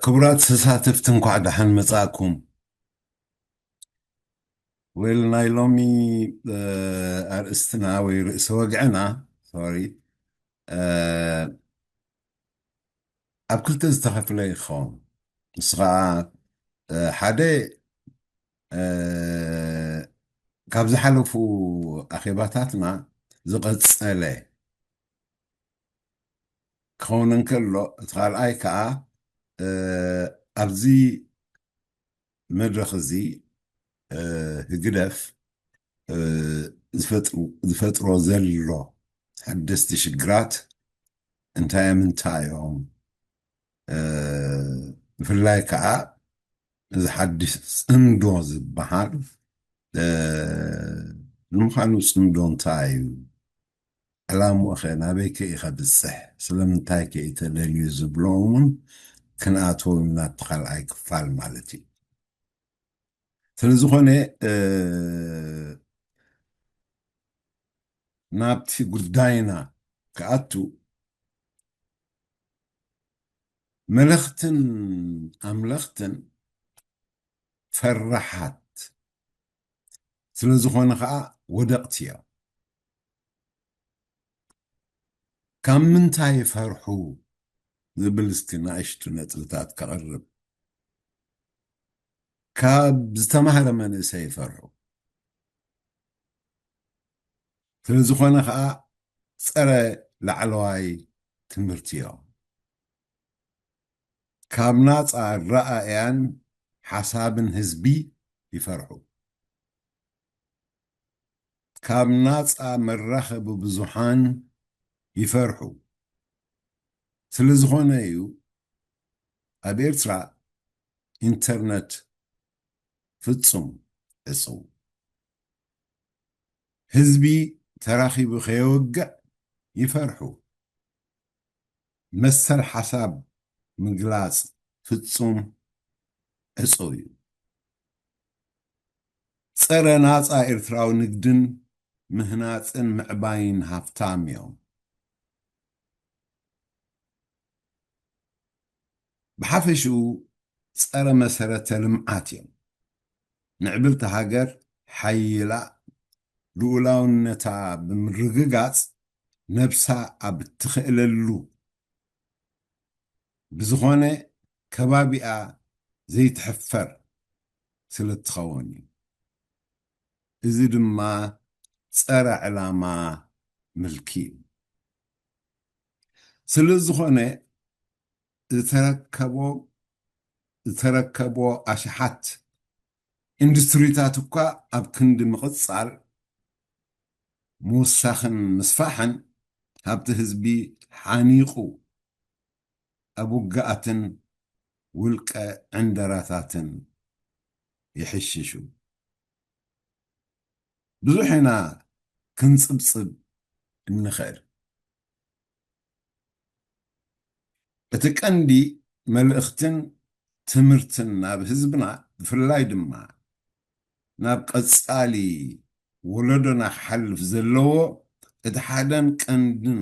ክቡራት ተሳተፍቲ፣ እንኳዕ ደሓን መጻእኩም። ዌል፣ ናይ ሎሚ ኣርእስትና ወይ ርእሰ ወግዕና፣ ሶሪ፣ ኣብ ክልተ ዝተኸፍለ ይኸውን። ንሱ ከዓ ሓደ ካብ ዝሓለፉ ኣኼባታትና ዝቐጸለ ክኸውን እንከሎ፣ እቲ ካልኣይ ከዓ ኣብዚ መድረኽ እዚ ህግደፍ ዝፈጥሮ ዘሎ ሓደስቲ ሽግራት እንታይ እዮም፣ እንታይ እዮም፣ ብፍላይ ከዓ እዚ ሓድሽ ጽምዶ ዝበሃል፣ ንምዃኑ ጽምዶ እንታይ እዩ? ዕላምኡ ኸ ናበይ ከ እዩ ከብጽሕ? ስለምንታይ ከ እዩ ተደልዩ ዝብሎ እውን ክንኣትዎ ኢና፣ እቲ ካልኣይ ክፋል ማለት እዩ። ስለ ዝኾነ ናብቲ ጉዳይና ክኣቱ፣ መለኽትን ኣምለኽትን ፈራሓት ስለ ዝኾነ ኸዓ ወደቕቲ እዮም። ካብ ምንታይ ይፈርሑ ዝብል እስኪ ንኣሽቱ ነጥብታት ከቕርብ። ካብ ዝተማህረ መንእሰይ ይፈርሑ። ስለ ዝኾነ ኸዓ ጸረ ላዕለዋይ ትምህርቲ እዮም። ካብ ናጻ ኣረኣእያን ሓሳብን ህዝቢ ይፈርሑ። ካብ ናጻ መራኸቢ ብዙሓን ይፈርሑ። ስለ ዝኾነ እዩ ኣብ ኤርትራ ኢንተርነት ፍጹም ዕጹው። ህዝቢ ተራኺቡ ከየወግዕ ይፈርሑ። መሰል ሓሳብ ምግላጽ ፍጹም ዕጹው እዩ። ጸረ ናጻ ኤርትራዊ ንግድን ምህናጽን ምዕባይን ሃፍታም እዮም። ብሓፈሽኡ ጸረ መሰረተ ልምዓት እዮም። ምዕብልቲ ሃገር ሓይላ ልኡላውነታ ብምርግጋጽ ነብሳ ኣብ እትኽእለሉ ብዝኾነ ከባቢኣ ዘይትሕፈር ስለ እትኸውን እዩ። እዚ ድማ ጸረ ዕላማ ምልኪ እዩ። ስለ ዝኾነ ዝተረከቦ ዝተረከቦ ኣሽሓት ኢንዱስትሪታት እኳ ኣብ ክንዲ ምቕጻል፣ ምውሳኽን ምስፋሕን ሃብቲ ህዝቢ ሓኒቑ ኣብ ውግኣትን ውልቀ ዕንደራታትን ይሕሽሹ። ብዙሕ ኢና ክንጽብጽብ እንኽእል። እቲ ቀንዲ መልእኽትን ትምህርትን ናብ ህዝብና፣ ብፍላይ ድማ ናብ ቀጻሊ ወለዶና ክሓልፍ ዘለዎ፣ እቲ ሓደን ቀንድን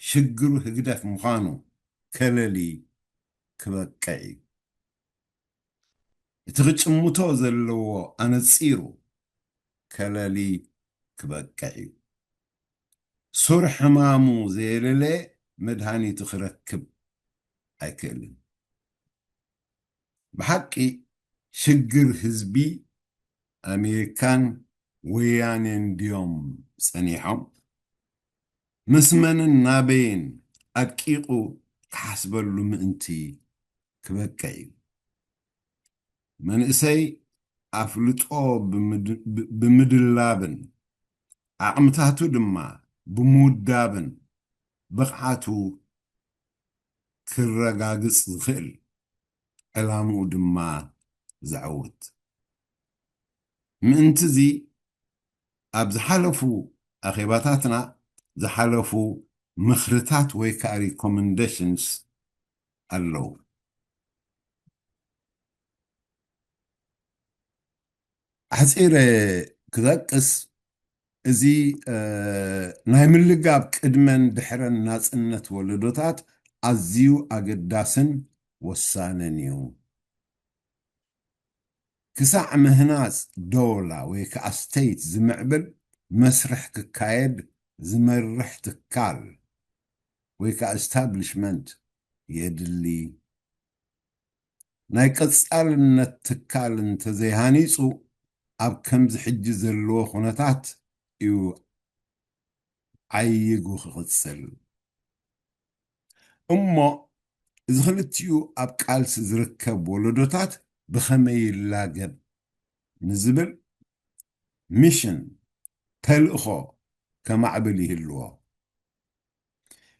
ሽግሩ ህግደፍ ምዃኑ ከለሊ ክበቅዕ እዩ። እቲ ክጭምቶ ዘለዎ ኣነጺሩ ከለሊ ክበቅዕ እዩ። ሱር ሕማሙ ዘየለለ መድሃኒቱ ክረክብ ኣይክእልን። ብሓቂ ሽግር ህዝቢ ኣሜሪካን ወያኔን ድዮም ጸኒሖም? ምስ መንን ናበይን ኣድቂቑ ክሓስበሉ ምእንቲ ክበቅዕ እዩ። መንእሰይ ኣፍልጦ ብምድ-፣ ብ-፣ ብምድላብን ዓቕምታቱ ድማ ብምውዳብን ብቕዓቱ ክረጋግጽ ዝኽእል፣ ዕላምኡ ድማ ዘዐውት። ምእንትዚ ኣብ ዝሓለፉ ኣኼባታትና ዝሓለፉ ምኽርታት ወይ ከዓ ሪኮመንዴሽንስ ኣለዉ። ኣሕጺረ ክጠቅስ፣ እዚ፣ እ፣ ናይ ምልጋብ ቅድመን ድሕረን ናጽነት ወለዶታት ኣዝዩ ኣገዳስን ወሳንን እዩ። ክሳዕ ምህናጽ ደውላ ወይ ከዓ ስቴት ዝምዕብል መስርሕ ክካየድ ዝመርሕ ትካል ወይ ከዓ establishment የድሊ። ናይ ቀጻልነት ትካል እንተዘይሃኒጹ ኣብ ከምዚ ሕጂ ዘለዎ ኩነታት እዩ ዓይይጉ ክቕጽል። እሞ እዚ ክልቲኡ ኣብ ቃልሲ ዝርከብ ወለዶታት ብኸመይ ይላገብ ንዝብል ሚሽን ተልእኾ ከማዕብል ይህልዎ።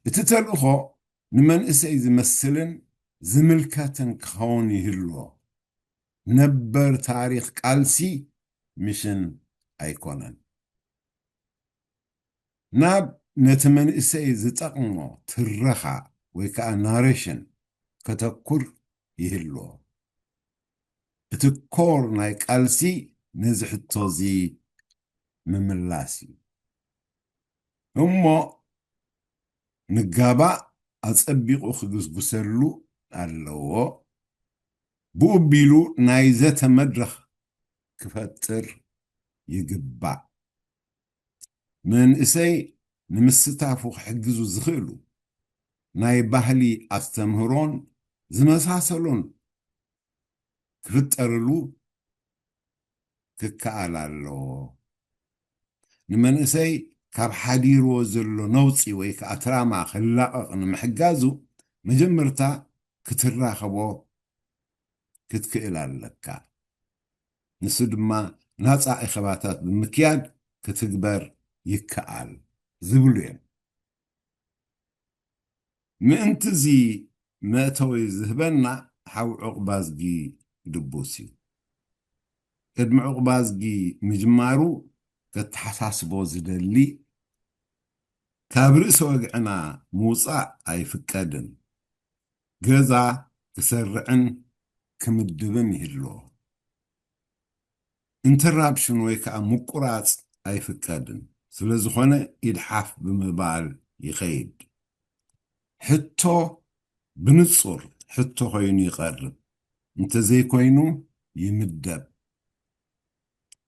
እቲ ተልእኾ ንመንእሰይ ዝመስልን ዝምልከትን ክኸውን ይህልዎ። ነበር ታሪኽ ቃልሲ ሚሽን ኣይኮነን። ናብ ነቲ መንእሰይ ዝጠቕሞ ትረኻ ወይ ከዓ ናሬሽን ከተኩር ይህልዎ። እቲ ኮር ናይ ቃልሲ ነዚ ሕቶ እዚ ምምላስ እዩ። እሞ ንጋባእ ኣጸቢቑ ክግስጉሰሉ ኣለዎ። ብኡ ኣቢሉ ናይ ዘተ መድረኽ ክፈጥር ይግባእ። መንእሰይ ንምስታፉ ክሕግዙ ዝኽእሉ ናይ ባህሊ ኣስተምህሮን ዝመሳሰሉን ክፍጠርሉ ክከኣል ኣለዎ። ንመንእሰይ ካብ ሓዲርዎ ዘሎ ነውጺ ወይ ከዓ ትራማ ክላቐቕ ንምሕጋዙ መጀመርታ ክትራኸቦ ክትክእል ኣለካ። ንሱ ድማ ናጻ እኸባታት ብምክያድ ክትግበር ይከኣል ዝብሉ እዮም። ምእንቲ እዚ መእተዊ ዝህበና ሓው ዑቕባዝጊ ድቡስ እዩ። ቅድሚ ዑቕባዝጊ ምጅማሩ ከተሓሳስቦ ዝደሊ ካብ ርእሲ ወግዕና ምውጻእ ኣይፍቀድን። ገዛ ክሰርዕን ክምድብን ይህልዎ። ኢንተራፕሽን ወይ ከዓ ምቁራፅ ኣይፍቀድን። ስለ ዝኾነ ኢድ ሓፍ ብምባል ይኸይድ። ሕቶ ብንፁር ሕቶ ኮይኑ ይቐርብ፣ እንተዘይኮይኑ ይምደብ።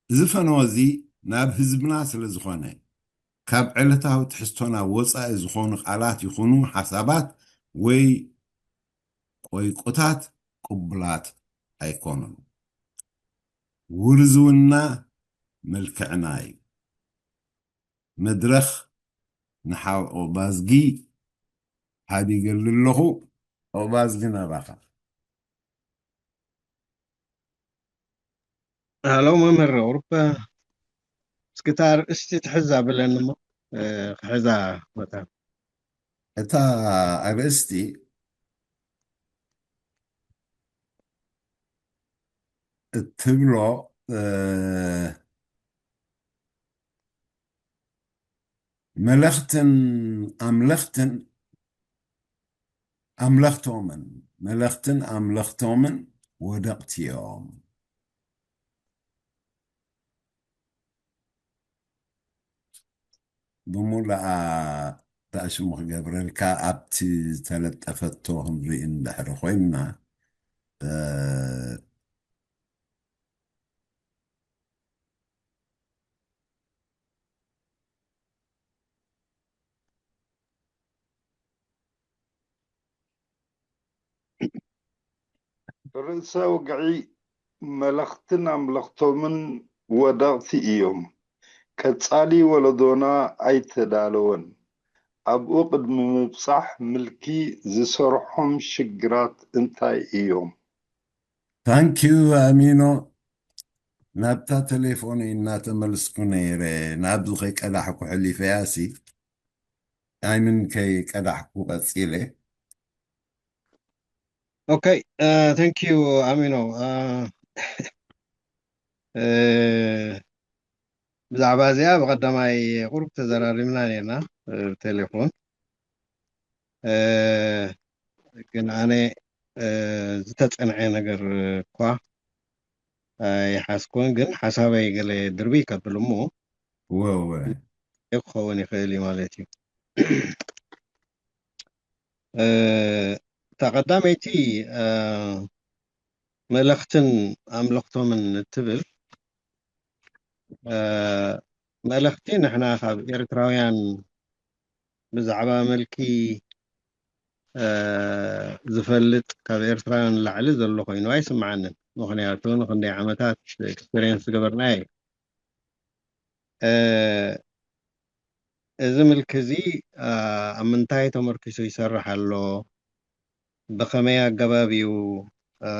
እዚ ፈነወ እዚ ናብ ህዝብና ስለ ዝኾነ ካብ ዕለታዊ ትሕዝቶና ወፃኢ ዝኾኑ ቃላት ይኹኑ ሓሳባት ወይ ቆይቆታት ቅቡላት ኣይኮኑን። ውርዝውና መልክዕና እዩ። መድረኽ ንሓው ዑቕባዝጊ ሓዲገሉ ኣለኹ። ዑቕባዝጊ ናባኻ። ሃሎ መምህር ኦሮፓ፣ እስኪ እታ ኣርእስቲ ትሕዛ ብለኒ እሞ፣ እ፣ ክሕዛ መታ። እታ ኣርእስቲ እትብሎ፣ እ፣ መለኽትን ኣምለኽትን ኣምለኽቶምን፣ መለኽትን ኣምለኽቶምን ወደቕቲ እዮም። ብምሉኣ ዳእሽሙ ክገብረልካ ኣብቲ ዝተለጠፈቶ ክንርኢ እንድሕሪ ኮይንና፣ እ፣ ርእሰ ወግዒ መለኽትን ኣምለኽቶምን ወደቕቲ እዮም። ቀጻሊ ወለዶና ኣይተዳለወን። ኣብኡ ቅድሚ ምብጻሕ ምልኪ ዝሰርሖም ሽግራት እንታይ እዮም? ታንኪዩ ኣሚኖ። ናብታ ቴሌፎነይ እናተመልስኩ ነይረ፣ ናብዚ ከይቀዳሕኩ ሕሊፈያሲ። ኣይምን ከይቀዳሕኩ ቀጺለ። ኦኬ፣ እ፣ ታንክ ዩ ኣሚኖ። እ፣ እ፣ ብዛዕባ እዚኣ ብቐዳማይ ቁሩብ ተዘራሪብና ነርና፣ እ፣ ብቴሌፎን። እ፣ ግን ኣነ፣ እ፣ ዝተጸንዐ ነገር እኳ ኣይሓዝኩን፣ ግን ሓሳበይ ገለ ድርብይ ከብል እሞ ወወ። ክኸውን ይኽእል እዩ ማለት እዩ። እ፣ እታ ቀዳመይቲ፣ እ፣ መልእኽትን ኣምልኽቶምን እትብል፣ እ፣ መልእኽቲ ንሕና ካብ ኤርትራውያን ብዛዕባ መልኪ፣ እ፣ ዝፈልጥ ካብ ኤርትራውያን ንላዕሊ ዘሎ ኮይኑ ኣይስምዓንን። ምኽንያቱ ንኽንደይ ዓመታት ኤክስፔሪየንስ ዝገበርናዮ እዩ። እ፣ እዚ ምልኪ እዚ፣ እ፣ ኣብ ምንታይ ተመርኪሱ ይሰርሕ ኣሎ? ብኸመይ ኣገባብ እዩ፣ እ፣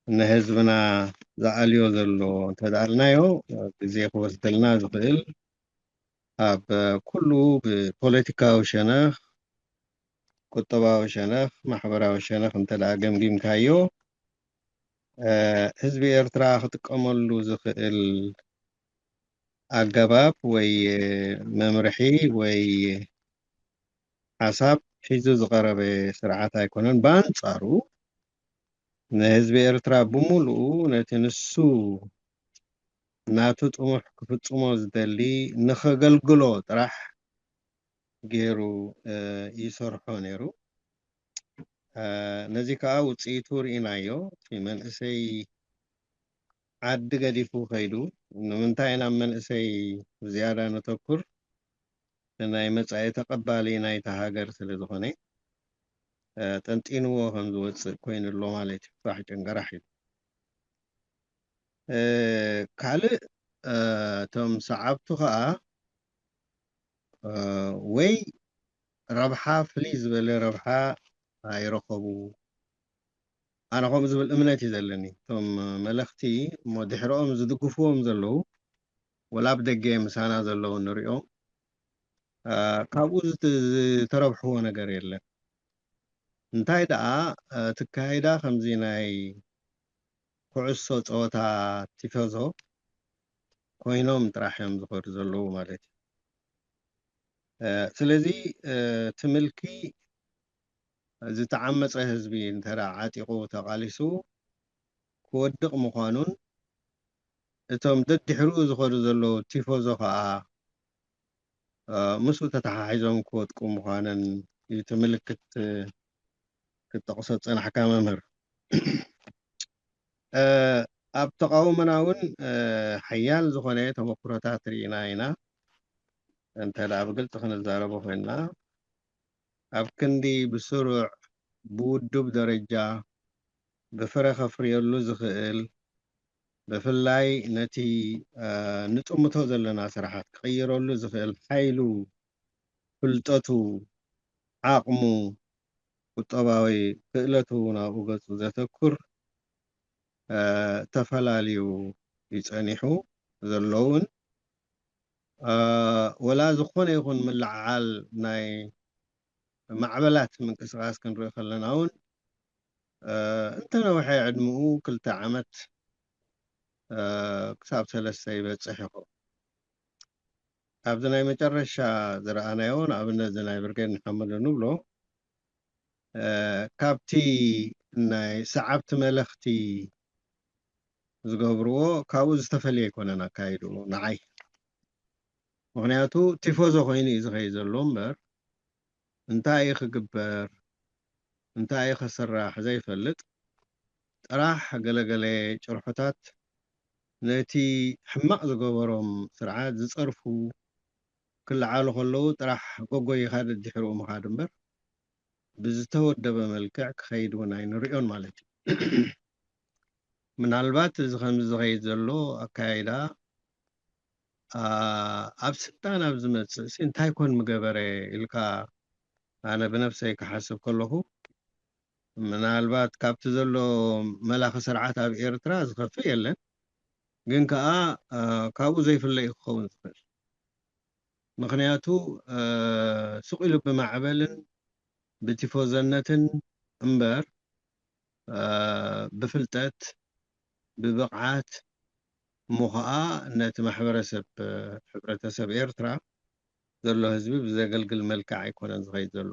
ንህዝብና ዝኣልዮ ዘሎ? እንተደኣልናዮ፣ ግዜ ክወስደልና ዝኽእል፣ ኣብ ኩሉ ብፖለቲካዊ ሸነኽ፣ ቁጠባዊ ሸነኽ፣ ማሕበራዊ ሸነኽ እንተ ደኣ ገምጊምካዮ፣ እ፣ ህዝቢ ኤርትራ ክጥቀመሉ ዝኽእል ኣገባብ ወይ መምርሒ ወይ ሓሳብ ሒዙ ዝቐረበ ስርዓት ኣይኮነን። ብኣንጻሩ ንህዝቢ ኤርትራ ብምሉኡ ነቲ ንሱ ናቱ ጥሙሕ ክፍጽሞ ዝደሊ ንኸገልግሎ ጥራሕ ገይሩ፣ እ፣ ይሰርሖ ነይሩ። እ፣ ነዚ ከኣ ውጽኢቱ ርኢናዮ። እቲ መንእሰይ ዓዲ ገዲፉ ከይዱ። ንምንታይ ናብ መንእሰይ ዝያዳ ነተኩር? ናይ መጻኢ ተቐባሊ ናይታ ሃገር ስለ ዝኾነ፣ እ፣ ጠንጢንዎ ከም ዝወጽእ ኮይኑ ኣሎ ማለት እዩ። ፋሕ ጨንገራሕ እዩ። እ፣ ካልእ፣ እ፣ እቶም ሰዓብቱ ከኣ፣ እ፣ ወይ ረብሓ፣ ፍልይ ዝበለ ረብሓ ኣይረኸቡ። ኣነ ከምኡ ዝብል እምነት እዩ ዘለኒ። እቶም መለኽቲ እሞ ድሕረኦም ዝድግፍዎም ዘለዉ፣ ወላ ኣብ ደገ ምሳና ዘለዉ ንሪኦም፣ እ፣ ካብኡ ዝት-፣ ዝተረብሕዎ ነገር የለን። እንታይ ደኣ፣ እ፣ እቲ ኣካይዳ ከምዚ ናይ ኩዕሶ ጸወታ ቲፈዞ ኮይኖም ጥራሕ እዮም ዝኸዱ ዘለዉ ማለት እዩ። እ፣ ስለዚ፣ እ፣ እቲ ምልኪ ዝተዓመጸ ህዝቢ እንተ ደኣ ዓጢቑ ተቓሊሱ ክወድቕ ምዃኑን፣ እቶም ደድሕሪኡ ዝኸዱ ዘለዉ ቲፎዞ ከኣ፣ እ፣ ምስኡ ተተሓሒዞም ክወድቁ ምዃንን እዩ እቲ ምልክት ክትጠቕሶ ዝጸናሕካ መምህር። እ፣ ኣብ ተቓውሞና እውን፣ እ፣ ሓያል ዝኾነ ተመኩሮታት ርኢና ኢና። እንተ ደኣ ብግልጺ ክንዛረቦ ኮይንና፣ ኣብ ክንዲ ብስሩዕ፣ ብውዱብ ደረጃ፣ ብፍረ ከፍርየሉ ዝኽእል፣ ብፍላይ ነቲ፣ እ፣ ንጥምቶ ዘለና ስራሓት ክቕይረሉ ዝኽእል ሓይሉ፣ ፍልጠቱ፣ ዓቕሙ፣ ቁጠባዊ ክእለቱ ናብኡ ገጹ ዘተኩር፣ እ፣ ተፈላልዩ እዩ ጸኒሑ ዘሎውን፣ እ፣ ወላ ዝኾነ ይኹን ምልዕዓል ናይ ማዕበላት ምንቅስቓስ ክንርኢ ከለና እውን፣ እ፣ እንተነውሐ ዕድመኡ ክልተ ዓመት፣ እ፣ ክሳብ ሰለስተ ይበጽሕ ይኸውን። ኣብዚ ናይ መጨረሻ ዝረኣናዮ፣ ንኣብነት እዚ ናይ ብርጌድ ንሓመዱ ንብሎ፣ እ፣ ካብቲ ናይ ሰዓብቲ መለኽቲ ዝገብርዎ ካብኡ ዝተፈልየ ኣይኮነን ኣካይድኡ ንዓይ። ምኽንያቱ ቲፎዞ ኮይኑ እዩ ዝኸይድ ዘሎ እምበር፣ እንታይ እዩ ክግበር፣ እንታይ እዩ ክስራሕ ዘይፈልጥ፣ ጥራሕ ገለገለ ጭርሖታት ነቲ ሕማቕ ዝገበሮም ስርዓት ዝጸርፉ ክለዓሉ ከለዉ ጥራሕ ጎጎይኻ ደድሕርኡ ምኻድ እምበር፣ ብዝተወደበ መልክዕ ክኸይድ እውን ኣይንሪኦን ማለት እዩ። ምናልባት እዚ ከምዚ ዝኸይድ ዘሎ ኣካያይዳ፣ ኣ፣ ኣብ ስልጣን ኣብ ዝመጽእ ሲ እንታይ ኮን ምገበረ ኢልካ ኣነ ብነፍሰይ ክሓስብ ከለኹ፣ ምናልባት ካብቲ ዘሎ መላኺ ስርዓት ኣብ ኤርትራ ዝኸፍእ የለን። ግን ከኣ፣ ኣ፣ ካብኡ ዘይፍለ እዩ ክኸውን ዝኽእል። ምኽንያቱ፣ እ፣ ስቕ ኢሉ ብማዕበልን ብቲፎዘነትን እምበር፣ እ፣ ብፍልጠት፣ ብብቕዓት እሞ ኸኣ ነቲ ማሕበረሰብ፣ እ፣ ሕብረተሰብ ኤርትራ ዘሎ ህዝቢ ብዘገልግል መልክዕ ኣይኮነን ዝኸይድ ዘሎ።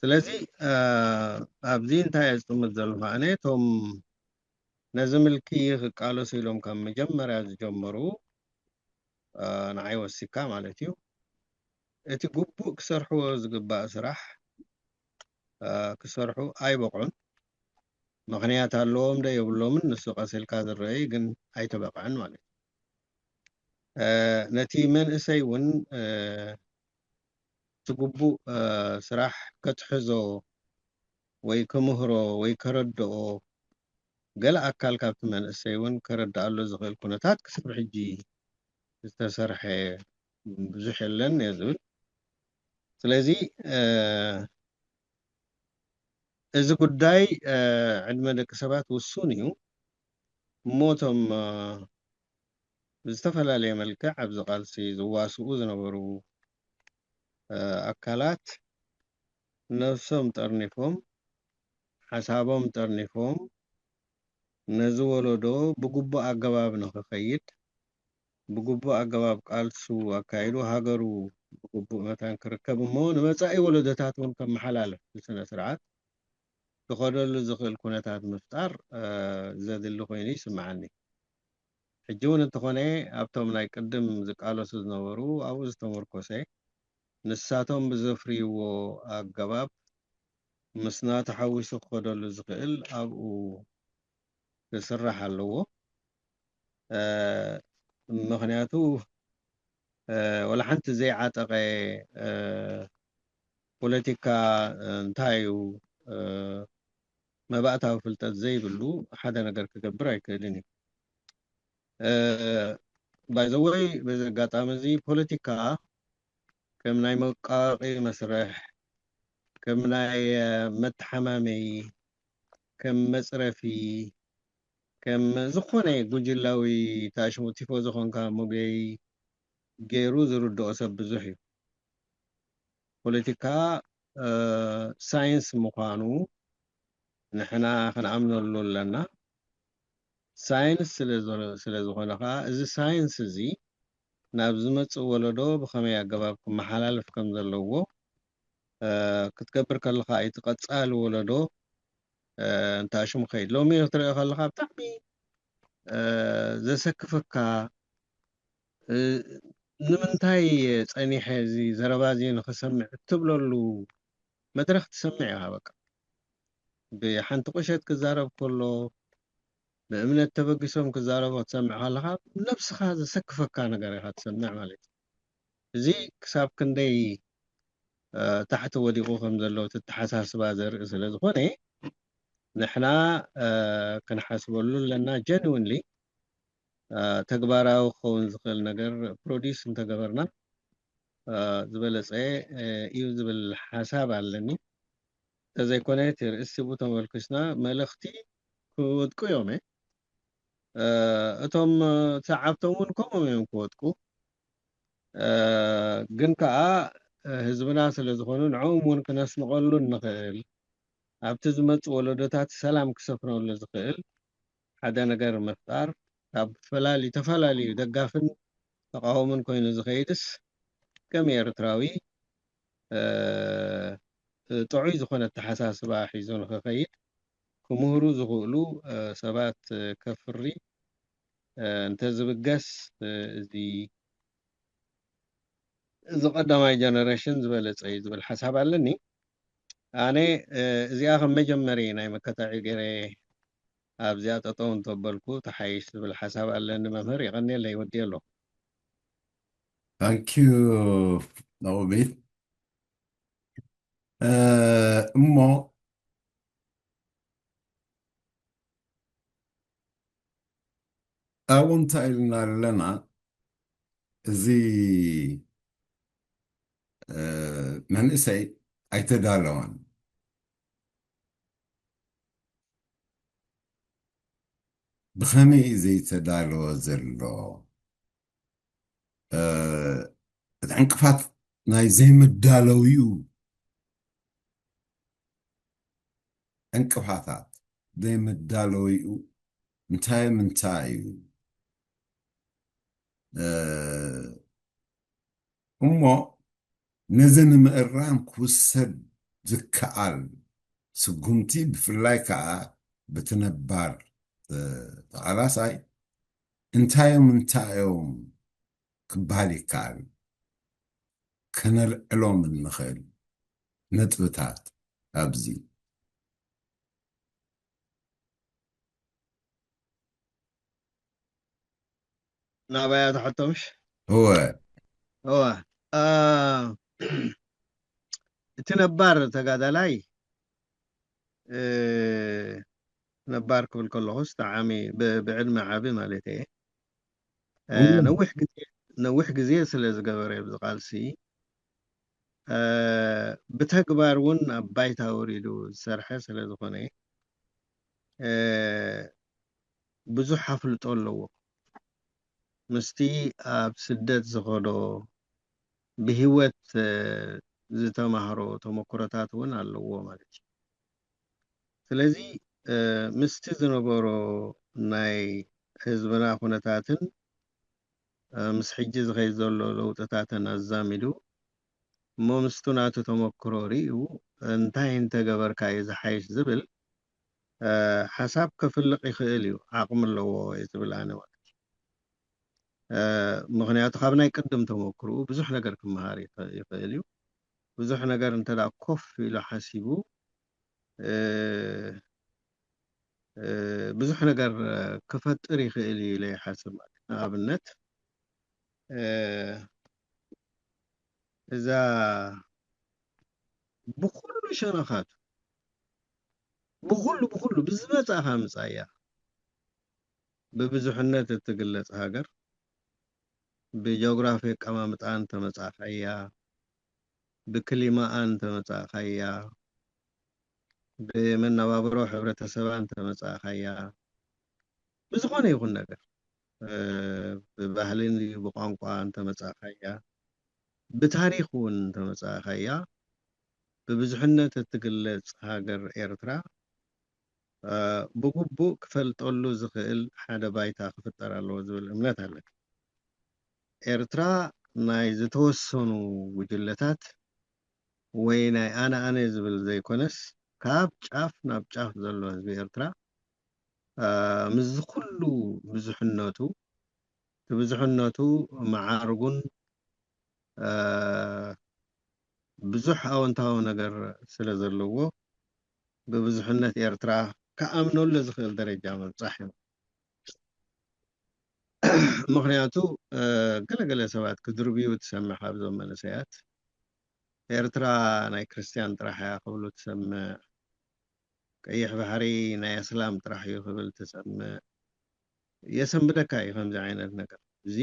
ስለዚ፣ እ፣ ኣብዚ እንታይ እየ ዝጥምት ዘለኹ ኣነ፣ እቶም ነዚ ምልኪ ክቃለሱ ኢሎም ካብ መጀመርያ ዝጀመሩ፣ እ፣ ንዓይ ወሲካ ማለት እዩ፣ እቲ ግቡእ ክሰርሕዎ ዝግባእ ስራሕ ክሰርሑ ኣይበቕዑን። ምኽንያት ኣለዎም ዶ የብሎምን፣ ንሱ ቀስ ኢልካ ዝረኣይ ግን ኣይተበቕዐን ማለት እዩ። ነቲ መንእሰይ እውን እቲ ግቡእ ስራሕ ከትሕዞ ወይ ክምህሮ ወይ ከረድኦ፣ ገለ ኣካል ካብቲ መንእሰይ እውን ከረድኣሉ ዝኽእል ኩነታት ክሳብ ሕጂ ዝተሰርሐ ብዙሕ የለን እየ ዝብል። ስለዚ እዚ ጉዳይ ዕድመ ደቂ ሰባት ውሱን እዩ። እሞ እቶም ብዝተፈላለየ መልክዕ ኣብዚ ቃልሲ ዝዋስኡ ዝነበሩ ኣካላት ነብሶም ጠርኒፎም፣ ሓሳቦም ጠርኒፎም፣ ነዚ ወለዶ ብግቡእ ኣገባብ ንኽኸይድ፣ ብግቡእ ኣገባብ ቃልሱ ኣካይዱ ሃገሩ ብግቡእ መታን ክርከብ፣ እሞ ንመጻኢ ወለዶታት እውን ከመሓላልፍ ብስነ ስርዓት ክኸደሉ ዝኽእል ኩነታት ምፍጣር ዘድሊ ኮይኑ ይስምዓኒ። ሕጂ እውን እንተኾነ ኣብቶም ናይ ቅድም ዝቃለሱ ዝነበሩ ኣብኡ ዝተመርኮሰ ንሳቶም ብዘፍርይዎ ኣገባብ ምስና ተሓዊሱ ክኸደሉ ዝኽእል ኣብኡ ክስራሕ ኣለዎ። ምኽንያቱ ወላ ሓንቲ ዘይዓጠቐ ፖለቲካ እንታይ እዩ፣ መባእታዊ ፍልጠት ዘይብሉ ሓደ ነገር ክገብር ኣይክእልን እዩ። ባይዘወይ በዚ ኣጋጣሚ እዚ ፖለቲካ ከም ናይ መቃቂ መስርሕ፣ ከም ናይ መተሓማመይ፣ ከም መፅረፊ፣ ከም ዝኾነ ጉጅላዊ ታሽሙ ቲፎ ዝኾንካ ሙገይ ገይሩ ዝርድኦ ሰብ ብዙሕ እዩ። ፖለቲካ ሳይንስ ምዃኑ ንሕና ክንኣምነሉ ኣለና። ሳይንስ ስለ ዝኾነ ከዓ እዚ ሳይንስ እዚ ናብ ዝመፅእ ወለዶ ብኸመይ ኣገባብ ክመሓላለፍ ከም ዘለዎ ክትገብር ከለኻ እዩ እቲ ቀፃሊ ወለዶ እንታሽሙ ኸይድ። ሎሚ ክትሪኦ ከለኻ ብጣዕሚ ዘሰክፈካ፣ ንምንታይ ጸኒሐ እዚ ዘረባ እዚ ንኽሰምዕ እትብለሉ መድረኽ ትሰምዕ ኢኻ። በቃ ብሓንቲ ቁሸት ክዛረብ ከሎ፣ ብእምነት ተበጊሶም ክዛረቡ ክትሰምዕ ከለኻ ነብስኻ ዘሰክፈካ ነገር ኢኻ ትሰምዕ ማለት እዩ። እዚ ክሳብ ክንደይ ታሕቲ ወዲቑ ከም ዘሎ ተተሓሳስባ ዘርኢ ስለ ዝኾነ ንሕና ክንሓስበሉ ኣለና። ጀንዊንሊ ተግባራዊ ክኸውን ዝኽእል ነገር ፕሮዲስ እንተገበርና ዝበለፀ እዩ ዝብል ሓሳብ ኣለኒ። እንተዘይኮነ እቲ ርእሲ ብኡ ተመርኪስና መልእኽቲ ክወድቁ እዮም። እቶም ሰዓብቶም እውን ከምኦም እዮም ክወድቁ። ግን ከዓ ህዝብና ስለ ዝኾኑ ንዕኦም እውን ክነስንቐሉ እንኽእል ኣብቲ ዝመፅእ ወለዶታት ሰላም ክሰፍነሉ ዝኽእል ሓደ ነገር ምፍጣር ካብ ፈላሊ ተፈላለዩ ደጋፍን ተቃወምን ኮይኑ ዝኸይድስ ከም ኤርትራዊ ጥዑይ ዝኾነ ኣተሓሳስባ ሒዙ ንኽኸይድ ክምህሩ ዝኽእሉ ሰባት ከፍሪ እንተዝብገስ እዚ እዚ ቀዳማይ ጀነሬሽን ዝበለፀ እዩ ዝብል ሓሳብ ኣለኒ። ኣነ እዚኣ ከም መጀመሪ ናይ መከታዒ ገይረ ኣብዚኣ ጠጠው እንተበልኩ ተሓይሽ ዝብል ሓሳብ ኣለኒ። መምህር የቐንየለይ፣ ወዲ ኣሎ። ታንኪዩ ናኦሚ። እሞ ኣብኡ እንታይ ኢልና ኣለና? እዚ መንእሰይ ኣይተዳለወን። ብኸመይ እዩ ዘይተዳለወ ዘሎ? እቲ ዕንቅፋት ናይ ዘይምዳለውዩ ዕንቅፋታት ዘይምዳለውዩ እንታይ ምንታይ እዩ? እሞ ነዚ ንምእራም ክውሰድ ዝከኣል ስጉምቲ ብፍላይ ከዓ ብቲ ነባር ተቓላሳይ እንታይ እዮም እንታይ እዮም ክበሃል ይከኣል። ከነልዕሎም እንኽእል ነጥብታት ኣብዚ ናባያ ትሕቶምሽ እወ እዋ እቲ ነባር ተጋዳላይ ነባር ክብል ከለኹስ ተዓሚ ብዕድመ ዓቢ ማለት እየ። ነዊሕ ግዜ ነዊሕ ግዜ ስለ ዝገበረ ኣብዚ ቃልሲ ብተግባር እውን ኣብ ባይታ ወሪዱ ዝሰርሐ ስለ ዝኾነ ብዙሕ ኣፍልጦ ኣለዎ። ምስቲ ኣብ ስደት ዝኸዶ ብህይወት ዝተማህሮ ተመክሮታት እውን ኣለዎ ማለት እዩ። ስለዚ ምስቲ ዝነበሮ ናይ ህዝብና ኩነታትን ምስ ሕጂ ዝኸይድ ዘሎ ለውጥታትን ኣዛሚዱ እሞ ምስቱ ናቱ ተመክሮ ርእዩ እንታይ እንተገበርካ እዩ ዝሓይሽ ዝብል ሓሳብ ከፍልቕ ይኽእል እዩ፣ ዓቕሚ ኣለዎ እየ ዝብል ኣነ ማለት እዩ። ምኽንያቱ ካብ ናይ ቅድም ተመክርኡ ብዙሕ ነገር ክመሃር ይኽእል እዩ። ብዙሕ ነገር እንተ ኮፍ ኢሉ ሓሲቡ ብዙሕ ነገር ክፈጥር ይኽእል እዩ ኢለ ይሓስብ። ማለት ንኣብነት እዛ ብኩሉ ሸነኻቱ ብኩሉ ብኩሉ ብዝመጻኻ ምጻያ ብብዙሕነት እትግለጽ ሃገር ብጂኦግራፊ ኣቀማምጣ እንተመጻእካያ፣ ብክሊማኣ እንተመጻእካያ፣ ብመነባብሮ ሕብረተሰባ እንተመጻእካያ፣ ብዝኾነ ይኹን ነገር ብባህልን ብቋንቋ እንተመጻእካያ፣ ብታሪኽ እውን እንተመጻእካያ፣ ብብዙሕነት እትግለጽ ሃገር ኤርትራ ብግቡእ ክፈልጠሉ ዝኽእል ሓደ ባይታ ክፍጠር ኣለዎ ዝብል እምነት ኣለኒ። ኤርትራ ናይ ዝተወሰኑ ጉጅለታት ወይ ናይ ኣነ ኣነ ዝብል ዘይኮነስ ካብ ጫፍ ናብ ጫፍ ዘሎ ህዝቢ ኤርትራ ምስዚ ኩሉ ብዙሕነቱ እቲ ብዙሕነቱ መዓርጉን ብዙሕ ኣወንታዊ ነገር ስለ ዘለዎ ብብዙሕነት ኤርትራ ክኣምነሉ ዝኽእል ደረጃ ምብጻሕ እዩ። ምኽንያቱ ገለገለ ሰባት ክድርብዩ ትሰምዕ ካብዞም መንእሰያት ኤርትራ ናይ ክርስትያን ጥራሕ እያ ክብሉ ትሰምዕ። ቀይሕ ባሕሪ ናይ ኣስላም ጥራሕ እዩ ክብል ትሰምዕ። የሰንብደካ እዩ ከምዚ ዓይነት ነገር። እዚ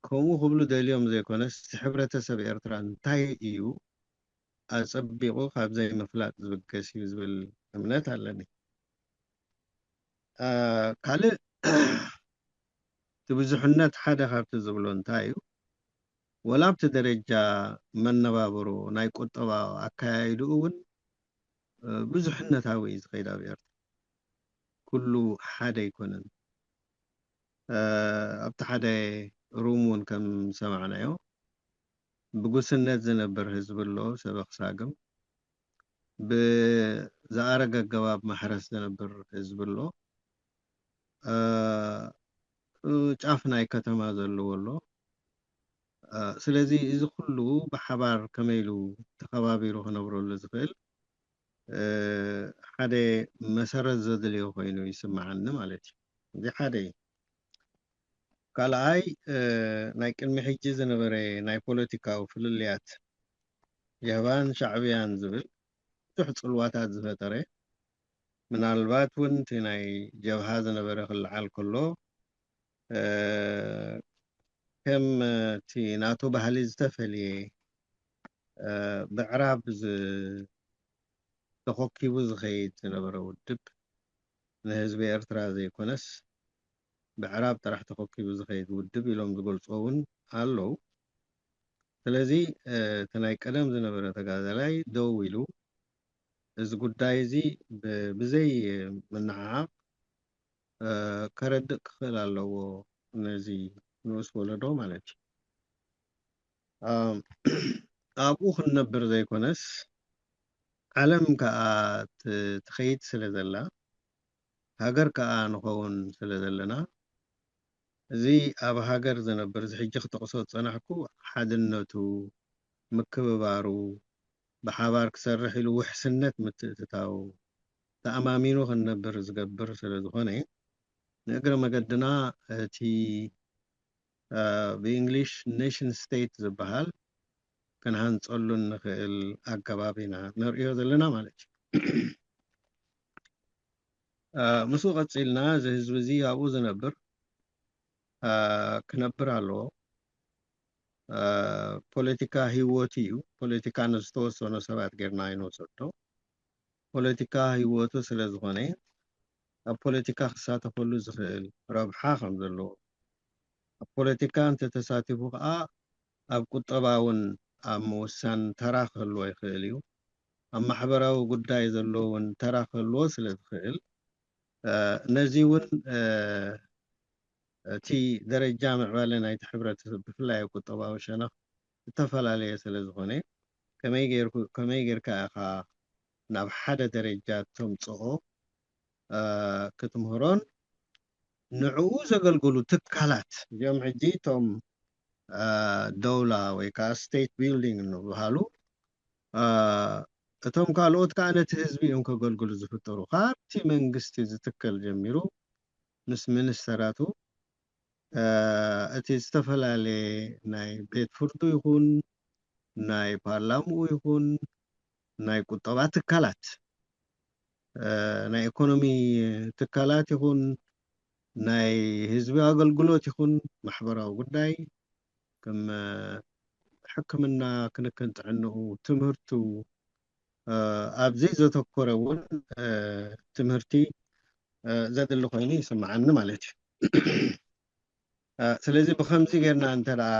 ከምኡ ክብሉ ደልዮም ዘይኮነስ እቲ ሕብረተሰብ ኤርትራ እንታይ እዩ ኣጸቢቑ ካብ ዘይምፍላጥ ዝብገስ እዩ ዝብል እምነት ኣለኒ። ካልእ እቲ ብዙሕነት ሓደ ካብቲ ዝብሎ እንታይ እዩ ወላ ኣብቲ ደረጃ መነባብሮ ናይ ቁጠባ ኣካያይድኡ እውን ብዙሕነታዊ እዩ ዝኸይድ ኣብ ኤርትራ። ኩሉ ሓደ ኣይኮነን። ኣብቲ ሓደ ሩም እውን ከም ዝሰማዕናዮ ብጉስነት ዝነብር ህዝቢ ኣሎ፣ ሰበኽ ሳግም ብዝኣረገ ኣገባብ ማሕረስ ዝነብር ህዝቢ ኣሎ፣ ጫፍ ናይ ከተማ ዘለዎ ኣሎ። ስለዚ እዚ ኩሉ ብሓባር ከመይ ኢሉ ተኸባቢሩ ክነብረሉ ዝኽእል ሓደ መሰረት ዘድልዮ ኮይኑ ይስምዓኒ ማለት እዩ። እዚ ሓደ እዩ። ካልኣይ ናይ ቅድሚ ሕጂ ዝነበረ ናይ ፖለቲካዊ ፍልልያት ጀብሃን ሻዕብያን ዝብል ብዙሕ ጽልዋታት ዝፈጠረ ምናልባት እውን እቲ ናይ ጀብሃ ዝነበረ ክለዓል ከሎ ከም እቲ ናቱ ባህሊ ዝተፈልየ ብዕራብ ተኾኪቡ ዝኸይድ ዝነበረ ውድብ ንህዝቢ ኤርትራ ዘይኮነስ ብዕራብ ጥራሕ ተኾኪቡ ዝኸይድ ውድብ ኢሎም ዝገልፅዎ እውን ኣለዉ። ስለዚ እቲ ናይ ቀደም ዝነበረ ተጋዳላይ ደው ኢሉ እዚ ጉዳይ እዚ ብዘይ ምንዓቕ ከረድእ ክኽእል ኣለዎ ነዚ ንኡስ ወለዶ ማለት እዩ። ኣብኡ ክንነብር ዘይኮነስ ዓለም ከዓ ትኸይድ ስለ ዘላ ሃገር ከዓ ንኸውን ስለ ዘለና እዚ ኣብ ሃገር ዝነብር እዚ ሕጂ ክጠቕሶ ዝፀናሕኩ ሓድነቱ፣ ምክብባሩ፣ ብሓባር ክሰርሕ ኢሉ ውሕስነት ምትእትታው ተኣማሚኑ ክንነብር ዝገብር ስለ ዝኾነ፣ ንእግረ መገድና እቲ ብእንግሊሽ ኔሽን ስቴት ዝበሃል ክንሃንፀሉ እንኽእል ኣገባብ ኢና ንርእዮ ዘለና ማለት እዩ። ምስኡ ቀፂልና፣ እዚ ህዝቢ እዚ ኣብኡ ዝነብር ክነብር ኣለዎ። ፖለቲካ ህይወቱ እዩ። ፖለቲካ ንዝተወሰኑ ሰባት ጌርና ኣይንወሰዶ። ፖለቲካ ህይወቱ ስለ ዝኾነ፣ ኣብ ፖለቲካ ክሳተፈሉ ዝኽእል ረብሓ ከም ዘለዎ፣ ኣብ ፖለቲካ እንተተሳቲፉ ከዓ ኣብ ቁጠባ እውን ኣብ ምውሳን ተራ ክህልዎ ይኽእል እዩ። ኣብ ማሕበራዊ ጉዳይ ዘለዎ እውን ተራ ክህልዎ ስለ ዝኽእል፣ ነዚ እውን እቲ ደረጃ ምዕባለ ናይቲ ሕብረተሰብ፣ ብፍላይ ኣብ ቁጠባዊ ሸነኽ፣ ዝተፈላለየ ስለ ዝኾነ፣ ከመይ ጌርኩ-፣ ከመይ ጌርካ ኢኻ ናብ ሓደ ደረጃ ተምጽኦ ክትምህሮን ንዕኡ ዘገልግሉ ትካላት፣ እዚኦም ሕጂ እቶም ደውላ ወይ ከዓ ስቴት ቢልዲንግ እንብሃሉ፣ እቶም ካልኦት ከዓ ነቲ ህዝቢ እዮም ከገልግሉ ዝፍጠሩ። ካብቲ መንግስቲ ዝትከል ጀሚሩ ምስ ሚኒስተራቱ፣ እቲ ዝተፈላለየ ናይ ቤት ፍርዱ ይኹን፣ ናይ ፓርላምኡ ይኹን፣ ናይ ቁጠባ ትካላት፣ ናይ ኢኮኖሚ ትካላት ይኹን፣ ናይ ህዝቢ ኣገልግሎት ይኹን፣ ማሕበራዊ ጉዳይ፣ ከም ሕክምና፣ ክንክን ጥዕንኡ፣ ትምህርቱ፣ ኣብዚ ዘተኮረ እውን ትምህርቲ ዘድሊ ኮይኑ ይስምዓኒ ማለት እዩ። ስለዚ ብኸምዚ ጌርና እንተ ደኣ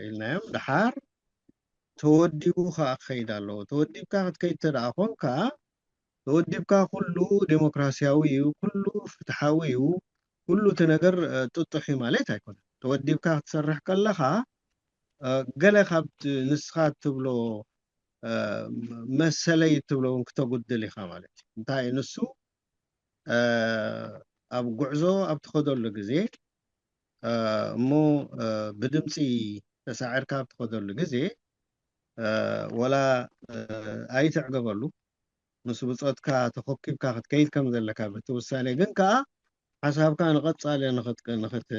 ኢልናዮም፣ ደሓር ተወዲቡ ከኣ ክኸይድ ኣለዎ። ተወዲብካ ክትከይድ እንተ ደኣ ኾንካ፣ ተወዲብካ ኩሉ ዴሞክራሲያዊ እዩ፣ ኩሉ ፍትሓዊ እዩ፣ ኩሉ እቲ ነገር ጥጡሕ እዩ ማለት ኣይኮነን። ተወዲብካ ክትሰርሕ ከለኻ፣ ገለ ካብ ንስኻ እትብሎ፣ መሰለይ እትብሎ እውን ክተጉድል ኢኻ ማለት እዩ። እንታይ እዩ ንሱ? ኣብ ጉዕዞ ኣብ ትኸደሉ ግዜ፣ እሞ ብድምፂ ተሳዒርካ ኣብ ትኸደሉ ግዜ፣ ወላ ኣይትዕገበሉ፣ ምስ ብፆትካ ተኾኪብካ ክትከይድ ከም ዘለካ በቲ ውሳኔ፣ ግን ከኣ ሓሳብካ ንቐፃሊ ንኽት-፣ ንኽት-፣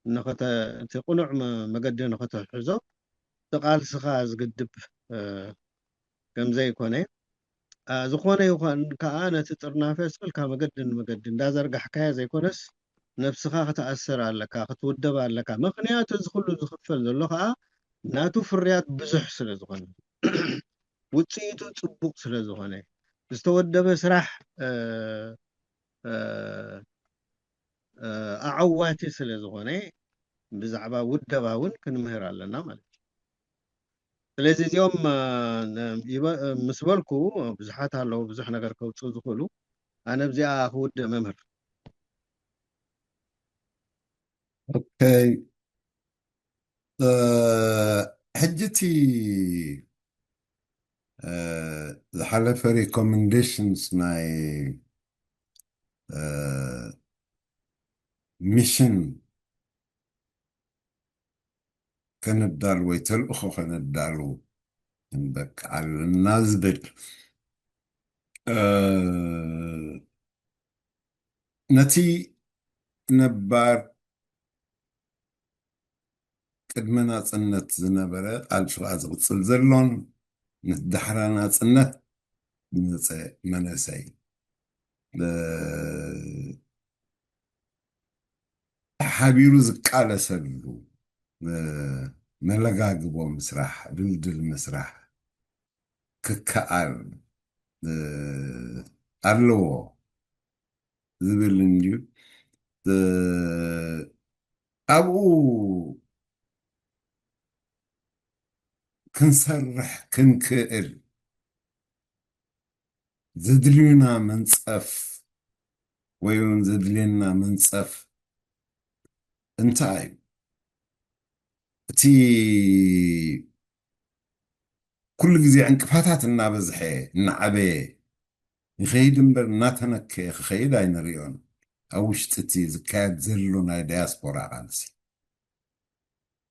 ንኽተ-፣ እቲ ቅኑዕ መ-፣ መገዲ ንኽትሕዞ፣ እቲ ቃልስኻ ዝግድብ ከም ዘይኮነ፣ ዝኾነ ይኹን ከኣ ነቲ ጥርናፈ ስቕልካ መገዲ ንመገዲ እንዳዘርጋሕካዮ ዘይኮነስ፣ ነብስኻ ክትኣስር ኣለካ፣ ክትውደብ ኣለካ። ምኽንያቱ እዚ ኩሉ ዝኽፈል ዘሎ ከኣ ናቱ ፍርያት ብዙሕ ስለ ዝኾነ፣ ውጽኢቱ ጽቡቕ ስለ ዝኾነ፣ ዝተወደበ ስራሕ፣ እ፣ እ፣ እ፣ ኣዐዋቲ ስለ ዝኾነ፣ ብዛዕባ ውደባ እውን ክንምህር ኣለና ማለት እዩ። ስለዚ እዚኦም፣ እ፣ ነ-፣ ይበ-፣ እ፣ ምስ በልኩ፣ ብዙሓት ኣለዉ፣ ብዙሕ ነገር ከውጽኡ ዝኽእሉ። ኣነ ብዚኣ ክውድእ መምህር። ኦኬይ። እ፣ ሕጂ እቲ፣ እ፣ ዝሓለፈ ሪኮመንዴሽንስ ናይ፣ እ፣ ሚሽን ከነዳሉ ወይ ተልእኾ ከነዳሉ ክንበቅዕ ኣለና ዝብል፣ እ፣ ነቲ ነባር ቅድመ ናጽነት ዝነበረ ቃልሲ ከኣ ዝቕጽል ዘሎን ምስ ዳሕራ ናጽነት ዝመጸ መንእሰይ፣ እ፣ ተሓቢሩ ዝቃለሰሉ፣ እ፣ መለጋግቦ ምስራሕ፣ ድልድል ምስራሕ ክከኣል፣ እ፣ ኣለዎ ዝብል እንድዩ። እ፣ ኣብኡ ክንሰርሕ ክንክእል ዘድልዩና መንጸፍ ወይ እውን ዘድልየና መንጸፍ እንታይ እዩ? እቲ ኩሉ ግዜ ዕንቅፋታት እናበዝሐ፣ እናዓበየ ይኸይድ እምበር፣ እናተነከየ ክኸይድ ኣይንሪኦን። ኣብ ውሽጢ እቲ ዝካየድ ዘሎ ናይ ዳያስፖራ ቃልሲ፣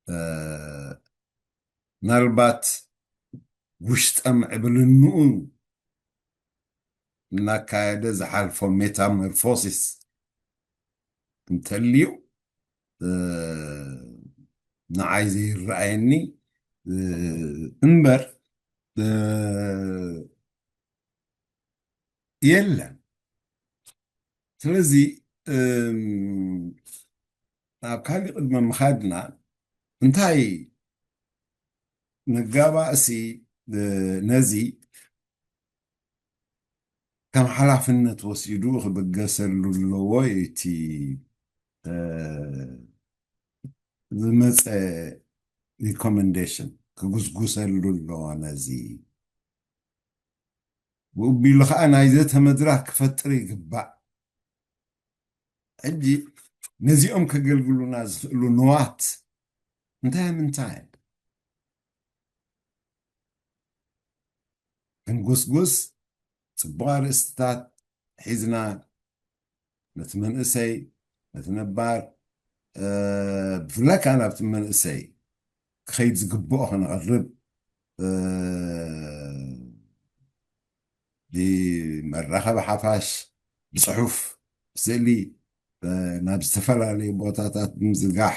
እ፣ ምናልባት ውሽጠ ምዕብልንኡ እናካየደ ዝሓልፎ ሜታሞርፎሲስ እንተልዩ፣ እ፣ ንዓይ ዘይረኣየኒ፣ እ፣ እምበር፣ እ፣ የለን። ስለዚ፣ እም፣ ናብ ካሊእ ቅድሚ ምኻድና፣ እንታይ መጋባእሲ፣ እ፣ ነዚ ከም ሓላፍነት ወሲዱ ክብገሰሉ ኣለዎ እዩ እቲ፣ እ፣ ዝመፀ ሪኮመንዴሽን ክጉስጉሰሉ ኣለዎ። ነዚ ብኡ ቢሉ ከዓ ናይ ዘተ መድረኽ ክፈጥር ይግባእ። ሕጂ ነዚኦም ከገልግሉና ዝኽእሉ ንዋት እንታይ ምንታይ? ክንጉስጉስ፣ ጽቡቕ ኣርእስትታት ሒዝና ነቲ መንእሰይ፣ ነቲ ነባር፣ እ፣ ብፍላይ ከኣ ናብቲ መንእሰይ ክኸይድ ዝግብኦ ከነቕርብ፣ እ፣ ብመራኸቢ ሓፋሽ፣ ብጽሑፍ፣ ብስእሊ፣ እ፣ ናብ ዝተፈላለዩ ቦታታት ብምዝርጋሕ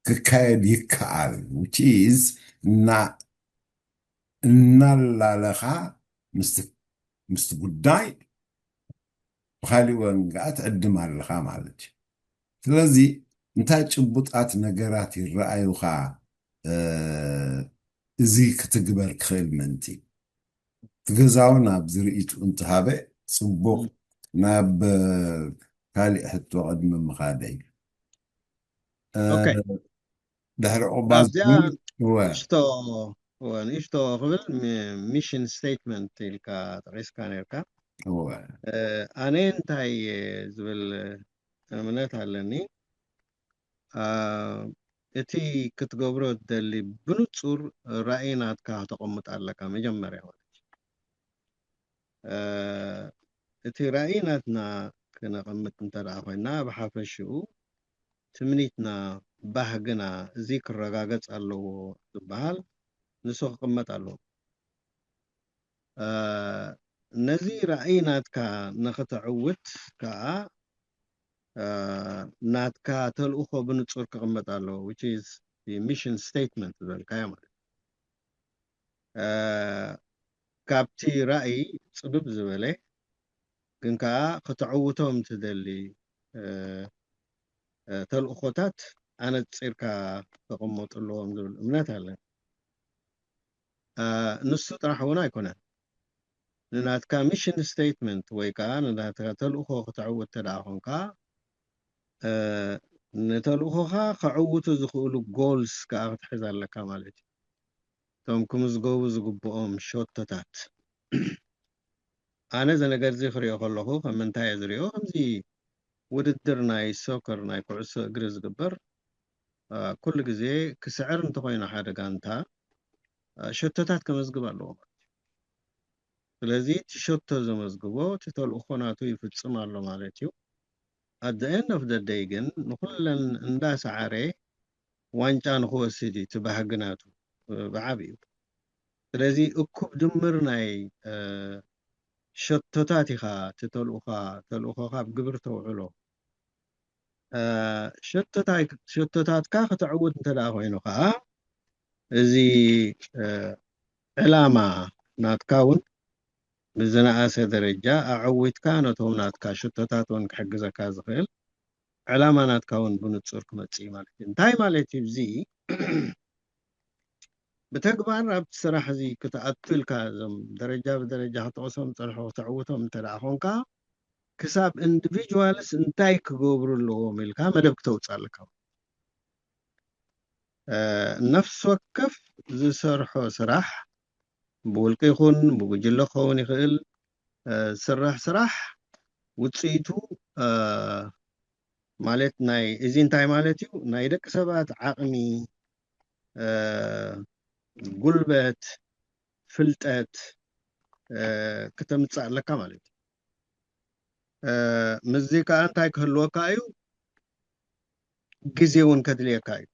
ክካየድ ይከኣል። Which is እና-፣ እናላለኻ ምስቲ፣ ምስቲ ጉዳይ ብኻሊእ ወገን ከኣ ትዕድም ኣለኻ ማለት እዩ። ስለዚ እንታይ ጭቡጣት ነገራት ይረኣዩኻ፣ እ፣ እዚ ክትግበር ክኽእል ምእንቲ? እቲ ገዛዊ ናብ ዝርእይቱ እንተሃበ ጽቡቕ። ናብ፣ እ፣ ካሊእ ሕቶ ቅድሚ ምኻደይ፣ እ፣ ኦኬ። ድሕሪ ቁባዝ ኣብዚኣ እወ። ንእሽቶ፣ እወ፣ ንእሽቶ ክብል ሚ-፣ ሚሽን ስቴትመንት ኢልካ ጠቒስካ ነርካ። እወ። እ፣ ኣነ እንታይ እየ ዝብል እምነት ኣለኒ። አ፣ እቲ ክትገብሮ ትደሊ ብንጹር ራእይ ናትካ ከተቐምጥ ኣለካ መጀመርያ ማለት እዩ። እ፣ እቲ ራእይ ናትና ክነቐምጥ እንተ ደኣ ኮይና፣ ብሓፈሽኡ ትምኒትና፣ ባህግና፣ እዚ ክረጋገጽ ኣለዎ ዝበሃል ንሱ ክቕመጥ ኣለዎ። እ፣ ነዚ ራእይ ናትካ ንኽተዕውት ከኣ፣ እ፣ ናትካ ተልእኾ ብንጹር ክቕመጥ ኣለዎ፣ which is the mission statement ዝበልካዮ ማለት እዩ። እ፣ ካብቲ ራእይ ጽብብ ዝበለ ግን ከኣ ከተዕውቶም ትደሊ፣ እ፣ እ፣ ተልእኾታት ኣነጺርካ ክቕመጡ ኣለዎም ዝብል እምነት ኣለኒ። እ፣ ንሱ ጥራሕ እውን ኣይኮነን። ንናትካ ሚሽን ስቴትመንት ወይ ከኣ ንናትካ ተልእኾ ክተዕውት እንተ ደኣ ኾንካ፣ እ፣ ንተልእኾኻ ከዕውቱ ዝኽእሉ ጎልስ ከኣ ክትሕዝ ኣለካ ማለት እዩ። እቶም ክምዝገቡ ዝግብኦም ሸቶታት። ኣነ እዚ ነገር እዚ ክሪኦ ከለኹ ከም ምንታይ እየ ዝሪኦ? ከምዚ ውድድር ናይ ሶከር፣ ናይ ኩዕሶ እግሪ ዝግበር፣ እ፣ ኩሉ ግዜ ክስዕር እንተኾይኑ ሓደ ጋንታ፣ እ፣ ሸቶታት ከመዝግብ ኣለዎ ማለት እዩ። ስለዚ እቲ ሸቶ ዘመዝግቦ እቲ ተልእኾ ናቱ ይፍጽም ኣሎ ማለት እዩ። At the end of the day ግን ንኹለን እንዳሰዓረ ዋንጫ ንኽወስድ እዩ እቲ ባህጊ ናቱ፣ እ፣ ብዓቢኡ። ስለዚ እኩብ ድምር ናይ፣ እ፣ ሸቶታት ኢኻ እቲ ተልእኾ-፣ ተልእኾኻ ኣብ ግብሪ ተውዕሎ። እ፣ ሸቶታይ-፣ ሸቶታትካ ከተዕውት እንተ ደኣ ኮይኑ ኸኣ፣ እዚ፣ እ፣ ዕላማ ናትካ እውን ብዝነኣሰ ደረጃ ኣዐዊትካ ነቶም ናትካ ሸቶታት እውን ክሕግዘካ ዝኽእል ዕላማ ናትካ እውን ብንጹር ክመጽእ እዩ ማለት እዩ። እንታይ ማለት እዩ እዚ? ብተግባር ኣብቲ ስራሕ እዚ ክትኣቱ ኢልካ እዞም ደረጃ ብደረጃ ክትጠቕሶም ዝጸንሑ ክተዕውቶም እንተ ደኣ ኾንካ፣ ክሳብ ኢንዲቪጁዋልስ እንታይ ክገብሩ ኣለዎም ኢልካ መደብ ክተውጽእ ኣለካ። እ፣ ነፍሲ ወከፍ ዝሰርሖ ስራሕ፣ ብውልቂ ይኹን ብጉጅለ ክኸውን ይኽእል፣ እ፣ ዝስራሕ ስራሕ ውጽኢቱ፣ እ፣ ማለት ናይ፣ እዚ እንታይ ማለት እዩ? ናይ ደቂ ሰባት ዓቕሚ፣ እ፣ ጉልበት፣ ፍልጠት፣ እ፣ ክተምጽእ ኣለካ ማለት እዩ። እ፣ ምስዚ ከኣ እንታይ ክህልወካ እዩ? ግዜ እውን ከድልየካ እዩ።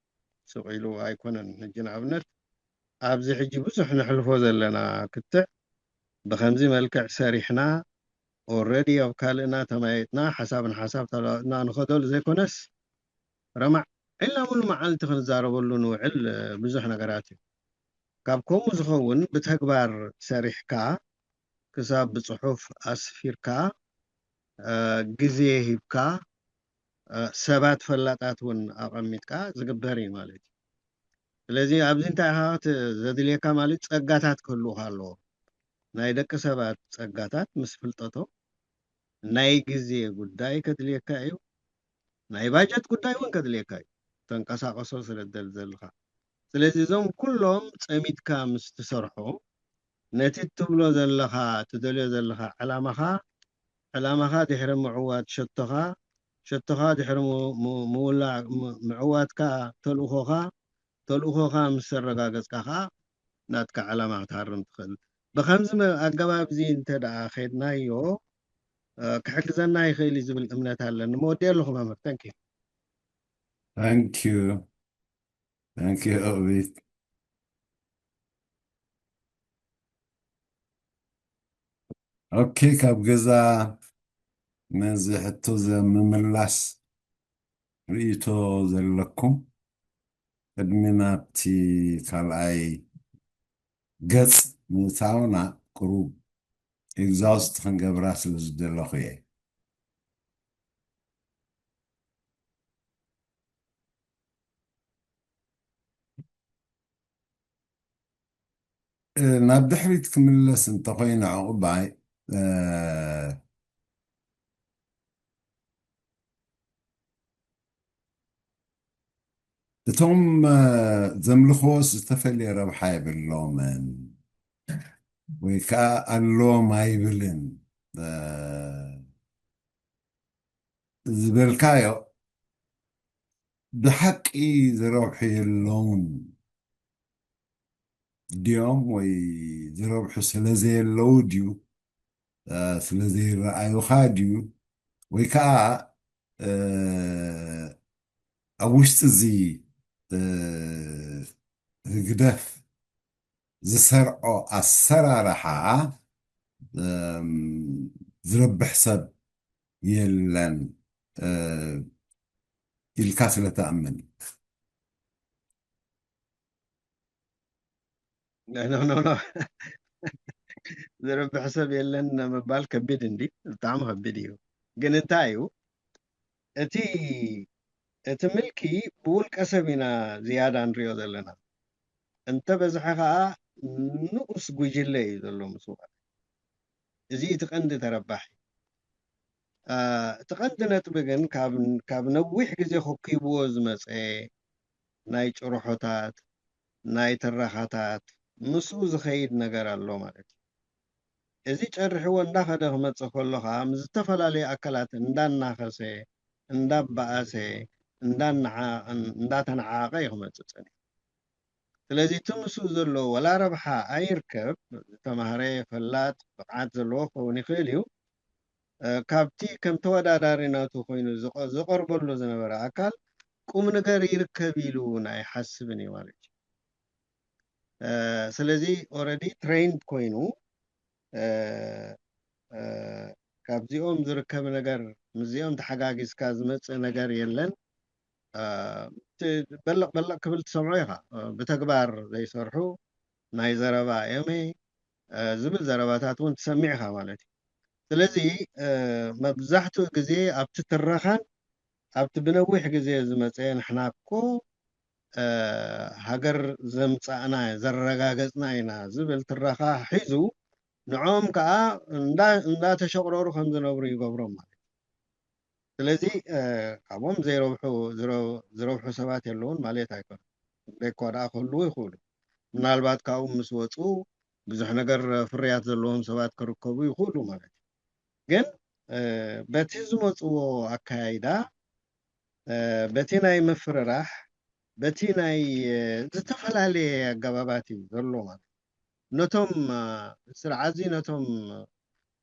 ስቕ ኢሉ ኣይኮነን። ሕጂ ንኣብነት ኣብዚ ሕጂ ብዙሕ ነሕልፎ ዘለና ክትዕ ብኸምዚ መልክዕ ሰሪሕና፣ ኦረዲ ኣብ ካልእና ተማይጥና፣ ሓሳብ ንሓሳብ ተለዋጥና ንኸደሉ ዘይኮነስ፣ ረማዕ ኢልና ሙሉ መዓልቲ ክንዛረበሉ ንውዕል ብዙሕ ነገራት እዩ። ካብ ከምኡ ዝኸውን ብተግባር ሰሪሕካ፣ ክሳብ ብጽሑፍ ኣስፊርካ፣ ግዜ ሂብካ፣ ሰባት ፈላጣት እውን ኣቐሚጥካ ዝግበር እዩ ማለት እዩ። ስለዚ ኣብዚ እንታይ ኢኻ ዘድልየካ ማለት ጸጋታት ክህልውኻ ኣለዎ። ናይ ደቂ ሰባት ጸጋታት ምስ ፍልጠቶም ናይ ግዜ ጉዳይ ከድልየካ እዩ። ናይ ባጀት ጉዳይ እውን ከድልየካ እዩ። ተንቀሳቐሶ ስለ ዘለኻ። ስለዚ እዞም ኩሎም ጸሚድካ ምስ ትሰርሖ ነቲ ትብሎ ዘለኻ ትደልዮ ዘለኻ ዕላማኻ ዕላማኻ ድሕሪ ምዕዋት ሸቶኻ ሸቶኻ ድሕሪ ምውላዕ ምዕዋትካ ተልእኾኻ ተልእኾኻ ምስ ኣረጋገጽካ ኸዓ ናትካ ዕላማ ክትሃርም ትኽእል። ብኸምዚ ኣገባብ እዚ እንተ ደኣ ኸድናዮ ክሕግዘና ይኽእል እዩ ዝብል እምነት ኣለኒ። መወዲእ ኣለኹ መምህር። Thank you። Thank you. Thank you, ኦቢት። ኦኬ፣ ካብ ገዛ ነዚ ሕቶ ምምላስ ርእይቶ ዘለኩም ቅድሚ ናብቲ ካልኣይ ገጽ ምእታውና ቅሩብ ኤግዛውስት ክንገብራ ስለ ዝደለኹ እየ። ናብ ድሕሪት ክምለስ እንተኾይነ ዕቑባይ እቶም ዘምልኽዎስ ዝተፈለየ ረብሓ የብሎምን ወይ ከዓ ኣሎም ኣይብልን ዝበልካዮ ብሓቂ ዝረብሑ የለውን ድዮም ወይ ዝረብሑ ስለ ዘየለዉ ድዩ ስለ ዘይረኣዩኻ ድዩ ወይ ከዓ ኣብ ውሽጢ እዚ ህግደፍ ዝሰርዖ ኣሰራርሓ ዝረብሕ ሰብ የለን ኢልካ ስለ ትኣምን። ዝረብሕ ሰብ የለን ምባል ከቢድ እንዲ ብጣዕሚ ከቢድ እዩ። ግን እንታይ እዩ እቲ እቲ ምልኪ ብውልቀ ሰብ ኢና ዝያዳ ንሪኦ ዘለና። እንተ በዝሐ ከዓ ንኡስ ጉጅለ እዩ ዘሎ ምስኡ። እዚ እቲ ቀንዲ ተረባሒ። እቲ ቀንዲ ነጥቢ ግን ካብ ነዊሕ ግዜ ኮኪብዎ ዝመፀ ናይ ጭርሖታት፣ ናይ ትረኻታት ምስኡ ዝኸይድ ነገር ኣሎ ማለት እዩ። እዚ ጨሪሕዎ እንዳኸደ ክመፅእ ከሎ ከዓ ምስ ዝተፈላለዩ ኣካላት እንዳናኸሰ፣ እንዳበኣሰ፣ እንዳተነዓቐ እዩ ክመፅእ ፀኒሑ። ስለዚ እቲ ምስኡ ዘሎ ዋላ ረብሓ ኣይርከብ፣ ዝተማህረ፣ ፈላጥ፣ ብቕዓት ዘለዎ ክኸውን ይኽእል እዩ። ካብቲ ከም ተወዳዳሪነቱ ኮይኑ ዝቐርበሉ ዝነበረ ኣካል ቁም ነገር ይርከብ ኢሉ እውን ኣይሓስብን እዩ ማለት እዩ። ስለዚ ኦረዲ ትሬንድ ኮይኑ ካብዚኦም ዝርከብ ነገር ምስዚኦም ተሓጋጊዝካ ዝመፅእ ነገር የለን። በለቕ በለቕ ክብል ትሰምዖ ኢኻ። ብተግባር ዘይሰርሑ ናይ ዘረባ እዮም ዝብል ዘረባታት እውን ትሰምዕ ኢኻ ማለት እዩ። ስለዚ መብዛሕትኡ ግዜ ኣብቲ ትረኻን ኣብቲ ብነዊሕ ግዜ ዝመፀ ንሕና እኮ ሃገር ዘምፃእና ዘረጋገፅና ኢና ዝብል ትረኻ ሒዙ ንዕኦም ከዓ እንዳተሸቕረሩ ከም ዝነብሩ ይገብሮም ማለት እዩ። ስለዚ ካብኦም ዘይረብሑ ዝረብሑ ሰባት የለውን ማለት ኣይኮነን። እኳ ደኣ ክህልዉ ይኽእሉ። ምናልባት ካብኡ ምስ ወፁ ብዙሕ ነገር ፍርያት ዘለዎም ሰባት ክርከቡ ይኽእሉ ማለት እዩ። ግን በቲ ዝመፅዎ ኣካያይዳ በቲ ናይ ምፍርራሕ በቲ ናይ ዝተፈላለየ ኣገባባት እዩ ዘሎ ማለት ነቶም ስርዓዚ ነቶም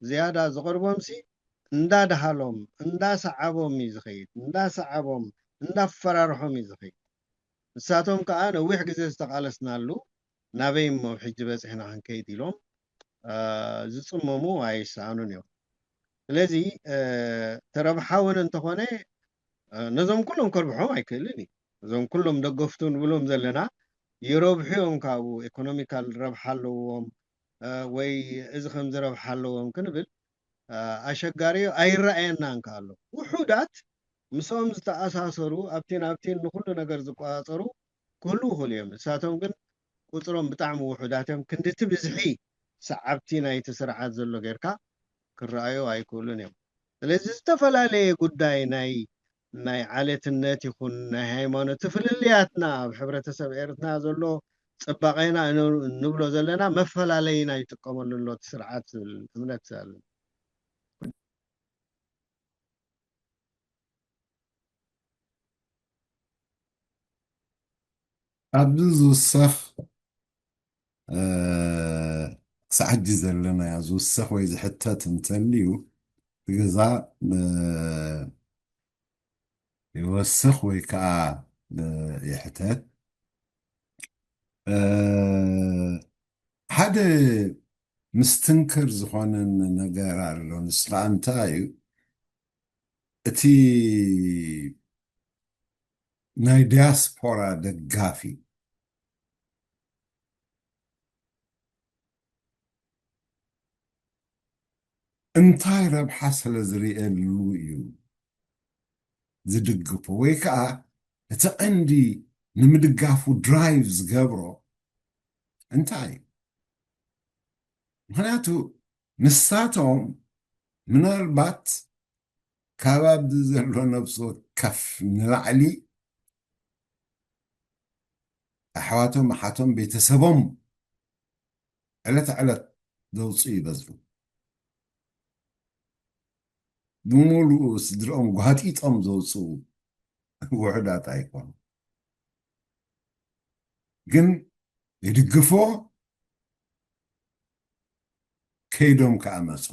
ዝያዳ ዝቐርቦም ሲ እንዳድሃሎም እንዳሰዓቦም እዩ ዝኸይድ እንዳሰዓቦም እንዳፈራርሖም እዩ ዝኸይድ። ንሳቶም ከዓ ነዊሕ ግዜ ዝተቓለስናሉ ናበይ እሞ ሕጂ በፂሕና ክንከይድ ኢሎም ዝፅመሙ ኣይሰኣኑን እዮም። ስለዚ ተረብሓ እውን እንተኾነ ነዞም ኩሎም ከርብሖም ኣይክእልን እዩ። እዞም ኩሎም ደገፍቱ ንብሎም ዘለና ይረብሑ እዮም፣ ካብኡ ኢኮኖሚካል ረብሓ ኣለዎም ወይ እዚ ከምዚ ረብሓ ኣለዎም ክንብል ኣሸጋሪ እዩ። ኣይረኣየናን ከ ኣሎ። ውሑዳት ምስኦም ዝተኣሳሰሩ ኣብቲን ኣብቲን ንኩሉ ነገር ዝቆፃፀሩ ክህልዉ ይኽእሉ እዮም። ንሳቶም ግን ቁፅሮም ብጣዕሚ ውሑዳት እዮም። ክንድቲ ብዝሒ ሰዓብቲ ናይቲ ስርዓት ዘሎ ጌርካ ክረኣዩ ኣይክእሉን እዮም። ስለዚ ዝተፈላለየ ጉዳይ ናይ ናይ ዓሌትነት ይኹን ናይ ሃይማኖት ፍልልያትና ኣብ ሕብረተሰብ ኤርትራ ዘሎ ፅባቐና ንብሎ ዘለና መፈላለይና ይጥቀመሉ ኣሎ እቲ ስርዓት ዝብል እምነት ኣሎ። ኣብዚ ዝውሰኽ ክሳዕ ሕጂ ዘለናዮ ዝውሰኽ ወይ ዝሕተት እንተልዩ እቲ ገዛ ይወስኽ ወይ ከዓ ይሕተት። ሓደ ምስትንክር ዝኾነኒ ነገር ኣሎ። ንሱ ከዓ እንታይ እዩ? እቲ ናይ ዲያስፖራ ደጋፊ እንታይ ረብሓ ስለ ዝርእየሉ እዩ ዝድግፎ? ወይ ከዓ እቲ ቀንዲ ንምድጋፉ ድራይቭ ዝገብሮ እንታይ እዩ? ምኽንያቱ ንሳቶም ምናልባት ካብ ኣብዚ ዘሎ ነብሲ ወከፍ ንላዕሊ ኣሕዋቶም፣ ኣሓቶም፣ ቤተሰቦም ዕለት ዕለት ዘውፅኡ ይበዝሑ። ብምሉኡ ስድርኦም ጓጢጦም ዘውፅኡ ውሑዳት ኣይኮኑ። ግን ይድግፎ፣ ከይዶም ከዓ መፁ።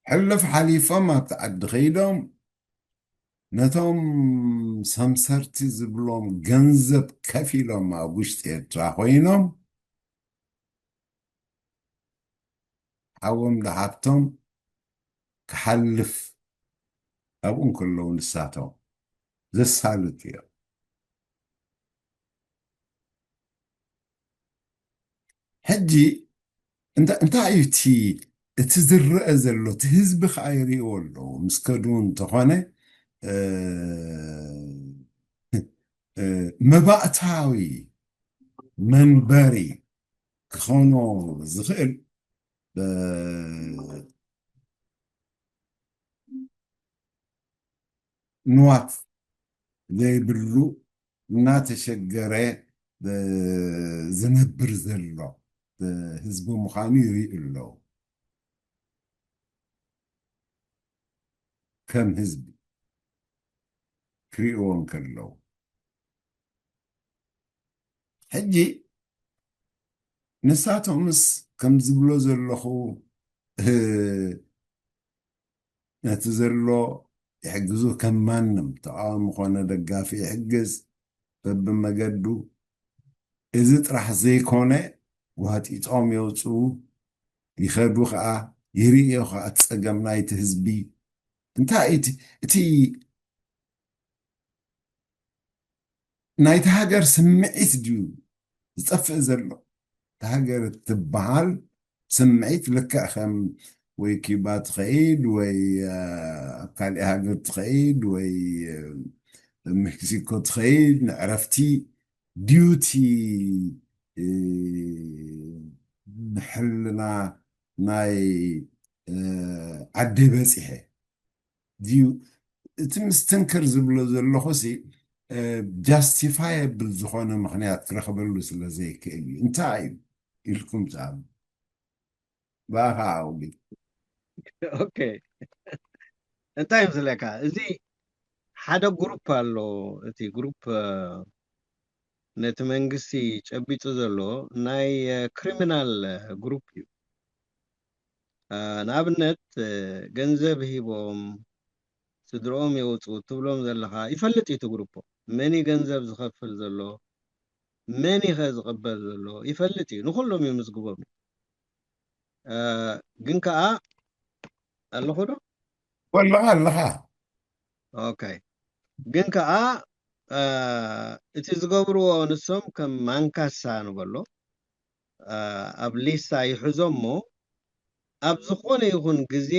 ሕልፍ ሓሊፎም ኣብቲ ዓዲ ከይዶም ነቶም ሰምሰርቲ ዝብሎም ገንዘብ ከፊሎም ኣብ ውሽጢ ኤርትራ ኮይኖም ሓዎም ደሓፍቶም ክሓልፍ ኣብኡ እንከለዉ ንሳቶም ዘሳልጡ እዮም። ሕጂ እንታ- እንታይ እዩ እቲ እቲ ዝረአ ዘሎ? እቲ ህዝቢ ከዓ ይርእዎ ኣለዉ። ምስ ከዱ እንተኾነ እ፣ እ፣ መባእታዊ መንበሪ ክኾኖ ዝኽእል እ፣ ንዋት ዘይብሉ እናተሸገረ ዝነብር ዘሎ ህዝቢ ምዃኑ ይርእዩ ኣለዉ። ከም ህዝቢ ክርእይዎ እንከለዉ ሕጂ ንሳቶምስ ከም ዝብሎ ዘለኹ ነቲ ዘሎ ይሕግዙ፣ ከም ማንም ተቃዋሚ ኮነ ደጋፊ ይሕግዝ በብመገዱ። እዚ ጥራሕ ዘይኮነ ጓጢጦም የውፅኡ ይኸዱ ከዓ ይርእዮ ከዓ እቲ ፀገም ናይቲ ህዝቢ እንታይ እቲ እቲ ናይቲ ሃገር ስምዒት ድዩ ዝጠፍእ ዘሎ? እታ ሃገር እትበሃል ስምዒት ልክዕ ከም ወይ ኪባ ትኸይድ ወይ ኣብ ካሊእ ሃገር ትኸይድ ወይ ሜክሲኮ ትኸይድ ንዕረፍቲ ዲዩቲ ብሕልና ናይ ዓደይ በፂሐ ድዩ እቲ ምስትንክር ዝብሎ ዘለኹ ሲ ጃስቲፋየብል ዝኾነ ምኽንያት ክረኽበሉ ስለ ዘይክእል እዩ። እንታይ እዩ ኢልኩም ትኣምኑ? ብኣኻ ኣውሊ ኦኬ እንታይ ይመስለካ እዚ ሓደ ግሩፕ ኣሎ። እቲ ግሩፕ ነቲ መንግስቲ ጨቢጡ ዘሎ ናይ ክሪሚናል ግሩፕ እዩ። ንኣብነት ገንዘብ ሂቦም ስድርኦም የውፅኡ ትብሎም ዘለኻ ይፈልጥ እዩ እቲ ግሩፖ መን እዩ ገንዘብ ዝኸፍል ዘሎ፣ መን እዩ ከ ዝቕበል ዘሎ ይፈልጥ እዩ። ንኹሎም ይምዝግቦም እዩ። እ፣ ግን ከኣ ኣለኹ ዶ? ወለኻ ኣለኻ። ኦኬ። ግን ከኣ እ፣ እቲ ዝገብርዎ ንሶም ከም ማንካሳ ንበሎ እ፣ ኣብ ሊስታ ይሕዞ እሞ ኣብ ዝኾነ ይኹን ግዜ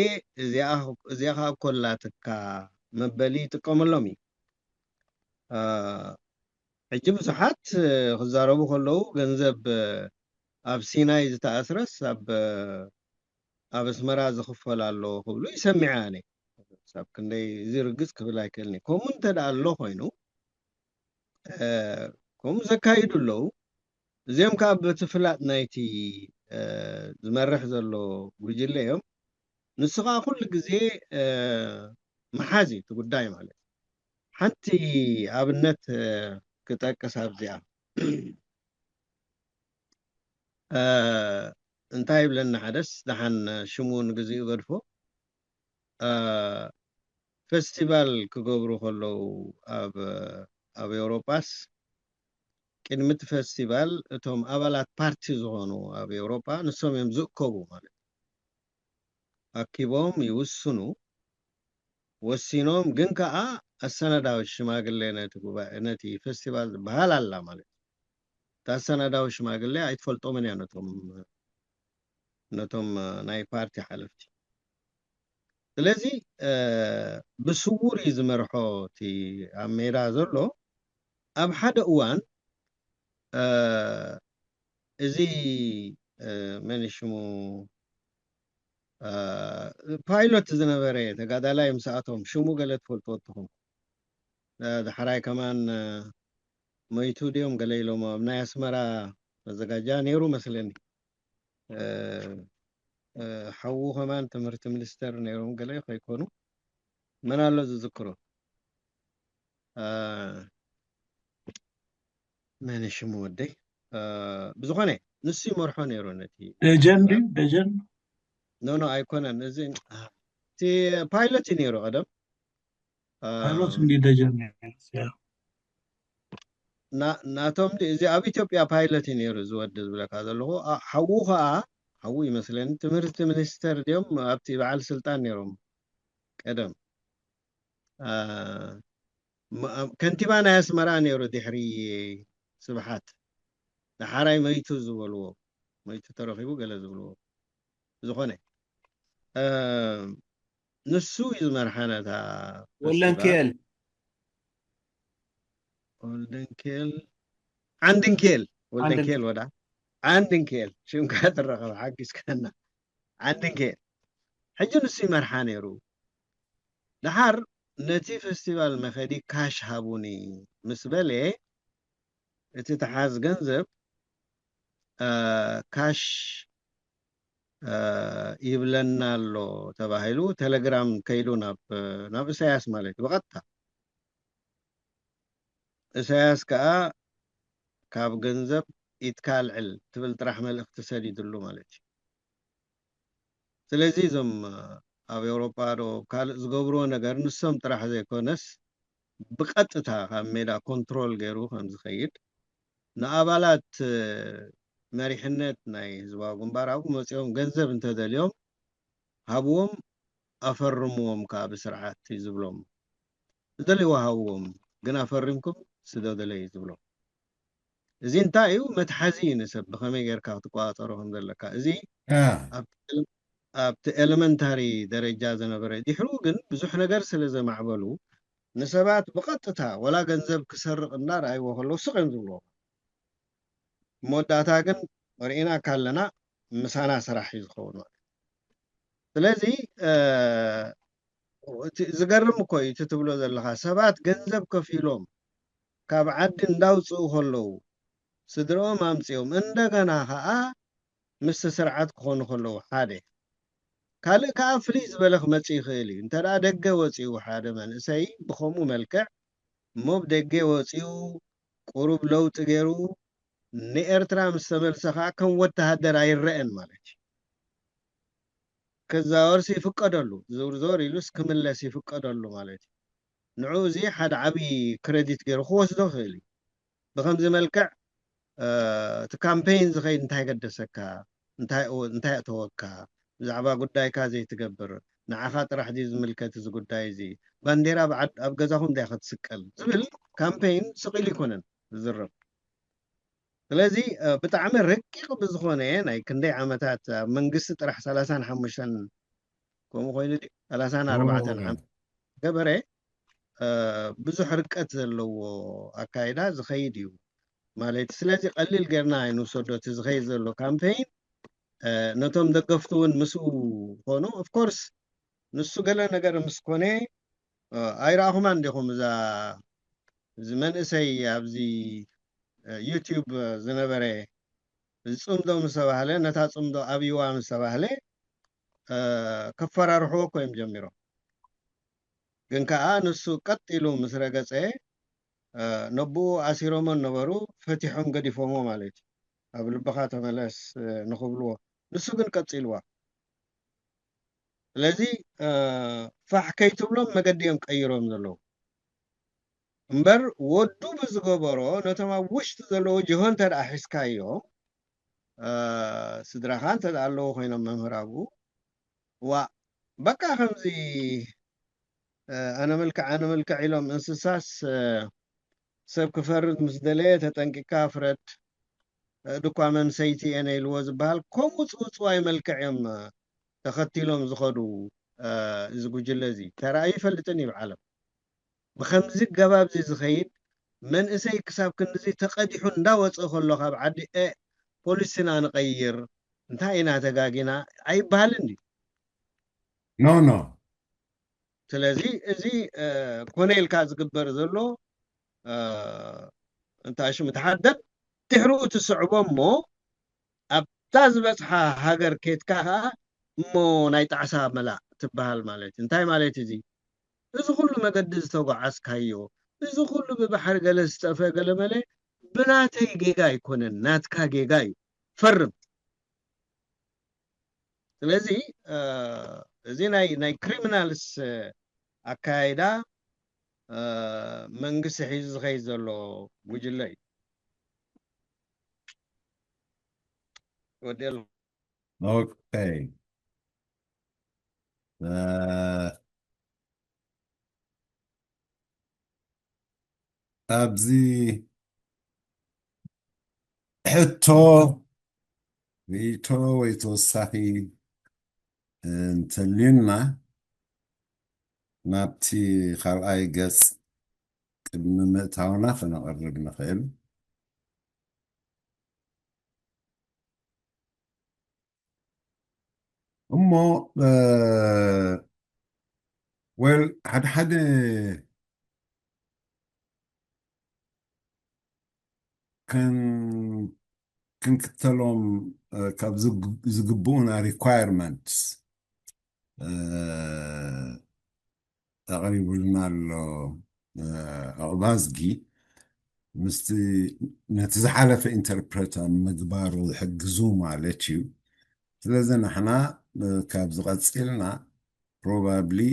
እዚኣ እዚኣ ከኣ ኮላትካ መበሊ ይጥቀመሎም እዩ። እ፣ ሕጂ ብዙሓት እ፣ ክዛረቡ ከለዉ ገንዘብ እ፣ ኣብ ሲናይ ዝተኣስረስ ኣብ እ፣ ኣብ ኣስመራ ዝኽፈል ኣሎ ክብሉ ይሰሚዐ ኣነ። ሳብ ክንደይ እዚ ርግጽ ክብል ኣይክእልኒ። ከምኡ እንተ ደኣ ኣሎ ኮይኑ እ፣ ከምኡ ዘካይዱ ኣለዉ። እዚኦም ከኣ በቲ ፍላጥ ናይቲ እ፣ ዝመርሕ ዘሎ ጉጅለ እዮም። ንሱ ከኣ ኩሉ ግዜ እ፣ መሓዝ እዩ እቲ ጉዳይ ማለት እዩ። ሓንቲ ኣብነት እ፣ ክጠቅስ ኣብዚኣ እ፣ እንታይ ይብለኒ ሓደስ ደሓን ሽሙ ንግዚኡ ገድፎ እ፣ ፈስቲቫል ክገብሩ ከለዉ ኣብ ኣብ ኤውሮጳስ ቅድሚ እቲ ፈስቲቫል እቶም ኣባላት ፓርቲ ዝኾኑ ኣብ ኤውሮጳ ንሶም እዮም ዝእከቡ ማለት እዩ። ኣኪቦም ይውስኑ። ወሲኖም ግን ከኣ ኣሰናዳዊ ሽማግሌ ነቲ ጉባኤ ነቲ ፈስቲቫል ዝበሃል ኣላ ማለት እዩ። እታ ኣሰናዳዊ ሽማግሌ ኣይትፈልጦምን እያ ነቶም ነቶም ናይ ፓርቲ ሓለፍቲ። ስለዚ እ፣ ብስውር እዩ ዝመርሖ እቲ ኣብ ሜዳ ዘሎ። ኣብ ሓደ እዋን እ፣ እዚ እ፣ መን እዩ ሽሙ እ፣ ፓይሎት ዝነበረ ተጋዳላይ ምስኣቶም ሽሙ ገለ ትፈልጥዎ ትኹም ዳሕራይ ከማን እ፣ መይቱ ድዮም ገለ ኢሎም ኣብ ናይ ኣስመራ መዘጋጃ ነይሩ መስለኒ። እ፣ እ፣ ሓዉ ከማን ትምህርቲ ሚኒስተር ነይሮም ገለ ከይኮኑ መን ኣሎ ዝዝክሮ እ፣ መን ሽሙ ወደይ እ፣ ብዝኾነ ንሱ ይመርሖ ነይሩ ነቲ ደጀን ድዩ ደጀን ኖ ኖ ኣይኮነን እዚ እቲ ፓይለት እዩ ነይሩ ቀደም እ፣ ፓይሎት እንዲ ደጀን ነይሩ። ና- ናቶም ድ- እዚ ኣብ ኢትዮጵያ ፓይለት እዩ ነይሩ እዚ ወዲ ዝብለካ ዘለኹ ኣ- ሓዉ ከዓ ሓዉ ይመስለኒ ትምህርቲ ሚኒስተር ድዮም ኣብቲ በዓል ስልጣን ነይሮም ቀደም ኣ፣ ም- ኣብ- ከንቲባ ናይ ኣስመራ ነይሩ ድሕሪ ስብሓት ደሓራይ መይቱ ዝበልዎ መይቱ ተረኺቡ ገለ ዝብልዎ ዝኾነ እ፣ ንሱ እዩ ዝመርሓ ነታ ፈስቲቫል ወለንክኤል ወልደንኬል ዓንድንኬል ወልደንኬል ዓንድንኬል ወዳ ዓንድንኬል ሽምካ ትረኸብ ሓጊዝካና ዓንድንኬል ሕጂ ንሱ ይመርሓ ነይሩ ደሓር ነቲ ፈስቲቫል መኸዲ ካሽ ሃቡኒ ምስ በለ እቲ ተሓዝ ገንዘብ እ፣ ካሽ እ፣ ይብለና ኣሎ ተባሂሉ ቴሌግራም ከይዱ ናብ ናብ ኢሳያስ ማለት እዩ ብቐጥታ ኢሳያስ ከዓ ካብ ገንዘብ ኢትካ ኣልዕል ትብል ጥራሕ መልእኽቲ ሰዲድሉ ማለት እዩ ስለዚ እዞም ኣብ ኤውሮጳ ዶ ካልእ ዝገብርዎ ነገር ንሶም ጥራሕ ዘይኮነስ ብቐጥታ ካብ ሜዳ ኮንትሮል ገይሩ ከም ዝኸይድ ንኣባላት መሪሕነት ናይ ህዝባዊ ግንባር ኣብኡ መፂኦም ገንዘብ እንተደልዮም ሃብዎም ኣፈርምዎም ከዓ ብስርዓት እዩ ዝብሎም ዝደልይዎ ሃብዎም ግን ኣፈሪምኩም ስደደለይ እዩ ዝብሎም እዚ እንታይ እዩ መትሓዚ እዩ ንሰብ ብኸመይ ጌርካ ክትቆፃፀሮ ከም ዘለካ እዚ ኣብቲ ኤለመንታሪ ደረጃ ዝነበረ ድሕሩ ግን ብዙሕ ነገር ስለ ዘማዕበሉ ንሰባት ብቐጥታ ወላ ገንዘብ ክሰርቕ እንዳረኣይዎ ከለዉ ስቕ እዮም ዝብልዎ መወዳእታ ግን ርኢናካ ኣለና ምሳና ስራሕ እዩ ዝኸውን ማለት ስለዚ ዝገርም እኮ እዩ እቲ ትብሎ ዘለካ ሰባት ገንዘብ ከፊሎም ካብ ዓዲ እንዳውፅኡ ከለዉ ስድርኦም ኣምፅኦም እንደገና ከዓ ምስቲ ስርዓት ክኾኑ ከለዉ ሓደ ካልእ ከዓ ፍልይ ዝበለ ክመፅእ ይኽእል እዩ እንተ ደገ ወፂኡ ሓደ መንእሰይ ብከምኡ መልክዕ እሞ ብደገ ወፂኡ ቁሩብ ለውጢ ገይሩ ንኤርትራ ምስ ተመልሰ ከዓ ከም ወተሃደር ኣይረአን ማለት እዩ ክዛወርስ ይፍቀደሉ ዝውርዞር ኢሉስ ክምለስ ይፍቀደሉ ማለት እዩ ንዑ እዚ ሓደ ዓብዪ ክረዲት ገይሩ ክወስዶ ክእል እዩ። ብከምዚ መልክዕ እቲ ካምፔይን ዝኸይድ እንታይ ገደሰካ? እንታይ እንታይ ኣእተወካ? ብዛዕባ ጉዳይካ ዘይትገብር፣ ንዓኻ ጥራሕ ድዩ ዝምልከት እዚ ጉዳይ እዚ? ባንዴራ ኣብ ገዛኹም ድያ ክትስቀል ዝብል ካምፔይን ስቕ ኢሉ ኣይኮነን ዝዝረብ። ስለዚ ብጣዕሚ ረቂቕ ብዝኾነ ናይ ክንደይ ዓመታት ኣብ መንግስቲ ጥራሕ ሰላሳን ሓሙሽተን ከምኡ ኮይኑ ሰላሳን ኣርባዕተን ዓመት ገበረ ብዙሕ ርቀት ዘለዎ ኣካይዳ ዝኸይድ እዩ ማለት። ስለዚ ቀሊል ጌርና ኣይንውሰዶ። እቲ ዝኸይድ ዘሎ ካምፔይን ነቶም ደገፍቱ እውን ምስኡ ኮኑ። ኦፍኮርስ ንሱ ገለ ነገር ምስ ኮነ ኣይረኣኹማን ዲኹም? እዛ እዚ መንእሰይ ኣብዚ ዩቲዩብ ዝነበረ እዚ ጽምዶ ምስ ተባህለ፣ ነታ ጽምዶ ኣብይዋ ምስ ተባህለ ከፈራርሕዎ እኮ እዮም ጀሚሮም። ግን ከኣ ንሱ ቀጥ ኢሉ ምስ ረገጸ ነብኡ ኣሲሮሞ ነበሩ፣ ፈቲሖም ገዲፎሞ ማለት እዩ። ኣብ ልብኻ ተመለስ ንኽብልዎ፣ ንሱ ግን ቀጺልዋ። ስለዚ ፋሕ ከይትብሎም መገዲ እዮም ቀይሮም ዘለዉ። እምበር ወዱ ብዝገበሮ ነቶም ኣብ ውሽጢ ዘለዉ ጅሆ እንተ ደኣ ሒዝካዮ፣ ስድራኻ እንተ ደኣ ኣለዉ ኮይኖም መምህር ኣብኡ፣ ዋ በቃ ከምዚ ኣነ መልክዕ ኣነ መልክዕ ኢሎም እንስሳስ ሰብ ክፈርድ ምስ ደለየ ተጠንቂካ ፍረድ፣ ድኳ መን ሰይቲ እየ ነይልዎ ዝበሃል ከምኡ ጽውጽዋይ መልክዕ እዮም ተኸቲሎም ዝኸዱ። እዚ ጉጅለ እዚ ተራእዩ ይፈልጥን እዩ ዓለም። ብከምዚ ገባብ እዚ ዝኸይድ መንእሰይ ክሳብ ክንድዚ ተቐዲሑ እንዳወፀ ከሎ ካብ ዓዲ እ ፖሊስና ንቐይር እንታይ ኢና ተጋጊና ኣይበሃልን ድዩ? ኖ ኖ ስለዚ እዚ ኮነ ኢልካ ዝግበር ዘሎ እንታይ ሽም ተሓደግ ድሕርኡ ትስዕቦ እሞ ኣብታ ዝበፅሓ ሃገር ኬድካ ከዓ እሞ ናይ ጣዕሳ መላእ ትበሃል ማለት እዩ። እንታይ ማለት እዚ? እዚ ኩሉ መገዲ ዝተጓዓዝካዮ፣ እዚ ኩሉ ብባሕሪ ገለ ዝጠፈ ገለ መለ ብናተይ ጌጋ ኣይኮነን፣ ናትካ ጌጋ እዩ። ፈርም። ስለዚ እዚ ናይ ናይ ክሪሚናልስ ኣካያይዳ መንግስቲ ሒዙ ዝኸይድ ዘሎ ጉጅለ እዩ። ወዲኤል ኦኬ ኣብዚ ሕቶ ርእይቶ ወይ ተወሳኺ እንተልዩና ናብቲ ካልኣይ ገጽ ቅድሚ ምእታውና ክነቕርብ ንኽእል። እሞ ወል ሓደ ሓደ ክንክተሎም ካብ ዝግብኡና requirements ኣቕሪቡልና ኣሎ። ኣቕባዝጊ ምስቲ ነቲ ዝሓለፈ interpret ኣብ ምግባሩ ዝሕግዙ ማለት እዩ። ስለዚ ንሕና ካብ ዝቐፂልና probably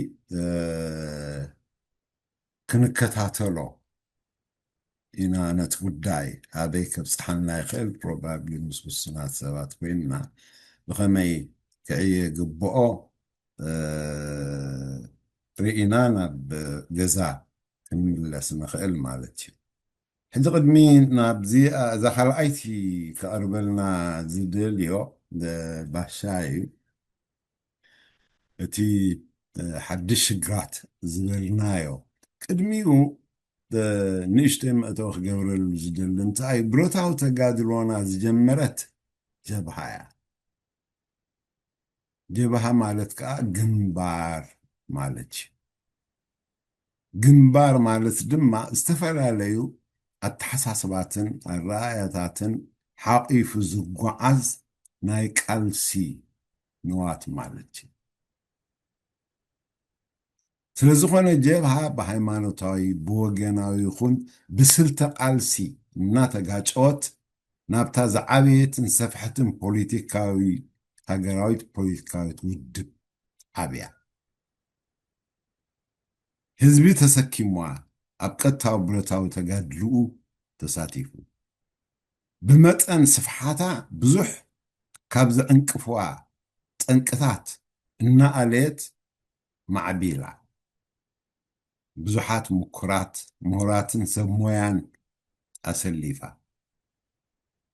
ክንከታተሎ ኢና ነቲ ጉዳይ ኣበይ ከብፅሓና ይኽእል። Probably ምስ ውሱናት ሰባት ኮይንና ብኸመይ ክዕየ ግብኦ ርኢና ናብ ገዛ ክንምለስ ንኽእል ማለት እዩ። ሕዚ ቅድሚ ናብዚ እዛ ካልኣይቲ ክቐርበልና ዝደልዮ ባሻ እዩ። እቲ ሓድሽ ሽግራት ዝበልናዮ ቅድሚኡ ንእሽተይ መእተዊ ክገብረሉ ዝደሊ እንታይ ብረታዊ ተጋድሎና ዝጀመረት ጀብሃ እያ። ጀብሃ ማለት ከዓ ግንባር ማለት እዩ። ግንባር ማለት ድማ ዝተፈላለዩ ኣተሓሳስባትን ኣረኣእያታትን ሓቒፉ ዝጓዓዝ ናይ ቃልሲ ንዋት ማለት እዩ። ስለዝኾነ ጀብሃ ብሃይማኖታዊ ብወገናዊ ይኹን ብስልተ ቃልሲ እናተጋጨወት ናብታ ዝዓበየትን ሰፍሐትን ፖለቲካዊ ሃገራዊት ፖለቲካዊት ውድብ ዓብያ። ህዝቢ ተሰኪምዋ ኣብ ቀጥታዊ ብረታዊ ተጋድልኡ ተሳቲፉ። ብመጠን ስፍሓታ ብዙሕ ካብ ዘዕንቅፍዋ ጠንቅታት እናኣለየት ማዕቢላ። ብዙሓት ምኩራት ምሁራትን ሰብ ሞያን ኣሰሊፋ።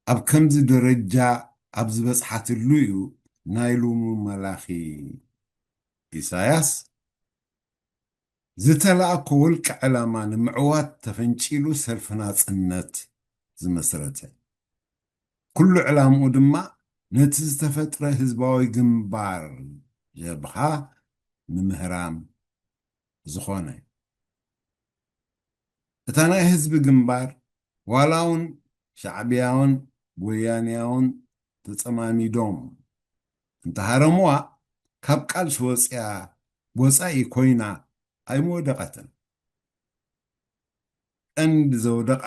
ኣብ ከምዚ ደረጃ ኣብ ዝበጽሓትሉ እዩ ናይ ሎሚ መላኺ ኢሳያስ ዝተላእኮ ውልቀ ዕላማ ንምዕዋት ተፈንጪሉ ሰልፊ ናጽነት ዝመስረተ። ኩሉ ዕላምኡ ድማ ነቲ ዝተፈጥረ ህዝባዊ ግንባር ጀብሃ ንምህራም ዝኾነ። እታ ናይ ህዝቢ ግንባር ዋላ እውን ሻዕብያውን ወያንያውን ተጸማሚዶም እንተሃረምዋ ካብ ቃልሲ ወፅያ ወፃኢ ኮይና ኣይምወደቐትን። ቀንዲ ዘውደቓ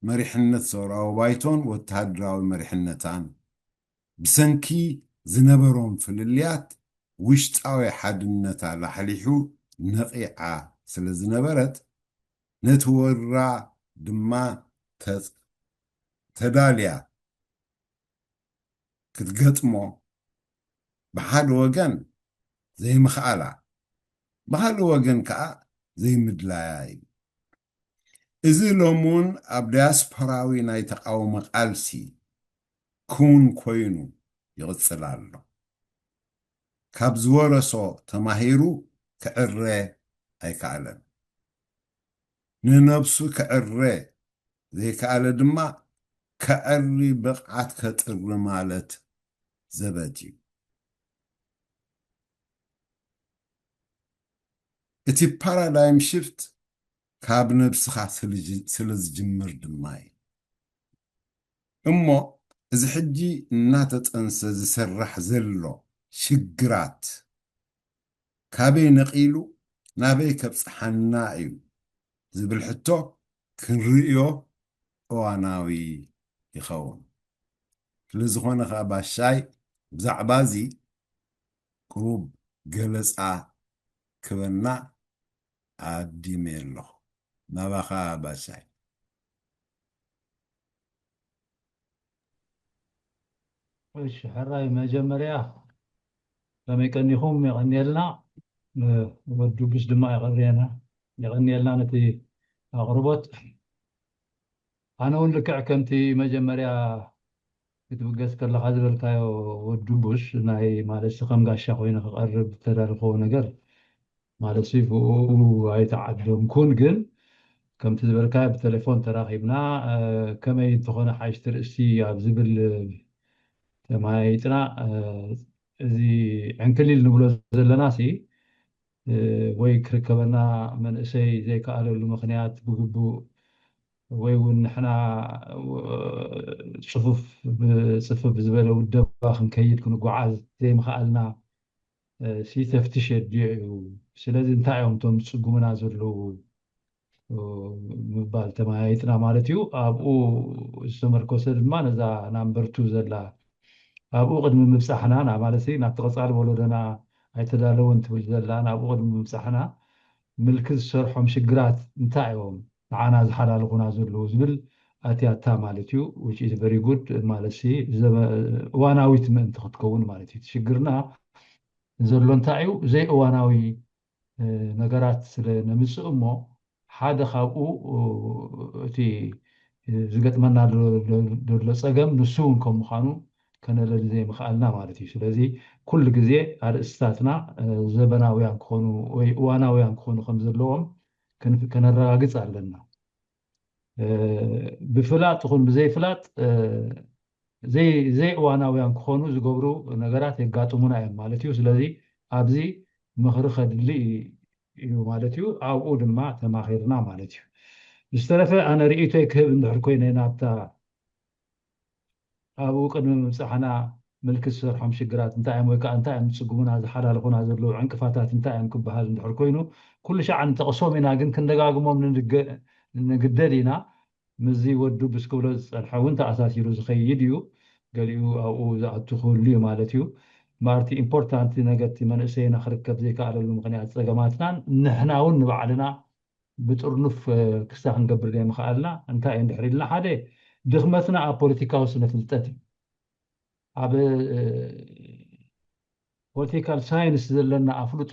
መሪሕነት ሰውራዊ ባይቶን ወተሃደራዊ መሪሕነታን ብሰንኪ ዝነበሮም ፍልልያት ውሽጣዊ ሓድነታ ላሕሊሑ ነቒዓ ስለ ዝነበረት ነቲ ወራ ድማ ተጽ- ተዳልያ ክትገጥሞ ብሓደ ወገን ዘይምኽኣላ ብኻልእ ወገን ከዓ ዘይምድላያ እዩ። እዚ ሎሚ እውን ኣብ ዳያስፖራዊ ናይ ተቃውሞ ቃልሲ ክውን ኮይኑ ይቕጽል ኣሎ። ካብ ዝወረሶ ተማሂሩ ክዕረ ኣይከኣለን። ንነብሱ ክዕረ ዘይከኣለ ድማ ከዐሪ ብቕዓት ከጥሪ ማለት ዘበት እዩ። እቲ ፓራዳይም ሽፍት ካብ ነብስኻ ስለ ዝጅምር ድማ እዩ። እሞ እዚ ሕጂ እናተጠንሰ ዝስራሕ ዘሎ ሽግራት ካበይ ነቒሉ ናበይ ከብጽሓና እዩ ዝብል ሕቶ ክንርእዮ እዋናዊ ይኸውን። ስለዝኾነ ኸኣ ባሻይ ብዛዕባ እዚ ቅሩብ ገለጻ ክበና ኣዲመ ኣለኹ። ናባኻ ባሻይ። እሺ ሕራይ መጀመርያ ከመይ ቀኒኹም? የቐንየልና። ወዱብስ ድማ የቐርየና የቐንየልና ነቲ ኣቕርቦት። ኣነ እውን ልክዕ ከምቲ መጀመርያ ክትብገስ ከለኻ ዝበልካዮ ወዱቡሽ ናይ ማለት ከም ጋሻ ኮይኑ ክቐርብ ዝተዳለኸዎ ነገር ማለት ብኡ ኣይተዓደምኩን፣ ግን ከምቲ ዝበልካዮ ብቴሌፎን ተራኺብና ከመይ እንተኾነ ሓይሽ ትርእሲ ኣብ ዝብል ተማይጥና እዚ ዕንክሊል ንብሎ ዘለና ሲ ወይ ክርከበና መንእሰይ ዘይከኣለሉ ምኽንያት ብግቡእ ወይ እውን ንሕና ፅፉፍ ብፅፍፍ ዝበለ ውደባ ክንከይድ ክንጓዓዝ ዘይምኽኣልና ሲ ተፍትሽ የድልዮ እዩ። ስለዚ እንታይ እዮም እቶም ዝፅጉምና ዘለዉ ምባል ተመያይጥና ማለት እዩ። ኣብኡ ዝተመርኮሰ ድማ ነዛ ናምበር ቱ ዘላ ኣብኡ ቅድሚ ምብፃሕና ማለት ናብቲ ቀፃሊ ወለዶና ኣይተዳለወን ትብል ዘላ ናብኡ ቅድሚ ምብፃሕና ምልኪ ዝሰርሖም ሽግራት እንታይ እዮም ንዓና ዝሓላልኹና ዘለዉ ዝብል ኣትያታ ማለት እዩ። Which is very good ማለት እዋናዊት ምእንቲ ክትከውን ማለት እዩ። ሽግርና ዘሎ እንታይ እዩ? ዘይእዋናዊ ነገራት ስለ ነምፅእ እሞ ሓደ ካብኡ እቲ ዝገጥመና ዘሎ ፀገም ንሱ እውን ከም ምዃኑ ከነለሊ ዘይምኽኣልና ማለት እዩ። ስለዚ ኩሉ ግዜ ኣርእስታትና ዘበናውያን ክኾኑ ወይ እዋናውያን ክኾኑ ከም ዘለዎም ከነረጋግፅ ኣለና። ብፍላጥ ይኹን ብዘይፍላጥ ዘይእዋናውያን ክኾኑ ዝገብሩ ነገራት የጋጥሙና እዮም ማለት እዩ። ስለዚ ኣብዚ ምኽሪ ከድሊ እዩ ማለት እዩ። ኣብኡ ድማ ተማኺርና ማለት እዩ። ዝተረፈ ኣነ ርእይቶይ ክህብ እንድሕር ኮይነ ናብታ ኣብኡ ቅድሚ ምብፃሕና ምልክት ዝሰርሖም ሽግራት እንታይ እዮም ወይ ከዓ እንታይ እዮም ዝፅጉሙና ዝሓላልኹና ዘለዉ ዕንቅፋታት እንታይ እዮም ክበሃል እንድሕር ኮይኑ ኩሉ ሻዕ ንጠቕሶም ኢና፣ ግን ክንደጋግሞም ንግደድ ኢና። ምስዚ ወዱ ብስክብሎ ዝፀንሐ እውን ተኣሳሲሩ ዝኸይድ እዩ። ገሊኡ ኣብኡ ዝኣቱ ክህሉ እዩ ማለት እዩ። ማርቲ ኢምፖርታንት ነገርቲ መንእሰይና ክርከብ ዘይከኣለሉ ምክንያት ፀገማትናን ንሕና እውን ንባዕልና ብጥርኑፍ ክስታ ክንገብር ዘይምኽኣልና እንታይ እዩ እንድሕር ኢልና፣ ሓደ ድኽመትና ኣብ ፖለቲካዊ ስነ ፍልጠት እዩ። ኣብ ፖለቲካል ሳይንስ ዘለና ኣፍልጦ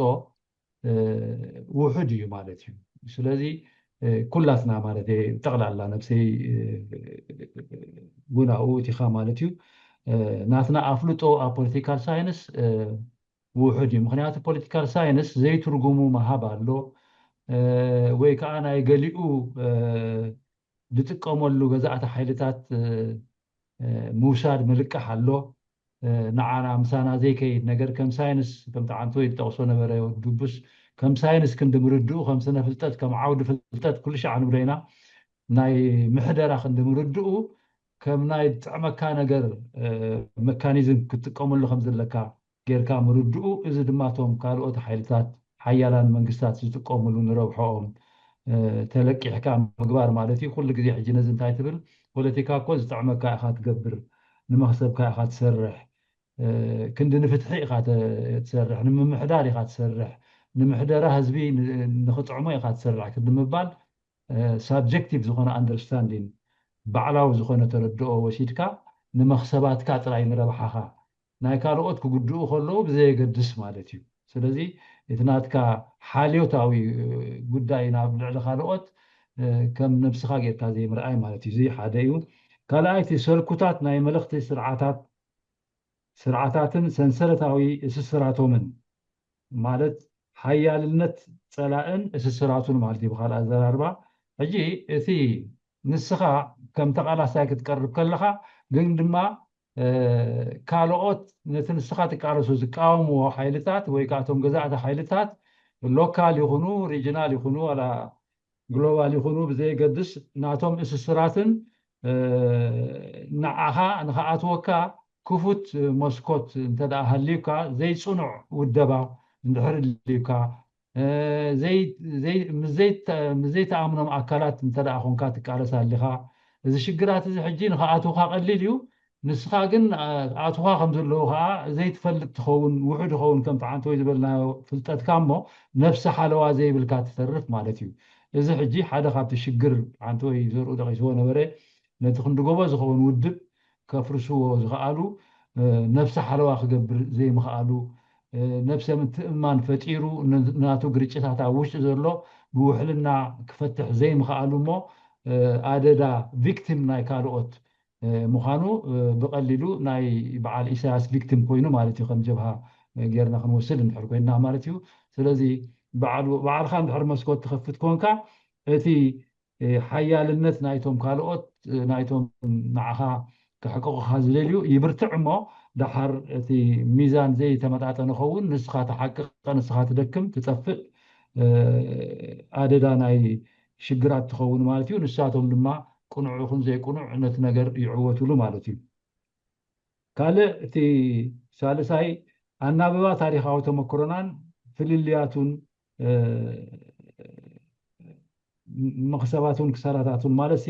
ውሑድ እዩ ማለት እዩ። ስለዚ ኩላትና ማለት ጠቕላላ ነብሰይ እውን ኣብኡ እቲኻ ማለት እዩ። ናትና ኣፍልጦ ኣብ ፖለቲካል ሳይንስ ውሑድ እዩ። ምክንያቱ ፖለቲካል ሳይንስ ዘይትርጉሙ ምሃብ ኣሎ፣ ወይ ከዓ ናይ ገሊኡ ዝጥቀመሉ ገዛእቲ ሓይልታት ምውሳድ ምልቃሕ ኣሎ። ንዓና ምሳና ዘይከይድ ነገር ከም ሳይንስ፣ ከም ተዓንቶ ይጠቕሶ ነበረ ድቡስ፣ ከም ሳይንስ ክንዲ ምርድኡ፣ ከም ስነ ፍልጠት፣ ከም ዓውዲ ፍልጠት ኩሉ ሻዕ ንብሎ ኢና። ናይ ምሕደራ ክንዲ ምርድኡ ከም ናይ ዝጥዕመካ ነገር መካኒዝም ክትጥቀመሉ ከም ዘለካ ጌርካ ምርድኡ፣ እዚ ድማ እቶም ካልኦት ሓይልታት ሓያላን መንግስታት ዝጥቀምሉ ንረብሖኦም ተለቂሕካ ምግባር ማለት እዩ። ኩሉ ግዜ ሕጂ ነዚ እንታይ ትብል፣ ፖለቲካ እኮ ዝጥዕመካ ኢኻ ትገብር፣ ንመክሰብካ ኢኻ ትሰርሕ፣ ክንዲ ንፍትሒ ኢኻ ትሰርሕ፣ ንምምሕዳር ኢኻ ትሰርሕ፣ ንምሕደራ ህዝቢ ንክጥዕሞ ኢኻ ትሰርሕ ክንዲ ምባል ሳብጀክቲቭ ዝኾነ ኣንደርስታንዲንግ፣ ባዕላዊ ዝኾነ ተረድኦ ወሲድካ ንመኽሰባትካ ጥራይ ንረብሓኻ ናይ ካልኦት ክጉድኡ ከለዉ ብዘየገድስ ማለት እዩ። ስለዚ እቲ ናትካ ሓልዮታዊ ጉዳይ ናብ ልዕሊ ካልኦት ከም ነብስኻ ጌርካ ዘይምርኣይ ማለት እዩ። እዚ ሓደ እዩ። ካልኣይ እቲ ሰልኩታት ናይ መልእኽቲ ስርዓታት ስርዓታትን ሰንሰለታዊ እስስራቶምን ማለት ሓያልነት ጸላእን እስስራቱን ማለት እዩ ብካልእ ኣዘራርባ። ሕጂ እቲ ንስኻ ከም ተቓላሳይ ክትቀርብ ከለኻ ግን ድማ ካልኦት ነቲ ንስኻ ትቃለሶ ዝቃወምዎ ሓይልታት ወይ ከዓ እቶም ገዛእቲ ሓይልታት ሎካል ይኹኑ ሪጅናል ይኹኑ ዋላ ግሎባል ይኹኑ ብዘየገድስ ናቶም እስስራትን ንዓኻ ንኽኣትወካ ክፉት መስኮት እንተ ደኣ ሃልዩካ ዘይፅኑዕ ውደባ እንድሕር ልዩካ ምስ ዘይተኣምኖም ኣካላት እንተ ደኣ ኮንካ ትቃለስ ኣሊኻ እዚ ሽግራት እዚ ሕጂ ንኽኣትውካ ቀሊል እዩ። ንስኻ ግን ኣትኻ ከም ዘለዉ ከዓ ዘይትፈልጥ ትኸውን ውሑድ ይኸውን ከም ተዓንተወይ ዝበልናዮ ፍልጠትካ እሞ ነብሲ ሓለዋ ዘይብልካ ትተርፍ ማለት እዩ። እዚ ሕጂ ሓደ ካብቲ ሽግር ዓንተወይ ዘርኡ ጠቂስዎ ነበረ። ነቲ ክንዲ ጎቦ ዝኸውን ውድብ ከፍርስዎ ዝኸኣሉ ነብሲ ሓለዋ ክገብር ዘይምኽኣሉ ነብሰ ምትእምማን ፈጢሩ ናቱ ግርጭታት ኣብ ውሽጢ ዘሎ ብውሕልና ክፈትሕ ዘይምኽኣሉ እሞ ኣደዳ ቪክቲም ናይ ካልኦት ምዃኑ ብቐሊሉ ናይ በዓል ኢሳያስ ቪክቲም ኮይኑ ማለት እዩ። ከም ጀብሃ ጌርና ክንወስድ እንድሕር ኮይና ማለት እዩ። ስለዚ ባዕልካ እንድሕር መስኮት ትኸፍት ኮንካ እቲ ሓያልነት ናይቶም ካልኦት ናይቶም ንዓኻ ክሕቅቑኻ ዝደልዩ ይብርትዕ እሞ ደሓር እቲ ሚዛን ዘይተመጣጠነ ኸውን ንስኻ ትሓቅቐ ንስኻ ትደክም ትጠፍእ ኣደዳ ናይ ሽግራት ትኸውን ማለት እዩ። ንሳቶም ድማ ቅኑዕ ይኹን ዘይቅኑዕ ነቲ ነገር ይዕወትሉ ማለት እዩ። ካልእ እቲ ሳልሳይ ኣናብባ ታሪኻዊ ተመክሮናን ፍልልያቱን መኽሰባቱን ክሳራታቱን ማለት ሲ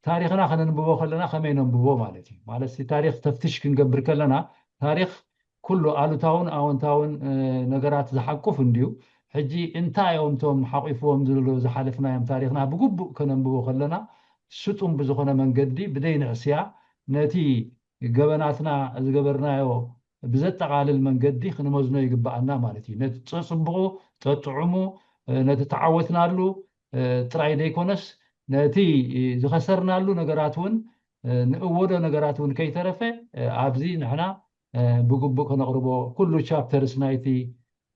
ታሪኽና ከነንብቦ ከለና ከመይ ነንብቦ ማለት እዩ። ማለት ሲ ታሪኽ ተፍትሽ ክንገብር ከለና ታሪኽ ኩሉ ኣሉታውን ኣወንታውን ነገራት ዝሓቁፍ እንድዩ። ሕጂ እንታይ እዮም እቶም ሓቂፍዎም ዝሎ ዝሓለፍናዮም ታሪኽና ብግቡእ ከነንብቦ ከለና ስጡም ብዝኾነ መንገዲ ብደይ ንዕስያ ነቲ ገበናትና ዝገበርናዮ ብዘጠቓልል መንገዲ ክንመዝኖ ይግብኣና ማለት እዩ። ነቲ ጸጽብቑ፣ ጠጥዕሙ፣ ነቲ ተዓወትናሉ ጥራይ ዘይኮነስ ነቲ ዝኸሰርናሉ ነገራት እውን ንእወዶ ነገራት እውን ከይተረፈ ኣብዚ ንሕና ብግቡእ ከነቕርቦ ኩሉ ቻፕተርስ ናይቲ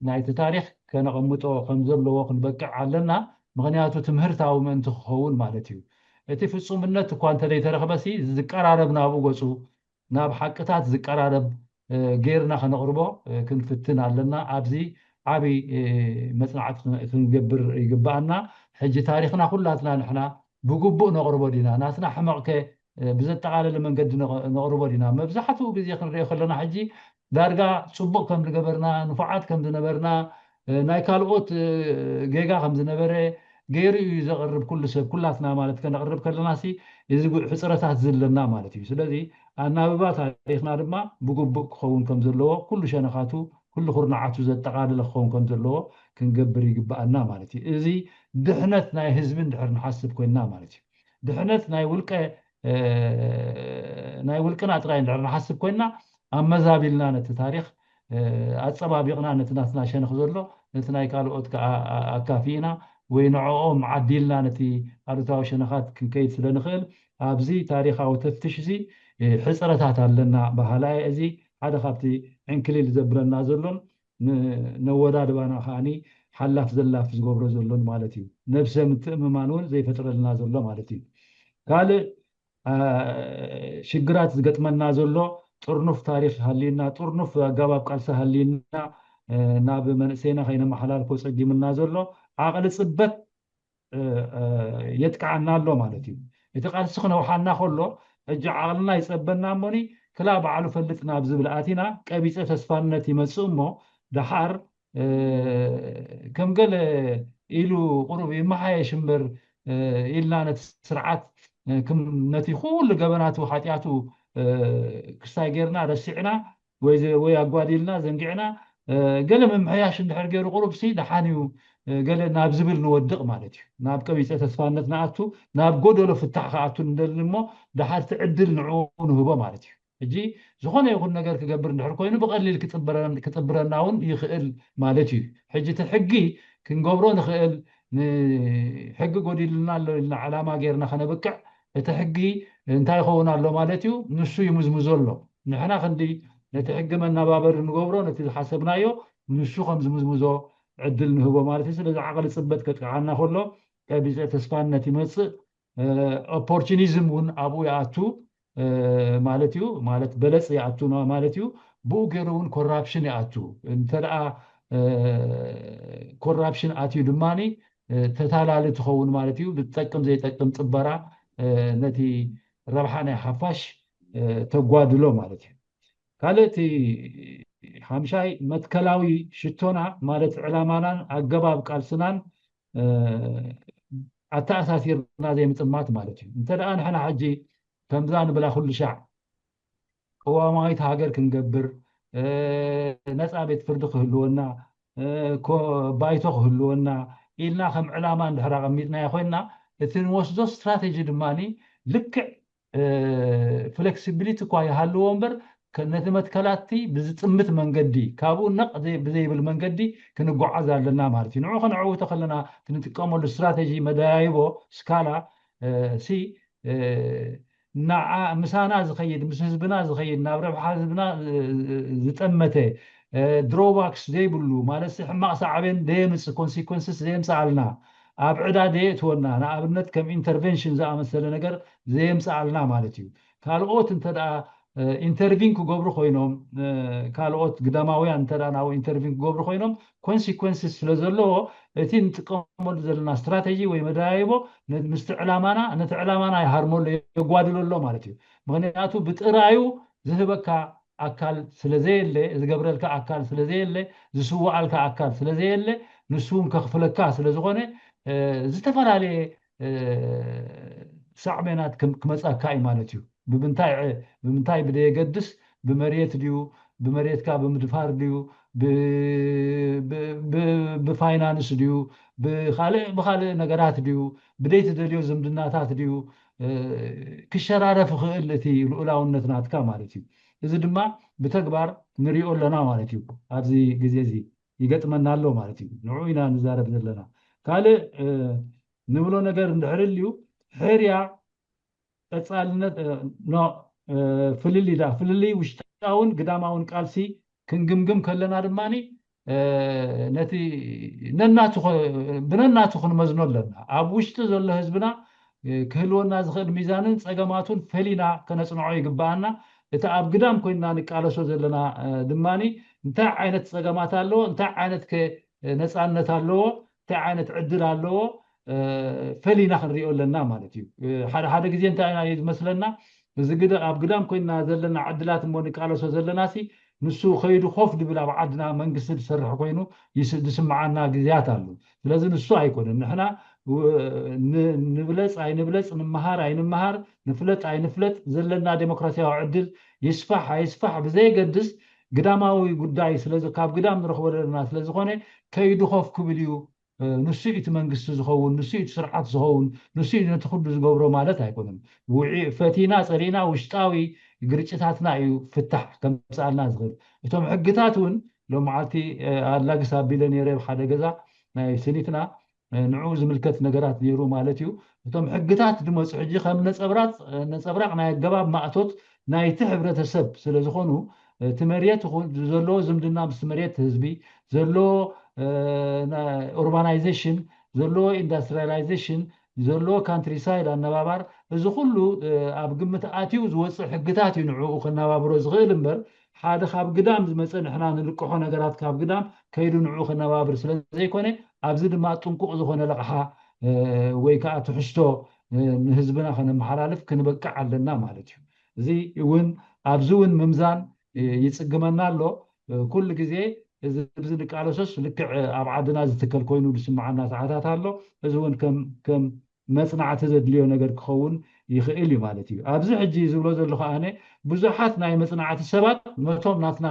ናይቲ ታሪኽ ከነቐምጦ ከም ዘለዎ ክንበቅዕ ኣለና። ምኽንያቱ ትምህርታዊ ምእንቲ ክኸውን ማለት እዩ። እቲ ፍጹምነት እኳ እንተዘይተረኽበሲ ዝቀራረብ ናብኡ ገጹ ናብ ሓቅታት ዝቀራረብ ጌርና ከነቕርቦ ክንፍትን ኣለና። ኣብዚ ዓብይ መፅናዕቲ ክንገብር ይግብኣና። ሕጂ ታሪኽና ኩላትና ንሕና ብግቡእ ነቕርቦ ዲና? ናትና ሕመቕከ ብዘጠቓለለ መንገዲ ነቕርቦ ዲና? መብዛሕትኡ ግዜ ክንሪኦ ከለና ሕጂ ዳርጋ ፅቡቕ ከም ዝገበርና፣ ንፉዓት ከም ዝነበርና፣ ናይ ካልኦት ጌጋ ከም ዝነበረ ገይሩ እዩ ዘቕርብ። ኩሉ ሰብ ኩላትና ማለት ከነቕርብ ከለና ሲ እዚ ሕፅረታት ዘለና ማለት እዩ። ስለዚ ኣናብባ ታሪኽና ድማ ብግቡእ ክኸውን ከም ዘለዎ ኩሉ ሸነኻቱ ኩሉ ኩርናዓቱ ዘጠቓለለ ክኸውን ከም ዘለዎ ክንገብር ይግባኣና ማለት እዩ። እዚ ድሕነት ናይ ህዝቢ እንድሕር ንሓስብ ኮይንና ማለት እዩ። ድሕነት ናይ ውልቀ ናይ ውልቅና ጥራይ እንድሕር ንሓስብ ኮይንና ኣመዛቢልና ነቲ ታሪኽ ኣፀባቢቕና ነቲ ናትና ሸነኽ ዘሎ ነቲ ናይ ካልኦት ከዓ ኣካፊእና ወይ ንዕኦም ዓዲልና ነቲ ኣሉታዊ ሸነኻት ክንከይድ ስለ ንኽእል ኣብዚ ታሪኻዊ ተፍትሽ እዚ ሕፅረታት ኣለና በሃላይ እዚ ሓደ ካብቲ ዕንክሊል ዘብለና ዘሎን ነወዳድባና ከዓኒ ሓላፍ ዘላፍ ዝገብሮ ዘሎን ማለት እዩ። ነብሰ ምትእምማን እውን ዘይፈጥረልና ዘሎ ማለት እዩ። ካልእ ሽግራት ዝገጥመና ዘሎ ጥርኑፍ ታሪኽ ሃልዩና ጥርኑፍ ኣጋባብ ቃልሲ ሃልዩና ናብ መንእሰይና ከይነመሓላልፎ ፀጊምና ዘሎ ዓቕሊ ፅበት የጥቅዓና ኣሎ ማለት እዩ። እቲ ቃልሲ ክነውሓና ከሎ ሕጂ ዓቕልና ይፀበና እሞኒ ክላ ባዕሉ ፈልጥ ናብ ዝብል ኣቲና ቀቢፀ ተስፋነት ይመፅእ እሞ ደሓር ከም ገለ ኢሉ ቁሩብ ይመሓየሽ እምበር ኢልና ነቲ ስርዓት ነቲ ኩሉ ገበናቱ ሓጢኣቱ ክስታይ ጌርና ረሲዕና ወይ ኣጓዲልና ዘንጊዕና ገለ ምምሕያሽ እንድሕር ገይሩ ቁሩብ ሲ ደሓን እዩ ገለ ናብ ዝብል ንወድቕ ማለት እዩ። ናብ ቀቢፀ ተስፋነት ንኣቱ ናብ ጎደሎ ፍታሕ ክኣቱ ንደሊ እሞ ደሓር ትዕድል ንዕኡ ንህቦ ማለት እዩ። ሕጂ ዝኾነ ይኹን ነገር ክገብር እንድሕር ኮይኑ ብቐሊል ክፅብረና እውን ይኽእል ማለት እዩ። ሕጂ እቲ ሕጊ ክንገብሮ ንኽእል ንሕጊ ጎዲሉና ኣሎ ኢልና ዕላማ ጌርና ከነበቅዕ እቲ ሕጊ እንታይ ይኸውን ኣሎ ማለት እዩ። ንሱ ይምዝምዞ ኣሎ። ንሕና ክንዲ ነቲ ሕጊ መናባበሪ ንገብሮ ነቲ ዝሓሰብናዮ ንሱ ከም ዝምዝምዞ ዕድል ንህቦ ማለት እዩ። ስለዚ ዓቕሊ ፅበት ከጥቅዓና ከሎ ቀቢፀ ተስፋነት ይመፅእ። ኦፖርቹኒዝም እውን ኣብኡ ይኣቱ ማለት እዩ። ማለት በለፅ ይኣቱ ማለት እዩ። ብኡ ገይሩ እውን ኮራፕሽን ይኣቱ። እንተ ደኣ ኮራፕሽን ኣትዩ ድማ ተታላሊ ትኸውን ማለት እዩ። ብትጠቅም ዘይጠቅም ፅበራ ነቲ ረብሓ ናይ ሓፋሽ ተጓድሎ ማለት እዩ። ካልእ እቲ ሓምሻይ መትከላዊ ሽቶና ማለት ዕላማናን ኣገባብ ቃልስናን ኣተኣሳሲርና ዘይምጥማት ማለት እዩ። እንተ ደኣ ንሕና ሕጂ ከምዛ ንብላ ኩሉ ሻዕ ቅዋማዊት ሃገር ክንገብር ነፃ ቤት ፍርዲ ክህልወና ባይቶ ክህልወና ኢልና ከም ዕላማ እንድሕር ኣቐሚጥናዮ ኮይንና እቲ ንወስዶ ስትራቴጂ ድማ ልክዕ ፍሌክሲቢሊቲ እኳ ይሃልዎ እምበር ነቲ መትከላቲ ብዝጥምት መንገዲ ካብኡ ነቕ ብዘይብል መንገዲ ክንጓዓዝ ኣለና ማለት እዩ። ንዑ ከነዕውቶ ከለና ክንጥቀመሉ ስትራቴጂ መደያይቦ ስካላ ሲ ንዓ ምሳና ዝኸይድ ምስ ህዝብና ዝኸይድ ናብ ረብሓ ህዝብና ዝጠመተ ድሮባክስ ዘይብሉ ማለት ሕማቕ ሳዕቤን ዘየምፅእ ኮንሲኮንስስ ዘየምፅኣልና ኣብ ዕዳ ዘየእትወና ንኣብነት ከም ኢንተርቨንሽን ዝኣመሰለ ነገር ዘየምፅኣልና ማለት እዩ። ካልኦት እንተ ኢንተርቪን ክገብሩ ኮይኖም ካልኦት ግዳማውያን እንተ ናብኡ ኢንተርቪን ክገብሩ ኮይኖም ኮንሲኮንስስ ስለ ዘለዎ እቲ ንጥቀመሉ ዘለና ስትራቴጂ ወይ መደያይቦ ምስቲ ዕላማና ነቲ ዕላማና ይሃርመሎ የጓድለሎ ማለት እዩ። ምክንያቱ ብጥራዩ ዝህበካ ኣካል ስለዘየለ ዝገብረልካ ኣካል ስለዘየለ ዝስዋኣልካ ኣካል ስለዘየለ ንሱ እውን ከኽፍለካ ስለዝኾነ ዝተፈላለየ ሳዕቤናት ክመፃካ እዩ ማለት እዩ። ብምንታይ ብደየገድስ ብመሬት ድዩ ብመሬትካ ብምድፋር ድዩ ብፋይናንስ ድዩ ብካልእ ብካልእ ነገራት ድዩ ብደይ ትደልዮ ዝምድናታት ድዩ ክሸራረፍ ይኽእል እቲ ልኡላውነት ናትካ ማለት እዩ። እዚ ድማ ብተግባር ንሪኦ ኣለና ማለት እዩ። ኣብዚ ግዜ እዚ ይገጥመና ኣሎ ማለት እዩ። ንዑ ኢና ንዛረብ ዘለና። ካልእ ንብሎ ነገር እንድሕር ልዩ ሕርያ ቀፃልነት ፍልልይ ዳ ፍልልይ ውሽጣውን ግዳማውን ቃልሲ ክንግምግም ከለና ድማ ነቲ ነናቱ ብነናቱ ክንመዝኖ ኣለና። ኣብ ውሽጢ ዘሎ ህዝብና ክህልወና ዝኽእል ሚዛንን ፀገማቱን ፈሊና ከነፅንዖ ይግበኣና። እቲ ኣብ ግዳም ኮይንና ንቃለሶ ዘለና ድማ እንታይ ዓይነት ፀገማት ኣለዎ፣ እንታይ ዓይነት ነፃነት ኣለዎ፣ እንታይ ዓይነት ዕድል ኣለዎ ፈሊና ክንሪኦ ኣለና ማለት እዩ። ሓደ ሓደ ግዜ እንታይ ኢና ዝመስለና እዚ ኣብ ግዳም ኮይንና ዘለና ዕድላት እሞ ንቃለሶ ዘለና ሲ ንሱ ከይዱ ኮፍ ድብል ኣብ ዓድና መንግስቲ ዝሰርሕ ኮይኑ ዝስምዓና ግዜያት ኣሎ። ስለዚ ንሱ ኣይኮነን ንሕና ንብለፅ ኣይንብለፅ ንምሃር ኣይንምሃር ንፍለጥ ኣይንፍለጥ ዘለና ዴሞክራሲያዊ ዕድል ይስፋሕ ኣይስፋሕ ብዘየገድስ ግዳማዊ ጉዳይ ስለዚ ካብ ግዳም ንረኽቦ ዘለና ስለዝኾነ ከይዱ ኮፍ ክብል እዩ። ንሱ እቲ መንግስቲ ዝኸውን፣ ንሱ እቲ ስርዓት ዝኸውን፣ ንሱ ነቲ ኩሉ ዝገብሮ ማለት ኣይኮነን። ፈቲና ጸሊእና ውሽጣዊ ግርጭታትና እዩ ፍታሕ ከምፅኣልና ዝኽእል። እቶም ሕግታት እውን ሎም መዓልቲ ኣድላግስ ኣቢለ ነይረ ሓደ ገዛ ናይ ስኒትና ንዕኡ ዝምልከት ነገራት ነይሩ ማለት እዩ። እቶም ሕግታት ዝመፁ ሕጂ ከም ነፀብራቅ ናይ ኣገባብ ማእቶት ናይቲ ሕብረተሰብ ስለዝኾኑ እቲ መሬት ዘለዎ ዝምድና ምስ መሬት ህዝቢ ዘለዎ ኡርባናይዜሽን ዘለዎ ኢንዳስትሪያላይዜሽን ዘለዎ ካንትሪሳይድ ኣነባባር እዚ ኩሉ ኣብ ግምት ኣትዩ ዝወፅእ ሕግታት እዩ ንዕኡ ከነባብሮ ዝኽእል እምበር ሓደ ካብ ግዳም ዝመፀ ንሕና ንልቅሖ ነገራት ካብ ግዳም ከይዱ ንዕኡ ከነባብር ስለዘይኮነ ኣብዚ ድማ ጥንቁቕ ዝኾነ ለቕሓ ወይ ከዓ ትሕዝቶ ንህዝብና ከነመሓላልፍ ክንበቅዕ ኣለና ማለት እዩ። እዚ እውን ኣብዚ እውን ምምዛን ይፅግመና ኣሎ። ኩሉ ግዜ እዚ ንቃለሶስ ልክዕ ኣብ ዓድና ዝትከል ኮይኑ ዝስምዓና ሰዓታት ኣሎ። እዚ እውን ከም መፅናዕቲ ዘድልዮ ነገር ክኸውን ይኽእል እዩ ማለት እዩ። ኣብዚ ሕጂ ዝብሎ ዘለኹ ኣነ ብዙሓት ናይ መፅናዕቲ ሰባት ነቶም ናትና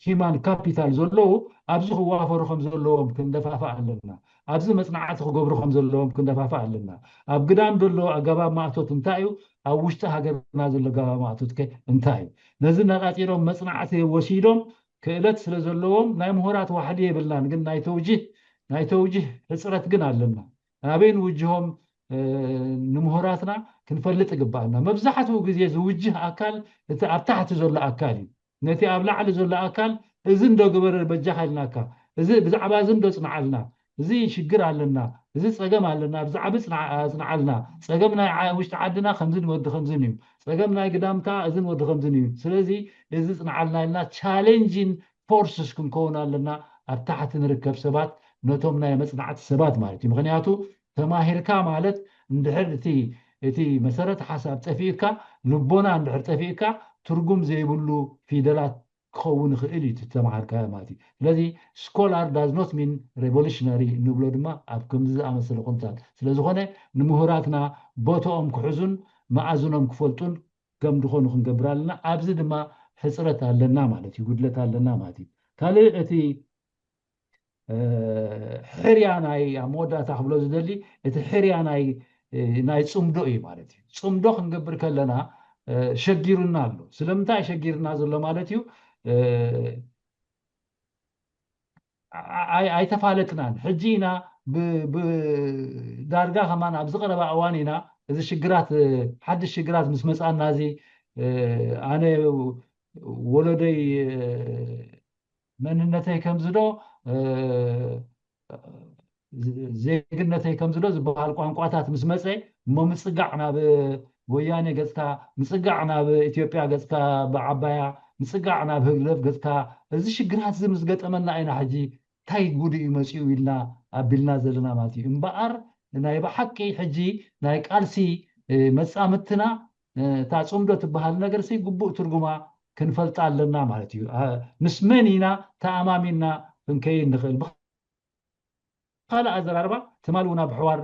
ሂማን ካፒታል ዘለዉ ኣብዚ ክዋፈሩ ከም ዘለዎም ክንደፋፋእ ኣለና። ኣብዚ መፅናዕቲ ክገብሩ ከም ዘለዎም ክንደፋፋእ ኣለና። ኣብ ግዳም ዘሎ ኣገባብ ማእቶት እንታይ እዩ? ኣብ ውሽጢ ሃገርና ዘሎ ኣገባብ ማእቶት ከ እንታይ እዩ? ነዚ ነፃፂሮም መፅናዕቲ ወሲዶም ክእለት ስለ ዘለዎም ናይ ምሁራት ዋሕዲ የብልናን፣ ግን ናይ ተውጅህ ናይ ተውጅህ ሕፅረት ግን ኣለና። ናበይ ንውጅሆም ንምሁራትና ክንፈልጥ ይግባኣና። መብዛሕትኡ ግዜ ዝውጅህ ኣካል እቲ ኣብ ታሕቲ ዘሎ ኣካል እዩ። ነቲ ኣብ ላዕሊ ዘሎ ኣካል እዚ እንዶ ግበር በጃኻ ኢልናካ፣ እዚ ብዛዕባ እዚ እንዶ ፅንዓልና፣ እዚ ሽግር ኣለና፣ እዚ ፀገም ኣለና፣ ብዛዕባ ፅንዓልና፣ ፀገም ናይ ውሽጢ ዓድና ከምዚ ንወዲ ከምዚ እዩ፣ ፀገም ናይ ግዳም ከዓ እዚ ንወዲ ከምዚ እዩ። ስለዚ እዚ ፅንዓልና ኢልና ቻሌንጂን ፎርስስ ክንከውን ኣለና ኣብ ታሕቲ ንርከብ ሰባት ነቶም ናይ መፅናዕቲ ሰባት ማለት እዩ። ምክንያቱ ተማሂርካ ማለት እንድሕር እቲ እቲ መሰረት ሓሳብ ጠፊእካ ልቦና እንድሕር ጠፊእካ ትርጉም ዘይብሉ ፊደላት ክኸውን ይኽእል እዩ ተማሃርካዮ ማለት እዩ። ስለዚ ስኮላር ዳዝ ኖት ሚን ሬቮሉሽነሪ እንብሎ ድማ ኣብ ከምዚ ዝኣመሰለ ኩነታት ስለዝኾነ ንምሁራትና ቦትኦም ክሕዙን መኣዝኖም ክፈልጡን ከም ዝኾኑ ክንገብር ኣለና። ኣብዚ ድማ ሕፅረት ኣለና ማለት እዩ፣ ጉድለት ኣለና ማለት እዩ። ካልእ እቲ ሕርያ ናይ ኣብ መወዳእታ ክብሎ ዝደሊ እቲ ሕርያ ናይ ናይ ፅምዶ እዩ ማለት እዩ። ፅምዶ ክንገብር ከለና ሸጊሩና ኣሎ። ስለምንታይ ሸጊርና ዘሎ ማለት እዩ? ኣይተፋለጥናን። ሕጂ ኢና ዳርጋ ከማን ኣብዚ ቀረባ እዋን ኢና እዚ ሽግራት ሓድሽ ሽግራት ምስ መፃና እዚ ኣነ ወለደይ መንነተይ ከምዚ ዶ ዜግነተይ ከምዚ ዶ ዝበሃል ቋንቋታት ምስ መፀ እሞ ምፅጋዕ ናብ ወያኔ ገፅካ ምፅጋዕ ናብ ኢትዮጵያ ገፅካ ብዓባያ ምፅጋዕ ናብ ህግደፍ ገፅካ እዚ ሽግራት እዚ ምስ ገጠመና ኢና ሕጂ እንታይ ጉድ እዩ መፂኡ ኢልና ኣቢልና ዘለና ማለት እዩ። እምበኣር ናይ ብሓቂ ሕጂ ናይ ቃልሲ መፃምትና እታ ፅምዶ ትበሃል ነገር ሲ ግቡእ ትርጉማ ክንፈልጣ ኣለና ማለት እዩ። ምስ መን ኢና ተኣማሚና ክንከይድ ንኽእል? ብካልእ ኣዘራርባ ትማል እውን ኣብ ሕዋር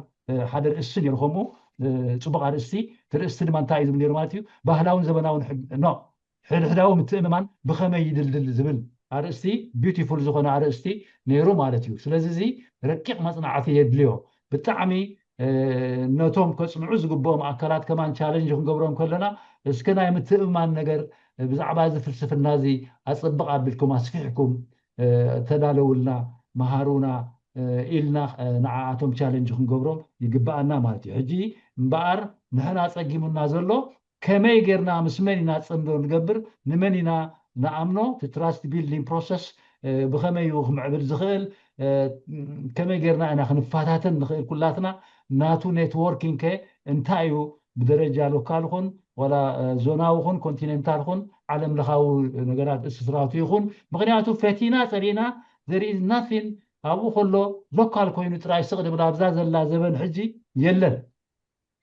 ሓደ ርእስቲ ነይሩ ከምኡ ፅቡቅ ኣርእስቲ እቲ ርእስቲ ድማ እንታይ እዩ ዝብል ነይሩ ማለት እዩ ባህላውን ዘበናውን ሕድ ሕዳዊ ምትእምማን ብኸመይ ይድልድል ዝብል ኣርእስቲ ቢዩቲፉል ዝኾነ ኣርእስቲ ነይሩ ማለት እዩ። ስለዚ እዚ ረቂቕ መፅናዕቲ የድልዮ። ብጣዕሚ ነቶም ከፅንዑ ዝግብኦም ኣካላት ከማን ቻለንጅ ክንገብሮም ከለና እስከ ናይ ምትእምማን ነገር ብዛዕባ እዚ ፍልስፍና እዚ ኣፅብቕ ኣቢልኩም ኣስፊሕኩም ተዳለውልና መሃሩና ኢልና ንዓኣቶም ቻለንጅ ክንገብሮም ይግብኣና ማለት እዩ። ሕጂ እምበኣር ንሕና ፀጊሙና ዘሎ ከመይ ጌርና ምስ መን ኢና ፅምዶ ንገብር፣ ንመን ኢና ንኣምኖ፣ እቲ ትራስት ቢልዲንግ ፕሮሰስ ብኸመይ እዩ ክምዕብል ዝኽእል፣ ከመይ ጌርና ኢና ክንፈታተን ንኽእል ኩላትና፣ ናቱ ኔትዎርኪንግ ከ እንታይ እዩ ብደረጃ ሎካል ኹን ዋላ ዞናዊ ኹን ኮንቲኔንታል ኹን ዓለም ለኻዊ ነገራት እስስራቱ ይኹን ምክንያቱ ፈቲና ፀሊእና there is nothing ኣብኡ ከሎ ሎካል ኮይኑ ጥራይ ስቕ ድብል ኣብዛ ዘላ ዘበን ሕጂ የለን።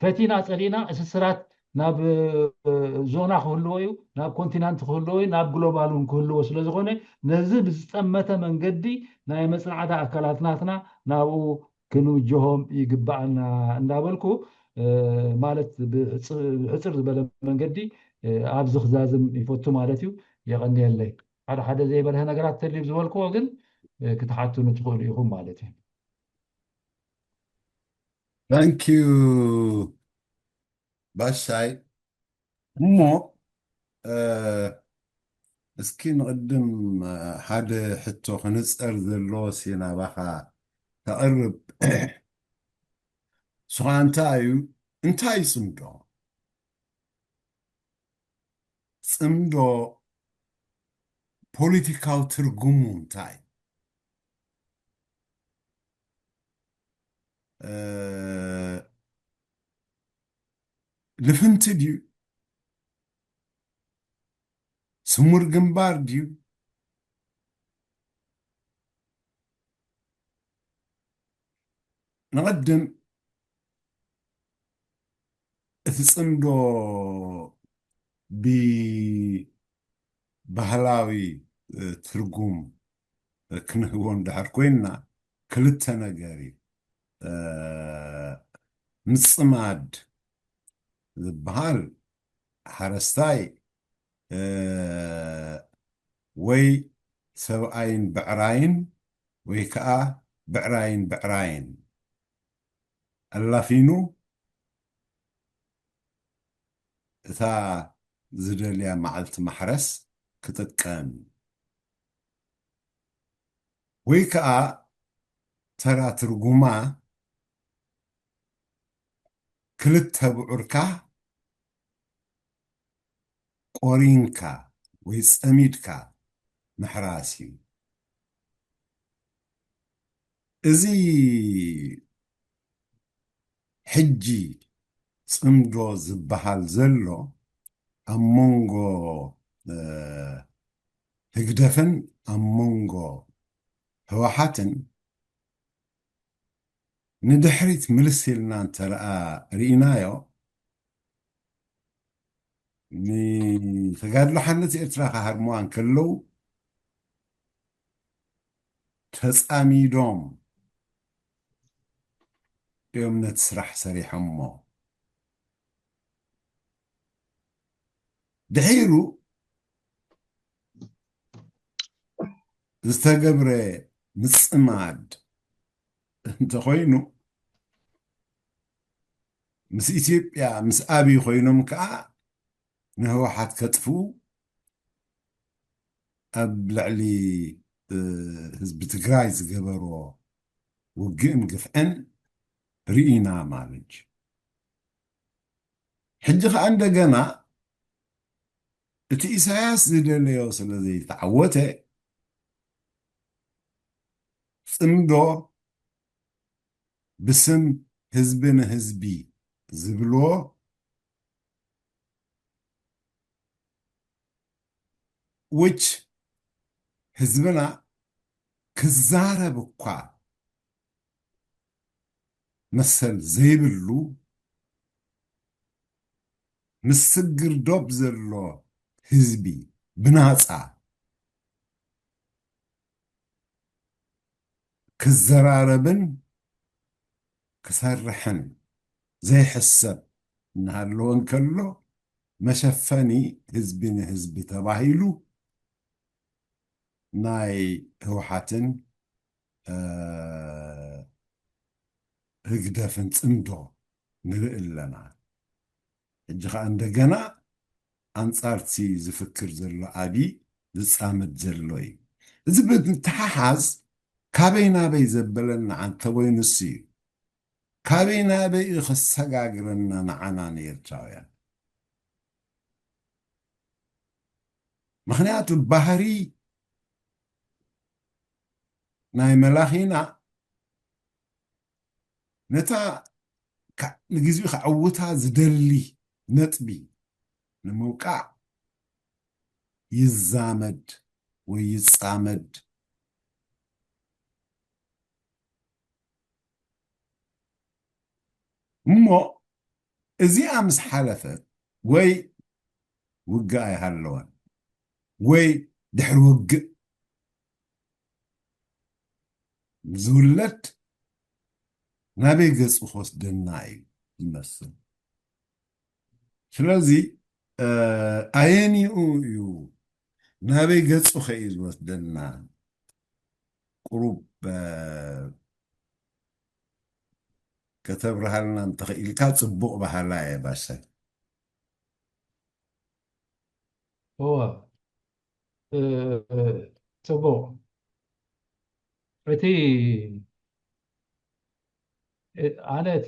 ፈቲና ፀሊእና እስስራት ናብ ዞና ክህልዎ እዩ፣ ናብ ኮንቲናንት ክህልዎ እዩ፣ ናብ ግሎባል እውን ክህልዎ ስለ ዝኾነ ነዚ ብዝጠመተ መንገዲ ናይ መፅናዕቲ ኣካላት ናትና ናብኡ ክንውጀሆም ይግባኣና እንዳበልኩ ማለት ብሕፅር ዝበለ መንገዲ ኣብዚ ክዛዝም ይፈቱ ማለት እዩ። የቐንየለይ። ሓደ ሓደ ዘይበርሀ ነገራት ተልዩ ዝበልክዎ ግን ክትሓቱኒ ትኽእሉ ኢኹም ማለት እዩ። Thank you ባሻይ። እሞ እስኪ ንቕድም ሓደ ሕቶ ክንፀር ዘለዎ ሲ ናባኻ ተቕርብ። ስኻ እንታይ እዩ እንታይ እዩ ፅምዶ? ፅምዶ ፖለቲካዊ ትርጉሙ እንታይ? ልፍንቲ ድዩ? ስሙር ግንባር ድዩ? ንቐድም እቲ ፅምዶ ብባህላዊ ትርጉም ክንህቦ እንድሕር ኮይንና ክልተ ነገር እዩ። ምፅማድ ዝበሃል ሓረስታይ ወይ ሰብኣይን ብዕራይን ወይ ከዓ ብዕራይን ብዕራይን ኣላፊኑ እታ ዝደልያ መዓልቲ ማሕረስ ክጥቀም ወይ ከዓ ተራ ትርጉማ ክልተ ብዑርካ ቆሪንካ ወይ ፀሚድካ ምሕራስ እዩ። እዚ ሕጂ ፅምዶ ዝበሃል ዘሎ ኣብ መንጎ ህግደፍን ኣብ መንጎ ህወሓትን ንድሕሪት ምልስ ኢልና እንተረኣ ርኢናዮ ንተጋድሎ ሓነት ኤርትራ ክሃርምዋ እንከለዉ ተፃሚዶም እዮም ነቲ ስራሕ ሰሪሖሞ። ድሒሩ ዝተገብረ ምፅማድ እንተኾይኑ ምስ ኢትዮጵያ ምስ ኣብይ ኮይኖም ከዓ ንህወሓት ከጥፍኡ ኣብ ልዕሊ ህዝቢ ትግራይ ዝገበርዎ ውግእን ግፍዕን ርኢና ማለት እዩ። ሕጂ ከዓ እንደገና እቲ ኢሳያስ ዝደለዮ ስለ ዘይተዓወተ ፅምዶ ብስም ህዝቢ ንህዝቢ ዝብልዎ which ህዝብና ክዛረብ እኳ መሰል ዘይብሉ ምስ ስግር ዶብ ዘሎ ህዝቢ ብናፃ ክዘራረብን ክሰርሕን ዘይሕሰብ እናሃለወ እንከሎ መሸፈኒ ህዝቢ ንህዝቢ ተባሂሉ ናይ ህወሓትን ህግደፍን ፅምዶ ንርኢ ኣለና። ሕጂ ከዓ እንደገና ኣንፃርቲ ዝፍክር ዘሎ ኣብይ ዝፃመድ ዘሎ እዩ። እዚ ብምትሓሓዝ ካበይ ናበይ ዘበለና ኣንተቦይ ንሱ እዩ። ካበይ ናበይ እዩ ከሰጋግረና ንዓና ንኤርትራውያን? ምኽንያቱ ባህሪ ናይ መላኺና ነታ ንግዚኡ ከዕውታ ዝደሊ ነጥቢ ንምውቃዕ ይዛመድ ወይ ይፃመድ እሞ እዚኣ ምስ ሓለፈት ወይ ውግእ ኣይሃለወን ወይ ድሕሪ ውግእ ዝውለድ ናበይ ገፁ ክወስደና እዩ ዝመስል። ስለዚ ኣየኒኡ እዩ ናበይ ገጹ ከዩ ዝወስደና? ቁሩብ ከተብርሃልና እንተኽኢልካ ጽቡቕ ባህላ እየ ባሰ። እወ፣ ጽቡቕ። እቲ ኣነ እቲ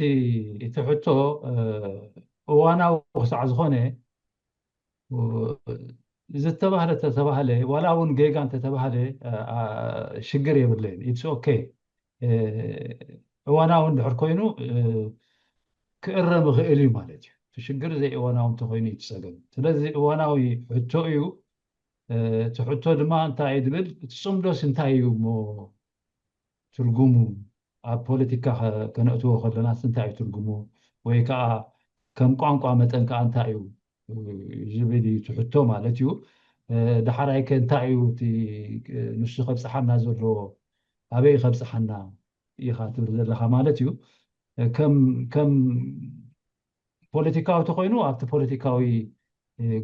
እቲ ሕቶ እዋናዊ ክሳዕ ዝኾነ፣ ዝተባህለ ተተባህለ፣ ዋላ እውን ጌጋ እንተተባህለ ሽግር የብለይን። ኢትስ ኦኬ። እዋናዊ እንድሕር ኮይኑ ክእረም ይኽእል እዩ ማለት እዩ። እቲ ሽግር ዘይእዋናዊ እንተኮይኑ እዩ እቲ ጸገም። ስለዚ እዋናዊ ሕቶ እዩ። እቲ ሕቶ ድማ እንታይ እዩ ዝብል፣ እቲ ጽምዶስ እንታይ እዩ እሞ ትርጉሙ? ኣብ ፖለቲካ ከነእትዎ ከለናስ እንታይ እዩ ትርጉሙ? ወይ ከዓ ከም ቋንቋ መጠን ከዓ እንታይ እዩ ዝብል እዩ እቲ ሕቶ ማለት እዩ። ዳሕራይ ከ እንታይ እዩ እቲ ንሱ ከብፅሓና ዘለዎ? ኣበይ ከብፅሓና ኢኻ ትብል ዘለኻ ማለት እዩ። ከም ከም ፖለቲካዊ ተኮይኑ ኣብቲ ፖለቲካዊ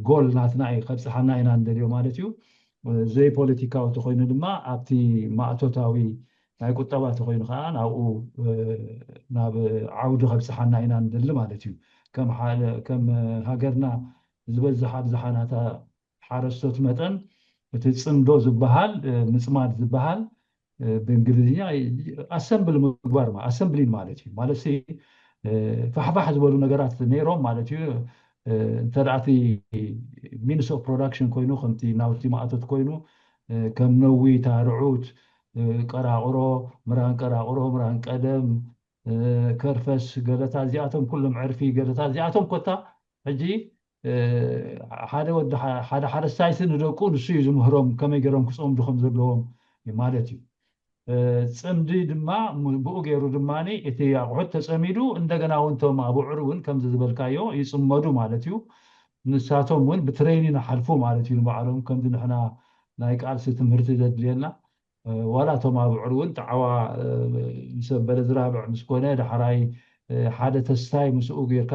ጎል ናትና እዩ ከብፅሓና ኢና እንደልዮ ማለት እዩ። ዘይፖለቲካዊ ተኮይኑ ድማ ኣብቲ ማእቶታዊ ናይ ቁጠባ ተኮይኑ ከዓ ናብኡ ናብ ዓውዲ ከብፅሓና ኢና እንደሊ ማለት እዩ። ከም ሃገርና ዝበዝሕ ኣብዝሓ ናታ ሓረስቶት መጠን እቲ ፅምዶ ዝበሃል ምፅማድ ዝበሃል ብእንግሊዝኛ ኣሰምብል ምግባር ኣሰምብሊን ማለት እዩ። ማለት ፋሕፋሕ ዝበሉ ነገራት ነይሮም ማለት እዩ። እንተ እቲ ሚንስ ኦፍ ፕሮዳክሽን ኮይኑ ከምቲ ናውቲ ማእቶት ኮይኑ ከም ነዊታ፣ ርዑት፣ ቀራቕሮ፣ ምራን ቀራቕሮ፣ ምራን ቀደም፣ ከርፈስ፣ ገለታት እዚኣቶም ኩሎም ዕርፊ ገለታት እዚኣቶም ኮታ ሕጂ ሓደ ወዲ ሓደ ሓረስታይሲ ንደቁ ንሱ እዩ ዝምህሮም ከመይ ገይሮም ክፀምዱ ከም ዘለዎም ማለት እዩ። ፅምዲ ድማ ብኡ ገይሩ ድማ እቲ ኣቑሑት ተፀሚዱ እንደገና እውን እቶም ኣቡዕር እውን ከምዚ ዝበልካዮ ይፅመዱ ማለት እዩ። ንሳቶም እውን ብትሬኒን ሓልፉ ማለት እዩ። ንባዕሎም ከምዚ ንሕና ናይ ቃልሲ ትምህርቲ ዘድልየና ዋላ እቶም ኣቡዕር እውን ጣዕዋ ምስ ኣበለ ዝራብዕ ምስ ኮነ ዳሕራይ ሓደ ተስታይ ምስኡ ጌርካ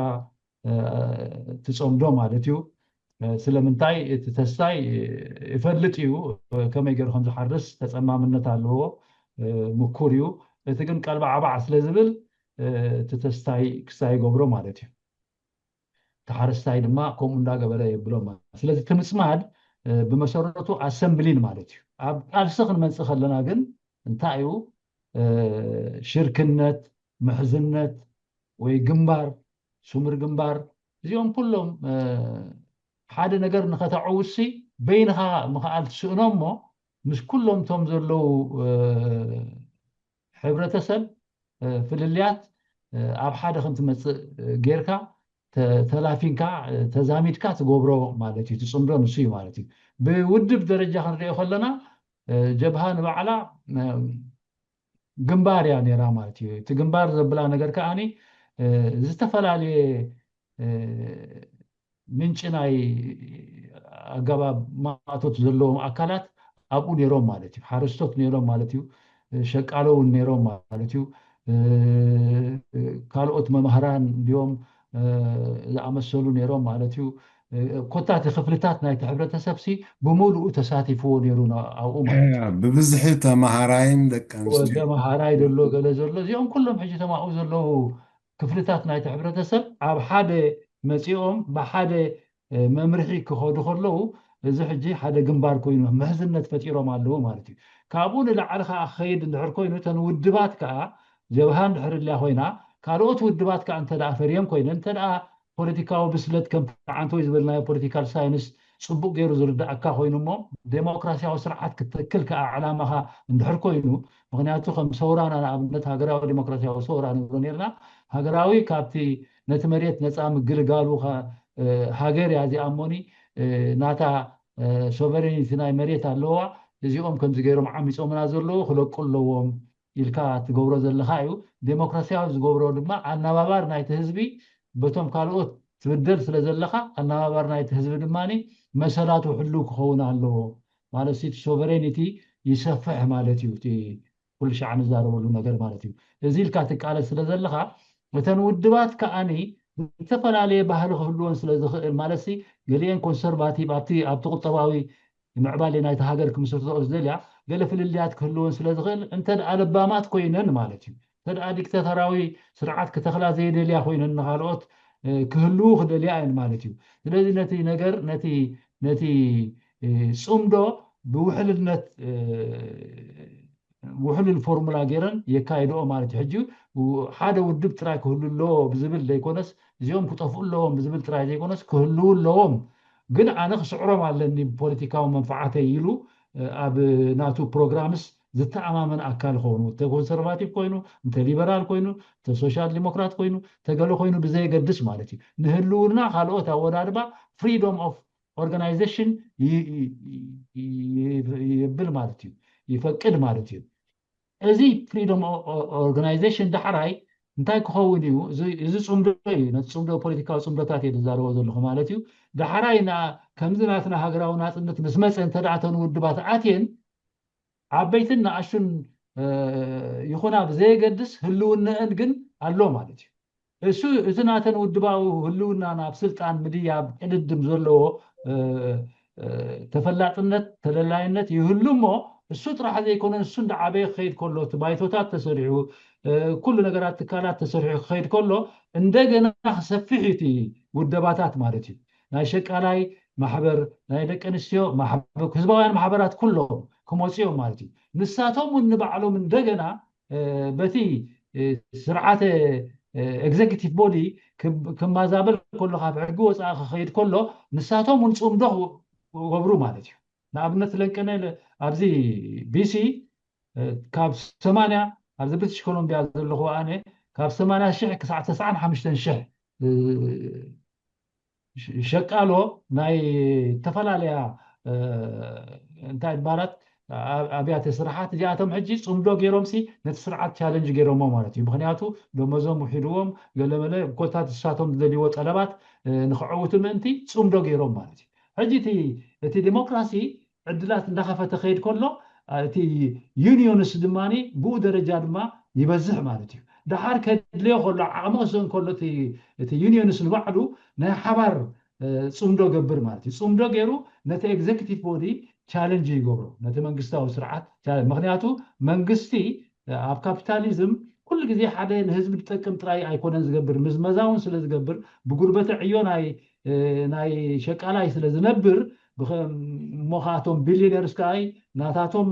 ትፀምዶ ማለት እዩ። ስለምንታይ እቲ ተስታይ ይፈልጥ እዩ ከመይ ገይሩ ከም ዝሓርስ ተፀማምነት ኣለዎ፣ ምኩር እዩ። እቲ ግን ቀልባዕባዕ ስለ ዝብል እቲ ተስታይ ክስታይ ይገብሮ ማለት እዩ። እቲ ሓረስታይ ድማ ከምኡ እንዳገበረ የብሎ ማለት። ስለዚ እቲ ምፅማድ ብመሰረቱ ኣሰምብሊን ማለት እዩ። ኣብ ቃልሲ ክንመፅእ ከለና ግን እንታይ እዩ ሽርክነት፣ ምሕዝነት ወይ ግንባር፣ ስሙር ግንባር፣ እዚኦም ኩሎም ሓደ ነገር ንኸተዕውትሲ በይንኻ ምኽኣል ትስእኖ እሞ ምስ ኩሎም እቶም ዘለዉ ሕብረተሰብ ፍልልያት ኣብ ሓደ ከም ትመፅእ ጌርካ ተላፊንካ ተዛሚድካ ትገብሮ ማለት እዩ። ትፅምዶ ንሱ እዩ ማለት እዩ። ብውድብ ደረጃ ክንሪኦ ከለና ጀብሃ ንባዕላ ግንባር እያ ነይራ ማለት እዩ። እቲ ግንባር ዘብላ ነገር ከዓኒ ዝተፈላለየ ምንጪ ናይ ኣገባብ ማእቶት ዘለዎም ኣካላት ኣብኡ ነይሮም ማለት እዩ። ሓረስቶት ነይሮም ማለት እዩ። ሸቃሎ እውን ነይሮም ማለት እዩ። ካልኦት መምህራን እንዲዮም ዝኣመሰሉ ነይሮም ማለት እዩ። ኮታ እቲ ክፍልታት ናይቲ ሕብረተሰብ ሲ ብምሉኡ ተሳቲፍዎ ነይሩ ኣብኡ ማለት እዩ። ብብዝሒ ተማሃራይን ደቂ ኣንስትዮ ተማሃራይ ዘሎ ገለ ዘሎ እዚኦም ኩሎም ሕጂ ተማኡ ዘለዉ ክፍልታት ናይቲ ሕብረተሰብ ኣብ ሓደ መፂኦም ብሓደ መምርሒ ክኸዱ ከለዉ እዚ ሕጂ ሓደ ግንባር ኮይኑ ምሕዝነት ፈጢሮም ኣለዉ ማለት እዩ። ካብኡ ንላዕሊ ከዓ ክኸይድ እንድሕር ኮይኑ እተን ውድባት ከዓ ጀብሃ እንድሕር እልያ ኮይና ካልኦት ውድባት ከዓ እንተ ደኣ ፈርየን ኮይነን እንተ ደኣ ፖለቲካዊ ብስለት ከም ዓንተወይ ዝበልናዮ ፖለቲካል ሳይንስ ፅቡቅ ገይሩ ዝርዳእካ ኮይኑ እሞ ዴሞክራሲያዊ ስርዓት ክትተክል ከዓ ዕላማኻ እንድሕር ኮይኑ ምክንያቱ ከም ሰውራና ንኣብነት ሃገራዊ ዴሞክራሲያዊ ሰውራ ንብሎ ነርና ሃገራዊ ካብቲ ነቲ መሬት ነፃ ምግልጋሉ ሃገር እያ እዚኣ እሞኒ ናታ ሶቨሬኒቲ ናይ መሬት ኣለዋ እዚኦም ከምዚ ገይሮም ዓሚፆምና ዘለዉ ክለቁ ኣለዎም ኢልካ ትገብሮ ዘለካ እዩ። ዴሞክራሲያዊ ዝገብሮ ድማ ኣናባባር ናይቲ ህዝቢ በቶም ካልኦት ትብደል ስለ ዘለካ ኣናባባር ናይቲ ህዝቢ ድማ መሰላቱ ሕልው ክኸውን ኣለዎ ማለት እቲ ሶቨሬኒቲ ይሰፍሕ ማለት እዩ። እቲ ኩሉ ሻዕ ንዛረበሉ ነገር ማለት እዩ። እዚ ኢልካ ትቃለስ ስለ ዘለካ እተን ውድባት ከዓኒ ዝተፈላለየ ባህሊ ክህልወን ስለ ዝኽእል ማለት ገሊአን ኮንሰርቫቲቭ ኣብቲ ኣብቲ ቁጠባዊ ምዕባሌ ናይቲ ሃገር ክምስርተኦ ዝደልያ ገለ ፍልልያት ክህልወን ስለ ዝኽእል እንተ ደኣ ለባማት ኮይነን ማለት እዩ። እንተ ደኣ ዲክታተራዊ ስርዓት ክተኽላ ዘይደልያ ኮይነን ንኻልኦት ክህልዉ ክደልያ እየን ማለት እዩ። ስለዚ ነቲ ነገር ነቲ ነቲ ጽምዶ ብውሕልነት ውሕሉል ፎርሙላ ገይረን የካይድኦ ማለት እዩ። ሕጂ ሓደ ውድብ ጥራይ ክህሉ ኣለዎ ብዝብል ዘይኮነስ እዚኦም ክጠፍኡ ኣለዎም ብዝብል ጥራይ ዘይኮነስ ክህልዉ ኣለዎም። ግን ኣነ ክስዕሮም ኣለኒ ብፖለቲካዊ መንፈዓተይ ኢሉ ኣብ ናቱ ፕሮግራምስ ዝተኣማመን ኣካል ኮይኑ እንተ ኮንሰርቫቲቭ ኮይኑ እንተ ሊበራል ኮይኑ እንተ ሶሻል ዲሞክራት ኮይኑ ተገለ ኮይኑ ብዘየገድስ ማለት እዩ። ንህልውና ካልኦት ኣወዳድባ ፍሪዶም ኦፍ ኦርጋናይዜሽን ይብል ማለት እዩ፣ ይፈቅድ ማለት እዩ። እዚ ፍሪዶም ኦርጋናይዜሽን ዳሕራይ እንታይ ክኸውን እዩ? እዚ ጽምዶ እዩ፣ ነቲ ጽምዶ ፖለቲካዊ ጽምዶታት እየ ዝዛረቦ ዘለኹ ማለት እዩ። ዳሕራይ ከምዚ ናትና ሃገራዊ ናፅነት ምስ መፀ እንተ ደኣ እተን ውድባት ኣትየን ዓበይትን ንኣሽቱን ይኹና ብዘየገድስ ህልውነአን ግን ኣሎ ማለት እዩ። እሱ እቲ ናተን ውድባዊ ህልውና ናብ ስልጣን ምድያብ ቅድድም ዘለዎ ተፈላጥነት ተደላይነት ይህሉ እሞ እሱ ጥራሕ ዘይኮነ እሱ እንዳዓበየ ክኸይድ ከሎ እቲ ባይቶታት ተሰሪሑ ኩሉ ነገራት ትካላት ተሰሪሑ ክኸይድ ከሎ እንደገና ክሰፍሕ እዩ እቲ ውደባታት ማለት እዩ። ናይ ሸቃላይ ማሕበር ናይ ደቂ ኣንስትዮ ማሕበር ህዝባውያን ማሕበራት ኩሎም ክመፅኦም ማለት እዩ። ንሳቶም እውን ንባዕሎም እንደገና በቲ ስርዓተ ኤግዜኪቲቭ ቦዲ ክማዛበል ከሎ ካብ ሕጊ ወፃኢ ክኸይድ ከሎ ንሳቶም እውን ፅምዶ ክገብሩ ማለት እዩ። ንኣብነት ለንቀነ ኣብዚ ቢሲ ካብ ሰማንያ ኣብዚ ብሪቲሽ ኮሎምቢያ ዘለኹ ኣነ ካብ ሰማንያ ሽሕ ክሳዕ ተስዓን ሓሙሽተን ሽሕ ሸቃሎ ናይ ዝተፈላለያ እንታይ ባራት ኣብያተ ስራሓት እዚኣቶም ሕጂ ፅምዶ ገይሮም ሲ ነቲ ስርዓት ቻለንጅ ገይሮሞ ማለት እዩ። ምክንያቱ ደመዞም ውሒድዎም ገለመለ ኮታት ንሳቶም ዝደልይዎ ጠለባት ንክዕውቱ ምእንቲ ፅምዶ ገይሮም ማለት እዩ። ሕጂ እቲ ዲሞክራሲ ዕድላት እንዳኸፈተ ከይድ ከሎ እቲ ዩኒዮንስ ድማ ብኡ ደረጃ ድማ ይበዝሕ ማለት እዩ። ደሓር ከድልዮ ከሎ ዓቕሚ ክስእን ከሎ እቲ ዩኒዮንስ ንባዕሉ ናይ ሓባር ፅምዶ ገብር ማለት እዩ። ፅምዶ ገይሩ ነቲ ኤግዜኪቲቭ ቦዲ ቻለንጅ ይገብሮ ነቲ መንግስታዊ ስርዓት። ምክንያቱ መንግስቲ ኣብ ካፒታሊዝም ኩሉ ግዜ ሓደ ንህዝቢ ዝጠቅም ጥራይ ኣይኮነን ዝገብር፣ ምዝመዛ እውን ስለ ዝገብር ብጉልበተ ዕዮ ናይ ናይ ሸቃላይ ስለ ዝነብር እሞ ከኣቶም ቢሊዮነርስ ከኣይ ናታቶም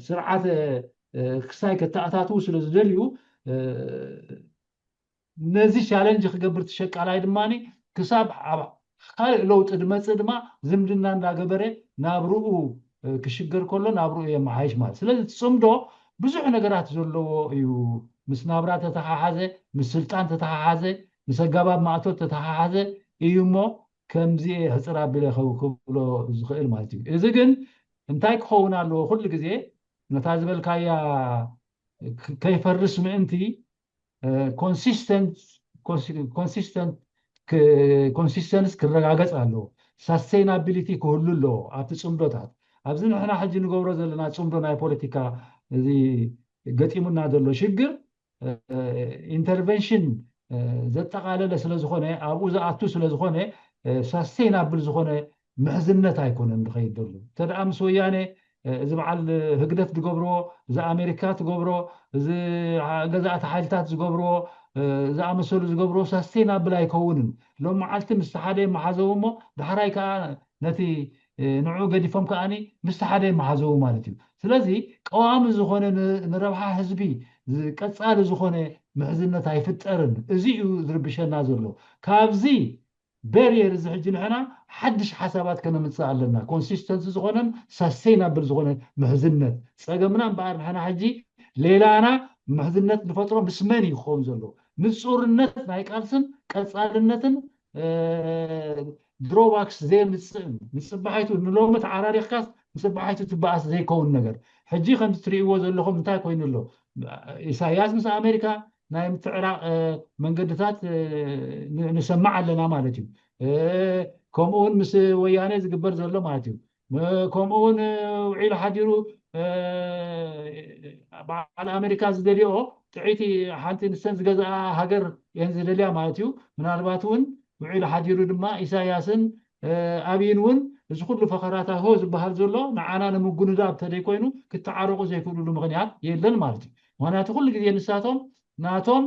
ስርዓተ ክሳይ ከተኣታትዉ ስለ ዝደልዩ ነዚ ቻለንጅ ክገብር ትሸቃላይ ድማ ክሳብ ኣብ ካልእ ለውጢ ድመፅእ ድማ ዝምድና እንዳገበረ ናብርኡ ክሽገር ከሎ ናብርኡ የመሓይሽ ማለት። ስለዚ ፅምዶ ብዙሕ ነገራት ዘለዎ እዩ። ምስ ናብራ ተተሓሓዘ፣ ምስ ስልጣን ተተሓሓዘ፣ ምስ ኣገባብ ማእቶት ተተሓሓዘ እዩ እሞ ከምዚ ሕፅር ኣቢለ ክብሎ ዝኽእል ማለት እዩ። እዚ ግን እንታይ ክኸውን ኣለዎ? ኩሉ ግዜ ነታ ዝበልካያ ከይፈርስ ምእንቲ ኮንሲስተንስ ክረጋገፅ ኣለዎ። ሳስቴናቢሊቲ ክህሉ ኣለዎ ኣብቲ ፅምዶታት። ኣብዚ ንሕና ሕጂ ንገብሮ ዘለና ፅምዶ ናይ ፖለቲካ እዚ ገጢሙና ዘሎ ሽግር ኢንተርቨንሽን ዘጠቓለለ ስለዝኾነ ኣብኡ ዝኣቱ ስለዝኾነ ሳስቴናብል ዝኾነ ምሕዝነት ኣይኮነን ዝኸይድ ዘሎ። እንተ ደኣ ምስ ወያነ እዚ በዓል ህግደፍ ዝገብርዎ፣ እዚ ኣሜሪካ ትገብሮ፣ እዚ ገዛእቲ ሓይልታት ዝገብርዎ ዝኣመሰሉ ዝገብርዎ ሳስቴናብል ኣይከውንን። ሎም መዓልቲ ምስቲ ሓደ የመሓዘው እሞ ዳሕራይ ከዓ ነቲ ንዑ ገዲፎም ከዓኒ ምስቲ ሓደ የመሓዘው ማለት እዩ። ስለዚ ቀዋሚ ዝኾነ ንረብሓ ህዝቢ ቀፃሊ ዝኾነ ምሕዝነት ኣይፍጠርን። እዚ እዩ ዝርብሸና ዘሎ። ካብዚ ቤርየር እዚ ሕጂ ንሕና ሓድሽ ሓሳባት ከነምፅእ ኣለና። ኮንሲስተንሲ ዝኾነን ሳስቴናብል ዝኾነ ምሕዝነት ፀገምና እምበኣር ንሕና ሕጂ ሌላና ምሕዝነት ንፈጥሮ ምስ መን እዩ ክኸውን ዘለዎ? ንፁርነት ናይ ቃልስን ቀፃልነትን ድሮባክስ ዘየምፅእን ንፅባሒቱ ንሎሚ ተዓራሪኽካስ ንፅባሒቱ ትበኣስ ዘይከውን ነገር ሕጂ ከምዚ ትርእይዎ ዘለኹም እንታይ ኮይኑ ኣሎ? ኢሳያስ ምስ ኣሜሪካ ናይ ምትዕራቕ መንገድታት ንሰማዕ ኣለና ማለት እዩ። ከምኡውን ምስ ወያነ ዝግበር ዘሎ ማለት እዩ። ከምኡውን ውዒሉ ሓዲሩ በዓል ኣሜሪካ ዝደልኦ ጥዕይቲ ሓንቲ ንሰን ዝገዝኣ ሃገር እየን ዝደልያ ማለት እዩ። ምናልባት እውን ውዒሉ ሓዲሩ ድማ ኢሳያስን ኣብይን እውን እዚ ኩሉ ፈኸራታት ሆ ዝበሃል ዘሎ ንዓና ንምጉንዳብ ተደይኮይኑ ክተዓረቑ ዘይክእሉሉ ምኽንያት የለን ማለት እዩ። ምኽንያቱ ኩሉ ግዜ ንሳቶም ናቶም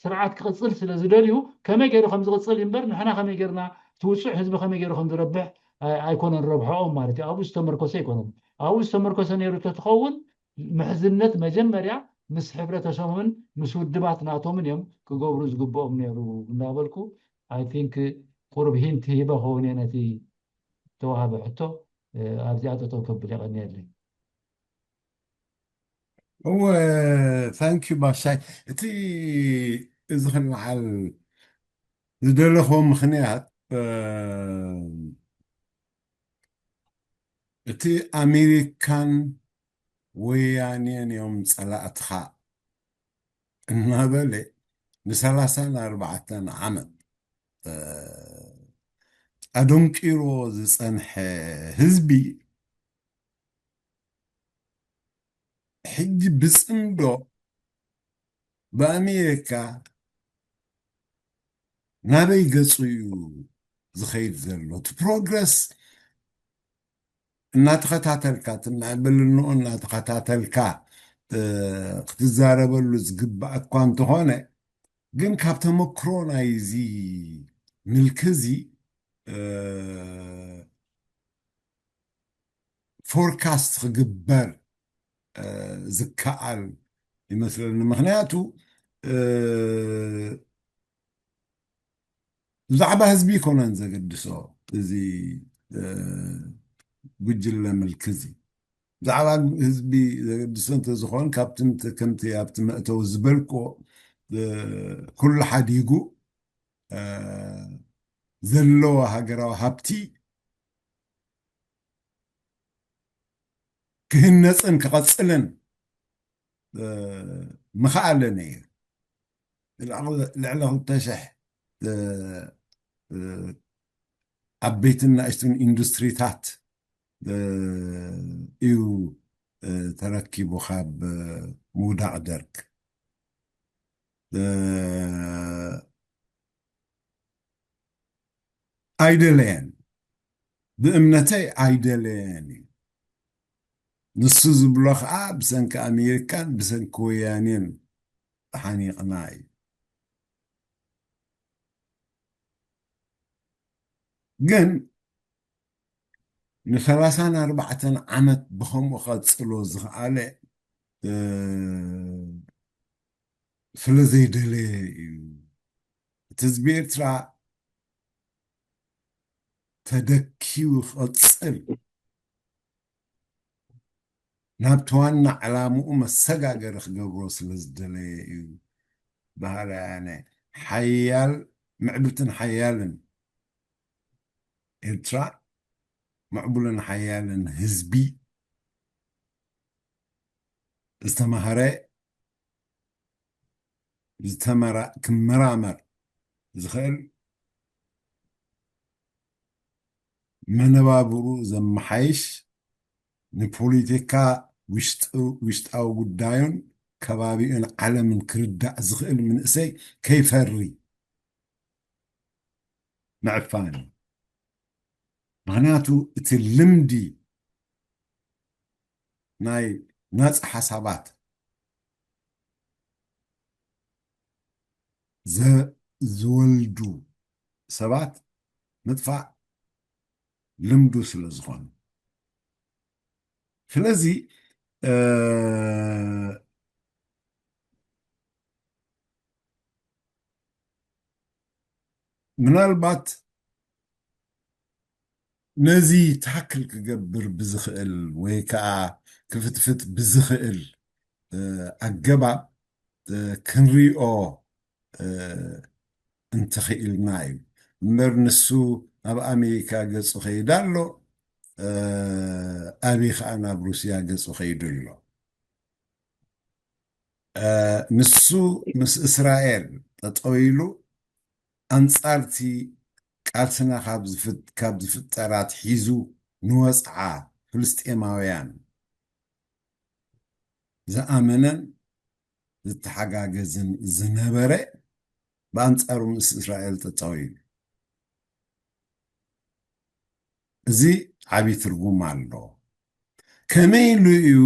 ስርዓት ክቕፅል ስለ ዝደልዩ ከመይ ገይሩ ከም ዝቕፅል እምበር ንሕና ከመይ ገርና እቲ ውፁዕ ህዝቢ ከመይ ገይሩ ከም ዝረብሕ ኣይኮነን ረብሐኦም ማለት እዩ። ኣብኡ ዝተመርኮሰ ኣይኮነን። ኣብኡ ዝተመርኮሰ ነይሩ ተትኸውን ምሕዝነት መጀመርያ ምስ ሕብረተሰቦምን ምስ ውድባት ናቶምን እዮም ክገብሩ ዝግብኦም ነይሩ እናበልኩ I think ቁሩብ ሂንት ሂበ ኸውን እየ ነቲ ተዋሃበ ሕቶ ኣብዚኣ ጠጠው ከብል የቐንየለይ። እወ thank you ባሻይ። እቲ እዚ ክልዓል ዝደለኹዎ ምኽንያት እቲ ኣሜሪካን ወያኔን እዮም ጸላእትኻ እናበለ ንሰላሳን ኣርባዕተን ዓመት ኣደንቂርዎ ዝጸንሐ ህዝቢ ሕጂ ብጽምዶ ብኣሜሪካ ናበይ ገጹ እዩ ዝኸይድ ዘሎ? እቲ ፕሮግረስ እናተኸታተልካ እቲ ምዕብልንኡ እናተኸታተልካ ክትዛረበሉ ዝግባእ እኳ እንተኾነ ግን ካብ ተመክሮ ናይዚ ምልኪ እዚ ፎርካስት ክግበር ዝከኣል ይመስለኒ። ምክንያቱ ብዛዕባ ህዝቢ ይኮነን ዘገድሶ እዚ ጉጅለ ምልኪ እዚ ብዛዕባ ህዝቢ ዘገድሶ እንተዝኾን ካብቲ ከምቲ ኣብቲ መእተዊ ዝበልክዎ ኩሉ ሓዲጉ ዘለዎ ሃገራዊ ሃብቲ ክህነፅን ክቐፅልን ምኽኣለ ነይሩ። ልዕሊ ክልተ ሽሕ ዓበይትን ንእሽቱን ኢንዱስትሪታት እዩ ተረኪቡ ካብ ምውዳቕ ደርግ። ኣይደለየን፣ ብእምነተይ ኣይደለየን እዩ። ንሱ ዝብሎ ከዓ ብሰንኪ ኣሜሪካን ብሰንኪ ወያኔን ተሓኒቕና እዩ። ግን ንሰላሳን ኣርባዕተን ዓመት ብኸምኡ ከፅሎ ዝኸኣለ ስለ ዘይደለየ እዩ። እቲ ህዝቢ ኤርትራ ተደኪቡ ክቕፅል ናብቲ ዋና ዕላምኡ መሰጋገሪ ክገብሮ ስለ ዝደለየ እዩ በሃላይ ኣነ። ሓያል ምዕብልትን ሓያልን ኤርትራ ምዕቡልን ሓያልን ህዝቢ ዝተማህረ ዝተመራ ክመራመር ዝኽእል መነባብሩ ዘመሓይሽ ንፖለቲካ ውሽጣዊ ጉዳዩን ከባቢኡን ዓለምን ክርዳእ ዝኽእል ምንእሰይ ከይፈሪ ምዕፋን እዩ። ምክንያቱ እቲ ልምዲ ናይ ናፃ ሓሳባት ዝወልዱ ሰባት ምጥፋእ ልምዱ ስለ ዝኾነ ስለዚ ምናልባት ነዚ ታክል ክገብር ብዝኽእል ወይ ከዓ ክፍትፍት ብዝኽእል ኣገባብ ክንሪኦ እንተኽኢልና እዩ እምበር ንሱ ናብ ኣሜሪካ ገፁ ከይዳ ኣሎ ኣበይ ከዓ ናብ ሩስያ ገፁ ከይዱ ኣሎ ንሱ ምስ እስራኤል ጠጠው ኢሉ ኣንፃርቲ ቃልስና ካብ ዝፍጠራት ሒዙ ንወፅዓ ፍልስጤማውያን ዝኣመነን ዝተሓጋገዝን ዝነበረ ብኣንፃሩ ምስ እስራኤል ጠጠው ኢሉ እዚ ዓብዪ ትርጉም ኣለዎ። ከመይ ኢሉ እዩ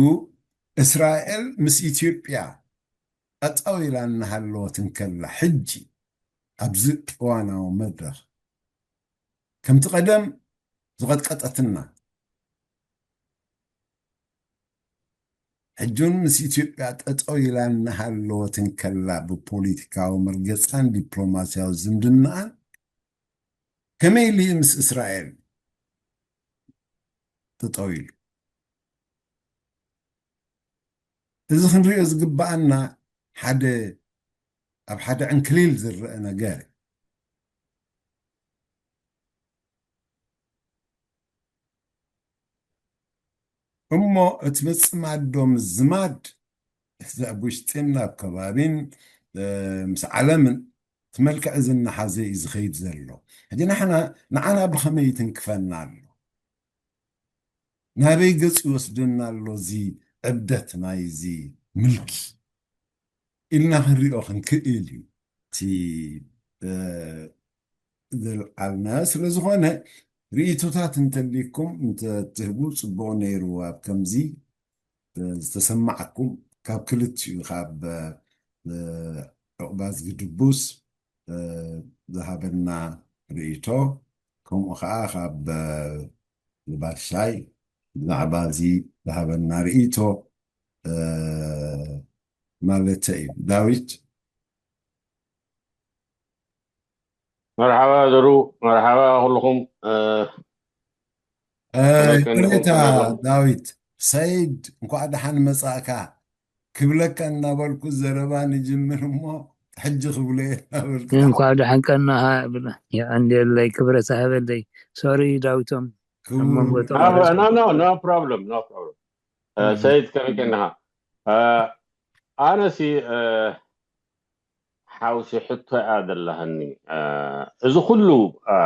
እስራኤል ምስ ኢትዮጵያ ጠጠው ኢላ እናሃለወት እንከላ፣ ሕጂ ኣብዚ እዋናዊ መድረኽ ከምቲ ቀደም ዝቐጥቀጠትና፣ ሕጂ እውን ምስ ኢትዮጵያ ጠጠው ኢላ እናሃለወት እንከላ፣ ብፖለቲካዊ መርገፃን ዲፕሎማሲያዊ ዝምድናኣን ከመይ ኢሉ እዩ ምስ እስራኤል ጠጠው ኢሉ? እዚ ክንሪኦ ዝግብኣና ሓደ፣ ኣብ ሓደ ዕንክሊል ዝረአ ነገር እዩ። እሞ እቲ ምጽማድ ዶ ምዝማድ፣ እዚ ኣብ ውሽጥን ኣብ ከባቢን፣ እ፣ ምስ ዓለምን እቲ መልክዕ እዚ እናሓዘ እዩ ዝኸይድ ዘሎ። ሕጂ ንሕና፣ ንዓና ብኸመይ ይትንክፈና ኣሎ? ናበይ ገጽ ይወስደና ኣሎ እዚ ዕብደት ናይዚ ምልኪ? ኢልና ክንሪኦ ክንክእል እዩ። እቲ፣ እ፣ ዘልዓልናዮ ስለ ዝኾነ፣ ርኢቶታት እንተሊኩም እንተትህቡ ጽቡቕ ነይሩ። ኣብ ከምዚ፣ እ፣ ዝተሰማዓኩም ካብ ክልቲኡ፣ ካብ፣ እ፣ ዑቕባዝጊ ድቡስ፣ እ፣ ዝሃበና ርኢቶ፣ ከምኡ ኸዓ ካብ፣ እ፣ ልባሻይ ብዛዕባ እዚ ዝሃበና ርኢቶ፣ እ፣ ማለተይ እዩ። ዳዊት። መርሓባ ዘሩ፣ መርሓባ ኩልኹም። እ፣ እ፣ ከመይ ከ-፣ ይቅሬታ ከመይ ከ-፣ ዳዊት፣ ሰይድ እንኳዕ ደሓን መጻእካ ክብለካ እናበልኩ ዘረባ ንጅምር እሞ፣ ሕጂ ክብሎ እየ እናበልኩ። እንኳዕ ደሓን ቀናኻ ብለ። የቐንየለይ፣ ክብረት ሃበለይ። ሶሪ ዳዊቶም፣ ክቡር ኣብ መንጎ ኖ፣ ኖ፣ ኖ፣ ኖ ፕሮብለም፣ ኖ ፕሮብለም። እ፣ እም። ሰይድ ከመይ ከ ኣለኻ? እ፣ ኣነሲ፣ እ፣ ሓውሲ ሕቶ እያ ዘለሃኒ። እ፣ እዚ ኩሉ፣ እ፣